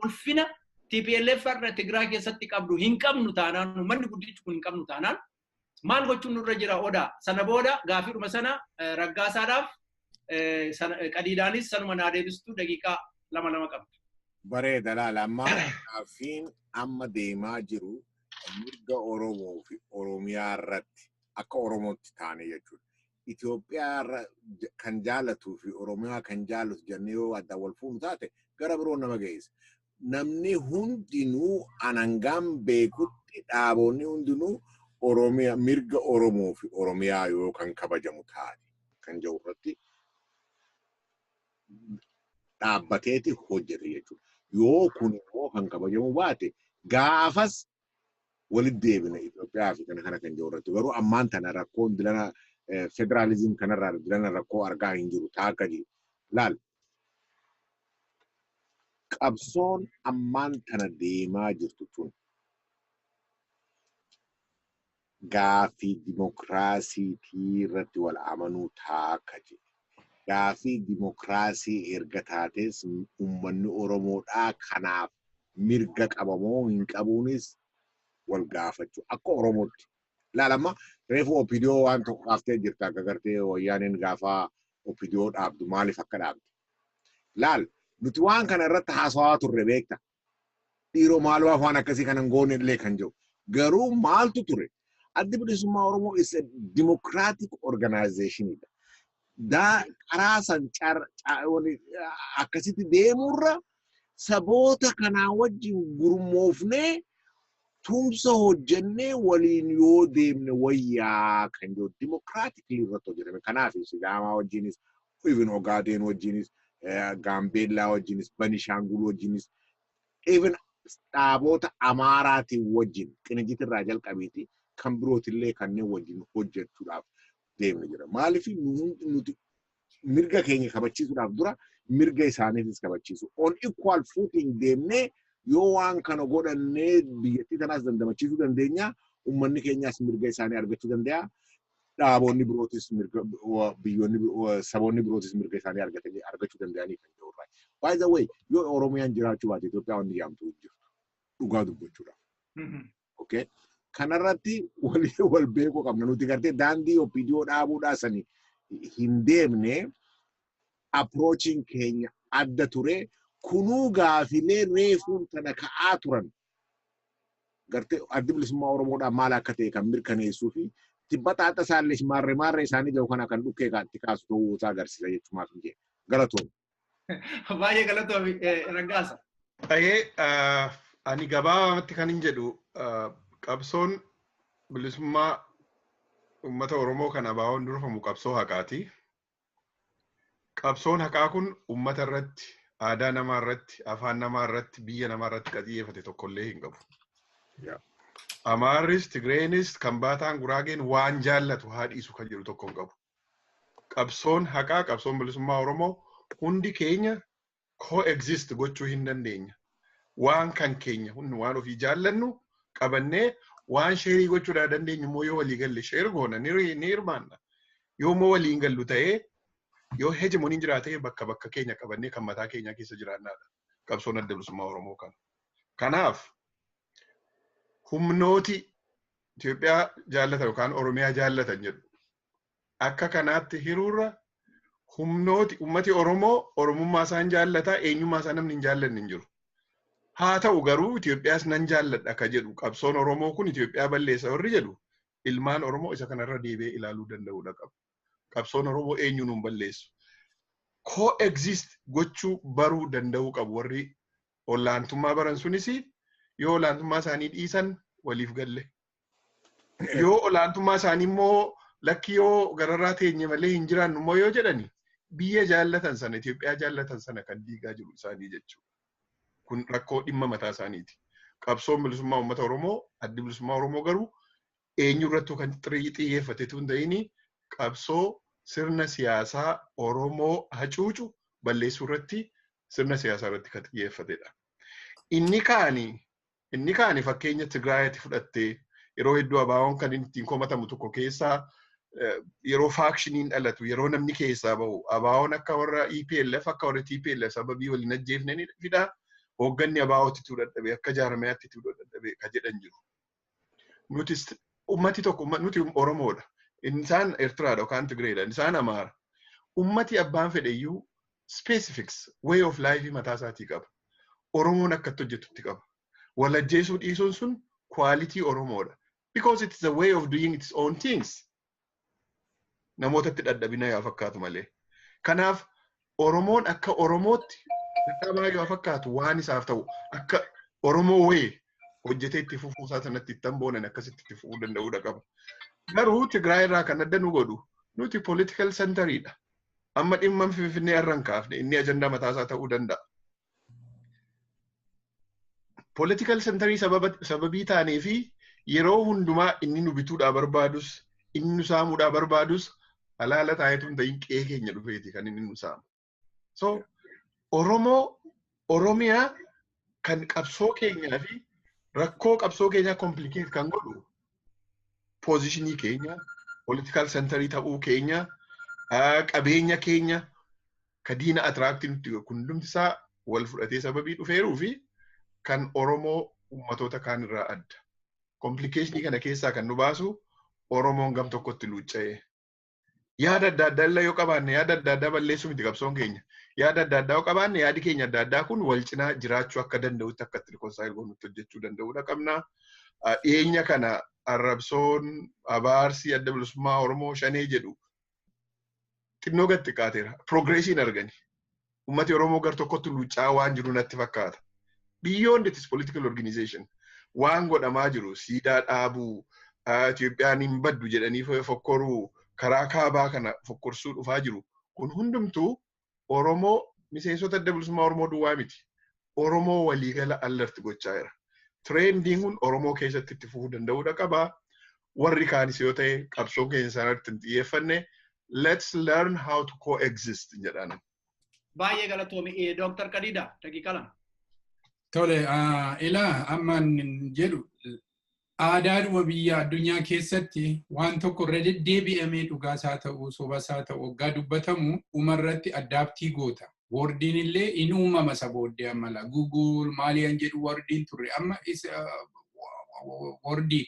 ulfina TPLF har'a Tigraay keessatti qabdu hin qabnu taanaan uummanni guddichi kun hin qabnu taanaan maal gochuun nurra jira odaa sana booda gaafiidhuma sana raggaasaadhaaf qadiidaanis sanuma naa deebistu daqiiqaa 2-2 qabdu. Bareeda laala amma gaaffiin amma deemaa jiru mirga Oromoo fi Oromiyaa irratti akka Oromootti taane jechuudha. Itoophiyaa kan jaalatuu fi Oromiyaa kan jaalatu jennee yoo adda wal fuunu taate gara biroo nama geessa. Namni hundinuu anangaan beekutti dhaaboonni hundinuu Oromiyaa mirga Oromoo fi Oromiyaa yoo kan kabajamu taate kan jiru irratti dhaabbateeti hojjete jechuudha. Yoo kun immoo kan kabajamu baate gaafas walitti deebina Itoophiyaa fi kana kan jiru irratti garuu ammaan tana rakkoon dilana federaalizim kanarraa dilana rakkoo argaa hin jiru taakka jiru. Laal qabsoon ammaan tana deemaa jirtu tun gaafii dimokiraasiitii irratti wal amanuu taakka jiru. Gaafii dimokiraasii erga taates uummanni Oromoodhaa kanaaf mirga qabamoo hin qabuunis wal gaafachuu akka Oromootti. Laal amma reefu OPDO waan tokko kaaftee jirta akka gartee wayyaaneen gaafa OPDO dhaabdu maaliif akka dhaabdu. Laal nuti waan kana irratti haasawaa turre beekta. Dhiiroo maaluma afaan akkasii kanan goone illee kan jiru. Garuu maaltu ture? Addi Bilisummaa Oromoo is a democratic organization. Da karaa san akkasitti deemurra saboota kanaa wajjin gurmoofnee tumsa hojjennee waliin yoo deemne wayyaa kan jiru democratically irratti hojjetame. Kanaaf Sidaamaa wajjinis, even Ogaadeen wajjinis, Gaambeellaa wajjinis, Banishaangul wajjinis, even dhaaboota Amaaraatiin wajjin qinijjitirraa jalqabeeti kan birootillee kanneen wajjin hojjechuudhaaf deemne jira. Maaliif nuti mirga keenya kabachiisuudhaaf dura mirga isaaniifis kabachiisu. On equal footing deemnee yoo waan kana godhannee biyyattii tanaas dandamachiisuu dandeenya. Uummanni keenyaas mirga isaanii argachuu danda'a. Dhaaboonni birootis mirga biyyoonni saboonni birootis mirga isaanii argachuu danda'anii kan jirurraa. By the way, yoo Oromiyaan jiraachuu baate Itoophiyaa wanni yaamtu hin jirtu. Dhugaa dubbachuudhaaf. Okay? Kanarratti wal beekuu qabna. Nuti gartee daandii OPDO dhaabuudhaa sani hin deemne approaching keenya adda ture. Kunuu gaafilee reefuun tana ka'aa turan. Gartee addi bilisummaa Oromoodhaa maal akka ta'e kan mirkaneessuu fi tibba xaaxa isaallee maarree maarree isaanii jiru kana kan dhukkee itti kaasu ta'uu isaa agarsiisa jechuumaaf hin jee. Galatoom. Baay'ee galatoom Raggaasa. Baay'ee ani gabaabamatti kan hin jedhu qabsoon bilisummaa uummata Oromoo kan ABO'n durfamu qabsoo haqaati. Qabsoon haqaa kun uummata irratti, aadaa namaa irratti, afaan namaa irratti, biyya namaa irratti kan xiyyeeffate tokkollee hin qabu. Amaarris, Tigreenis, Kambaataan, Guraageen waan jaallatu haa dhiisu kan jedhu tokko hin qabu. Qabsoon haqaa, qabsoon bilisummaa Oromoo hundi keenya coexist gochuu hin dandeenya. Waan kan keenya hundi waan ofii jaallannu qabannee waan sheerii gochuudhaa dandeenyu immoo yoo walii galle sheer goona ni hirmaanna. Yoo immoo waliin gallu ta'ee yoo hegemoniin jiraatee bakka bakka keenya qabannee kan mataa keenya keessa jiraannaadha. Qabsoon adda bilisummaa Oromoo kana. Kanaaf humnooti Itoophiyaa jaallatan yookaan Oromiyaa jaallatan jedhu akka kanaatti hiruurra humnooti uummati Oromoo Oromummaa isaan jaallataa eenyummaa isaa namni hin jaallanne hin jiru. Haa ta'u garuu Itoophiyaas nan jaalladha ka jedhu qabsoon Oromoo kun Itoophiyaa balleessa warri jedhu ilmaan Oromoo isa kanarra deebi'ee ilaaluu danda'uudha qabu. Qabsoon Oromoo eenyuun hin balleessu. Coexist gochuu baruu danda'uu qabu warri olaantummaa baran sunis yoo olaantummaa isaanii dhiisan waliif galle. Yoo olaantummaa isaanii immoo lakki yoo gararraa teenye malee hin jiraannu immoo yoo jedhani Biyya jaallatan sana, Itoophiyaa jaallatan sana kan diigaa jiru isaanii jechuudha. Kun rakkoo dhimma mataa isaaniiti. Qabsoon bilisummaa uummata Oromoo, addi bilisummaa Oromoo garuu eenyurrattuu kan xiyyeeffatetu hin ta'in, qabsoo sirna siyaasaa Oromoo hacuucu balleessuu irratti, sirna siyaasaa irratti kan xiyyeeffatedha. Inni kaani fakkeenya Tigraayitti fudhattee, yeroo hedduu ABO'n kan inni ittiin komatamu tokko keessaa, yeroo factioniin dhalatu, yeroo namni keessaa bahu, ABO'n akka warra EPLF, akka warra TPLF sababii waliin ajjeefne fida, hoogganni ABO'tti itti dadhabe, akka jaarmayaatti itti dadhabe ka jedhan jiru. Nuti ummati tokko, nuti Oromoodha. Isaan Eertiraadha yookaan Tigreedha. Isaan Amaara. Ummati abbaan fedheyyuu specifics way of life mataa isaatii qaba. Oromoon akkatti hojjetutti qaba. Wal ajjeesuu dhiisuun sun quality Oromoodha. Because it's a way of doing its own things. Namootatti dadhabina yaa fakkaatu malee. Kanaaf Oromoon akka Oromootti dadhabaa yoo fakkaatu, waan isaaf ta'u akka Oromoo wayii hojjetee itti fufuu isaa sanatti ittiin boonan akkasitti itti fufuu danda'uudha qaba. Garuu Tigraay irraa kan adda nu godhu nuti political centeriidha. Amma dhimma Finfinnee irra hin kaafne, inni ajandaa mataa isaa ta'uu danda'a. Political centerii sababii taanee fi yeroo hundumaa inni nu bituudhaa barbaadus, inni nu saamuudhaa barbaadus, alaala taa'eetu hin ta'in, qe'ee keenya dhufeeti kan inni nu saamu. So Oromoo, Oromiyaa kan qabsoo keenyaa fi rakkoo qabsoo keenyaa complicate kan godhu positionii keenya, political centerii ta'uu keenya, qabeenya keenya ka diina attract nutti, hundumti isaa wal fudhatee sababii dhufeeruu fi kan Oromoo uummatoota kaan irraa adda. Complicationii kana keessaa kan nu baasu Oromoon gam tokkotti luucca'ee. Yaada adda addaa illee yoo qabaanne, yaada adda addaa balleessuu miti qabsoon keenya. Yaada adda addaa yoo qabaanne, yaadi keenya adda addaa kun wal cinaa jiraachuu akka danda'utti, akka itti reconcile goonutti hojjechuu danda'uudha qabna. Dhiyeenya kana arrabsoon, abaarsi adda bilisummaa Oromoo shanee jedhu xinnoo gad xiqqaateera. Progressiin argani. Uummati Oromoo gar tokkotti luuccaa waan jiru natti fakkaata. Beyond its political organization waan godhamaa jiru, siidaa dhaabuu, Itoophiyaan hin baddu jedhanii fokkoruu, karaa kaabaa kana fokkorsuu dhufaa jiru. Kun hundumtuu Oromoo miseensota adda bilisummaa Oromoo duwwaa miti. Oromoo waliigala alert gochaa jira. Trendiin kun Oromoo keessatti itti fufuu danda'uudha qaba. Warri kaanis yoo ta'e qabsoo keenya sanatti hin xiyyeeffanne, let's learn how to coexist jedhaan. Baay'ee galatoomi. Dooktar Kadiida, daqiiqa 2. Tole, ilaa, amma jedhu, aadaadhuma biyya addunyaa keessatti waan tokko irra deddeebi'amee, dhugaasaa ta'uu sobasaa ta'u, waggaa dubbatamu dhumarratti adapt goota. Wordiin illee in uumama isa booddee ammala. Google maaliyan jedhu wordiin turre amma wordii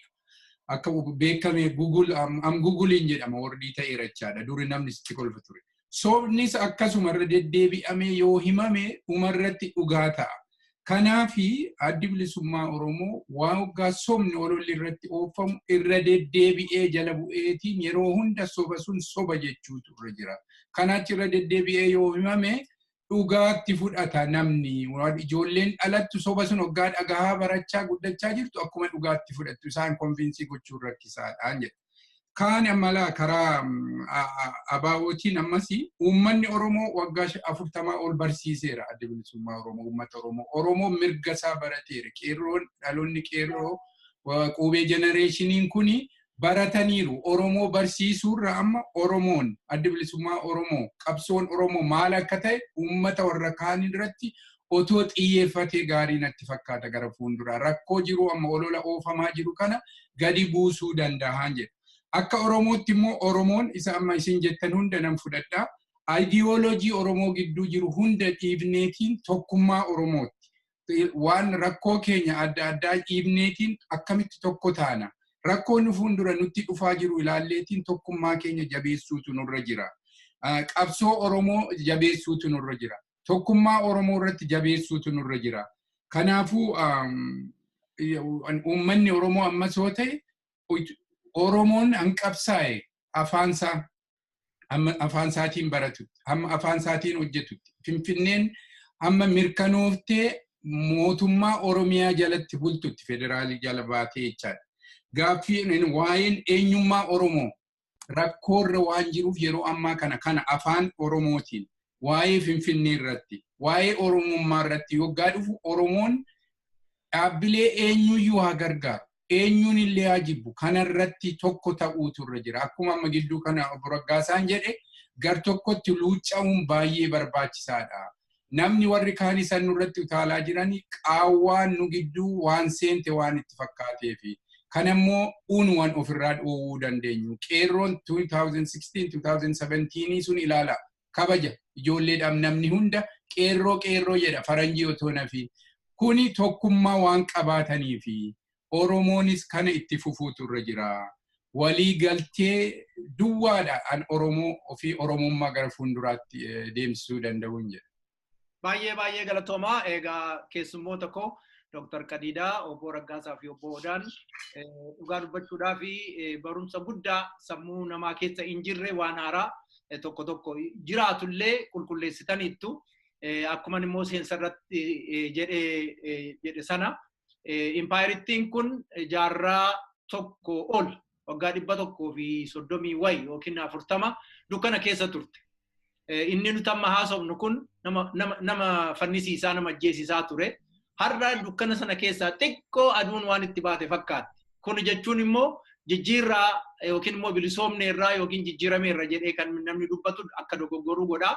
akka beekame Google am Googleiin jedhama, wordii ta'eera jechaadha. Duri namni sitti kolfa ture. Sobnis akkasuma irra deddeebi'amee yoo himame dhumarratti dhugaa ta'a. Kanaafi addi bilisummaa Oromoo waan waggaa sobni ololli irratti oofamu irra deddeebi'ee jala bu'eetiin yeroo hunda soba sun soba jechuutu irra jira. Kanaachi irra deddeebi'ee yoo himame dhugaatti fudhata namni. Ijoolleen dhalattu soba sun waggaa dhagahaa barachaa guddachaa jirtu akkuma dhugaatti fudhattu, isaan convince gochuun rakkisaadhaan jedha. Kaan ammalaa karaa ABO'tiin ammas uummanni Oromoo waggaa 40 ol barsiiseera adda bilisummaa Oromoo uummata Oromoo. Oromoo mirga isaa barateera. Qeerroon, dhaloonni qeerroo, qubee generationiin kuni barataniiru. Oromoo barsiisuurra amma Oromoon, adda bilisummaa Oromoo, qabsoon Oromoo maal akka ta'e uummata warra kaan irratti otoo xiyyeeffatee gaarii natti fakkaata gara fuulduraa. Rakkoo jiru amma olola oofamaa jiru kana gadi buusuu danda'an jedha. Akka Oromootti immoo Oromoon isa amma isin jettan hunda nan fudhadha. Ideology Oromoo gidduu jiru hunda dhiibneetiin tokkummaa Oromootti. Waan rakkoo keenya adda addaa dhiibneetiin akkamitti tokko taana. Rakkoo nu fuuldura nutti dhufaa jiru ilaalleetiin tokkummaa keenya jabeessuutu nurra jira. Qabsoo Oromoo jabeessuutu nurra jira. Tokkummaa Oromoo irratti jabeessuutu nurra jira. Kanaafuu uummanni Oromoo ammas yoo ta'e, Oromoon hanqabsaa'e afaansaa afaan isaatiin baratutti, hamma afaan isaatiin hojjetutti, Finfinneen hamma mirkanooftee mootummaa Oromiyaa jalatti bultutti, federaalii jala baatee jechaadha. Gaaffii waa'een eenyummaa Oromoo Rakkoorra waan jiruuf yeroo ammaa kana afaan Oromootiin waa'ee Finfinnee irratti, waa'ee Oromummaa irratti yoggaa dhufu Oromoon dhaabbilee eenyuyyuu haa gargaaru, eenyuun illee haa jibbu, kanarratti tokko ta'uutu irra jira. Akkuma amma gidduu kana obbo Raggaasaan jedhe gar tokkotti luucca'uun baay'ee barbaachisaadha. Namni warri kaan isaan nurratti utaalaa jiran qaawwaan nu gidduu waan seente waan itti fakkaateefi. Kanammoo unuwan ofirraa dhoowwuu dandeenyu. Qeerroon 2016-2017 sun ilaala. Kabaja ijoolleedhaaf namni hunda qeerroo qeerroo jedha faranjii otoo nafi. Kuni tokkummaa waan qabaataniifi Oromoonis kana itti fufuutu irra jira. Walii galtee duwwaadha an Oromoo ofii Oromummaa gara fuulduraatti deemsisuu danda'uun jedha. Baay'ee baay'ee galatoomaa. Egaa keessummoota koo Dr. Kadiidaa, Obbo Raggaasaa fi Obbo Odaan dhugaa dubbachuudhaa fi barumsa guddaa sammuu namaa keessa hin jirre waan haaraa tokko tokko jiraatullee qulqulleessitaniittu. Akkuma immoo seensa irratti jedhe sana impaayirittiin kun jaarraa tokko ol waggaa 130 wayi yookiin 40 dukkana keessa turte. Inni nuti amma haasofnu kun nama fannisiisaa nama ajjeesisaa ture. Har'a dukkana sana keessaa xiqqoo aduun waan itti baate fakkaatti. Kun jechuun immoo jijjiirraa yookiin immoo bilisoomneerraa yookiin jijjiirameerra jedhee kan namni dubbatu akka dogoggoruu godha.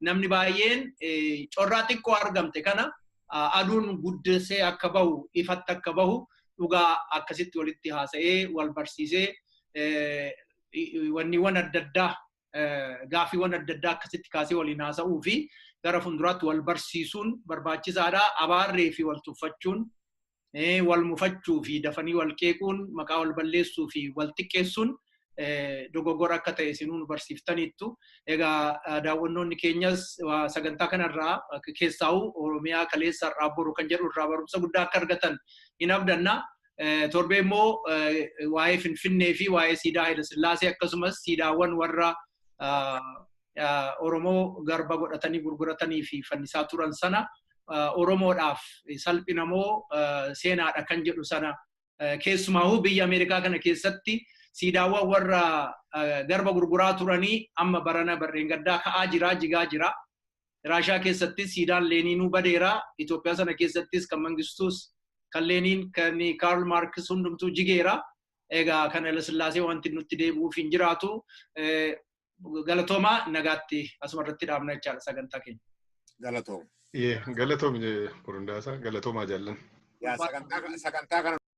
Namni baay'een corraa xiqqoo argamte kana aduun guddisee akka bahu, ifatti akka bahu dhugaa akkasitti walitti haasa'ee wal barsiisee wanniiwwan adda addaa gaaffiiwwan adda addaa akkasitti kaasee waliin haasa'uu fi gara fuulduraatti wal barsiisuun barbaachisaadha. Abaarree fi wal tuffachuun, wal mufachuu fi dafanii wal qeequun, maqaa wal balleessuu fi wal xiqqeessuun dogoggora akka ta'e isinuu nu barsiiftaniittu. Egaa daawwannoonni keenyas sagantaa kanarraa keessaa'u Oromiyaa kaleessa irraa boru kan jedhu irraa barumsa guddaa akka argatan hin abdanna. Torbee immoo waa'ee Finfinnee fi waa'ee siidaa Hayilasillaasee akkasumas siidaawwan warra Oromoo garba godhatanii gurguratanii fi fannisaa turan sana Oromoodhaaf salphina moo seenaadha kan jedhu sana keessumaa'uu biyya Ameerikaa kana keessatti siidaawwan warra garba gurguraa turanii amma barana barreen gaddaa ka'aa jira, jigaa jira. Raashaa keessattis siidaan Leeniinuu badeera. Itoophiyaa sana keessattis kan Mangistuus, kan Leeniin, kan Kaarl Maarkis hundumtuu jigeera. Egaa kan Hayilasillaasee wanti nutti deebi'uuf hin jiraatu. Galatoomaa nagaatti asuma irratti dhaabna jechaadha sagantaa keenya. Galatooma. Galatoom Burundaasaa, galatoomaa jaallan. Sagantaa kana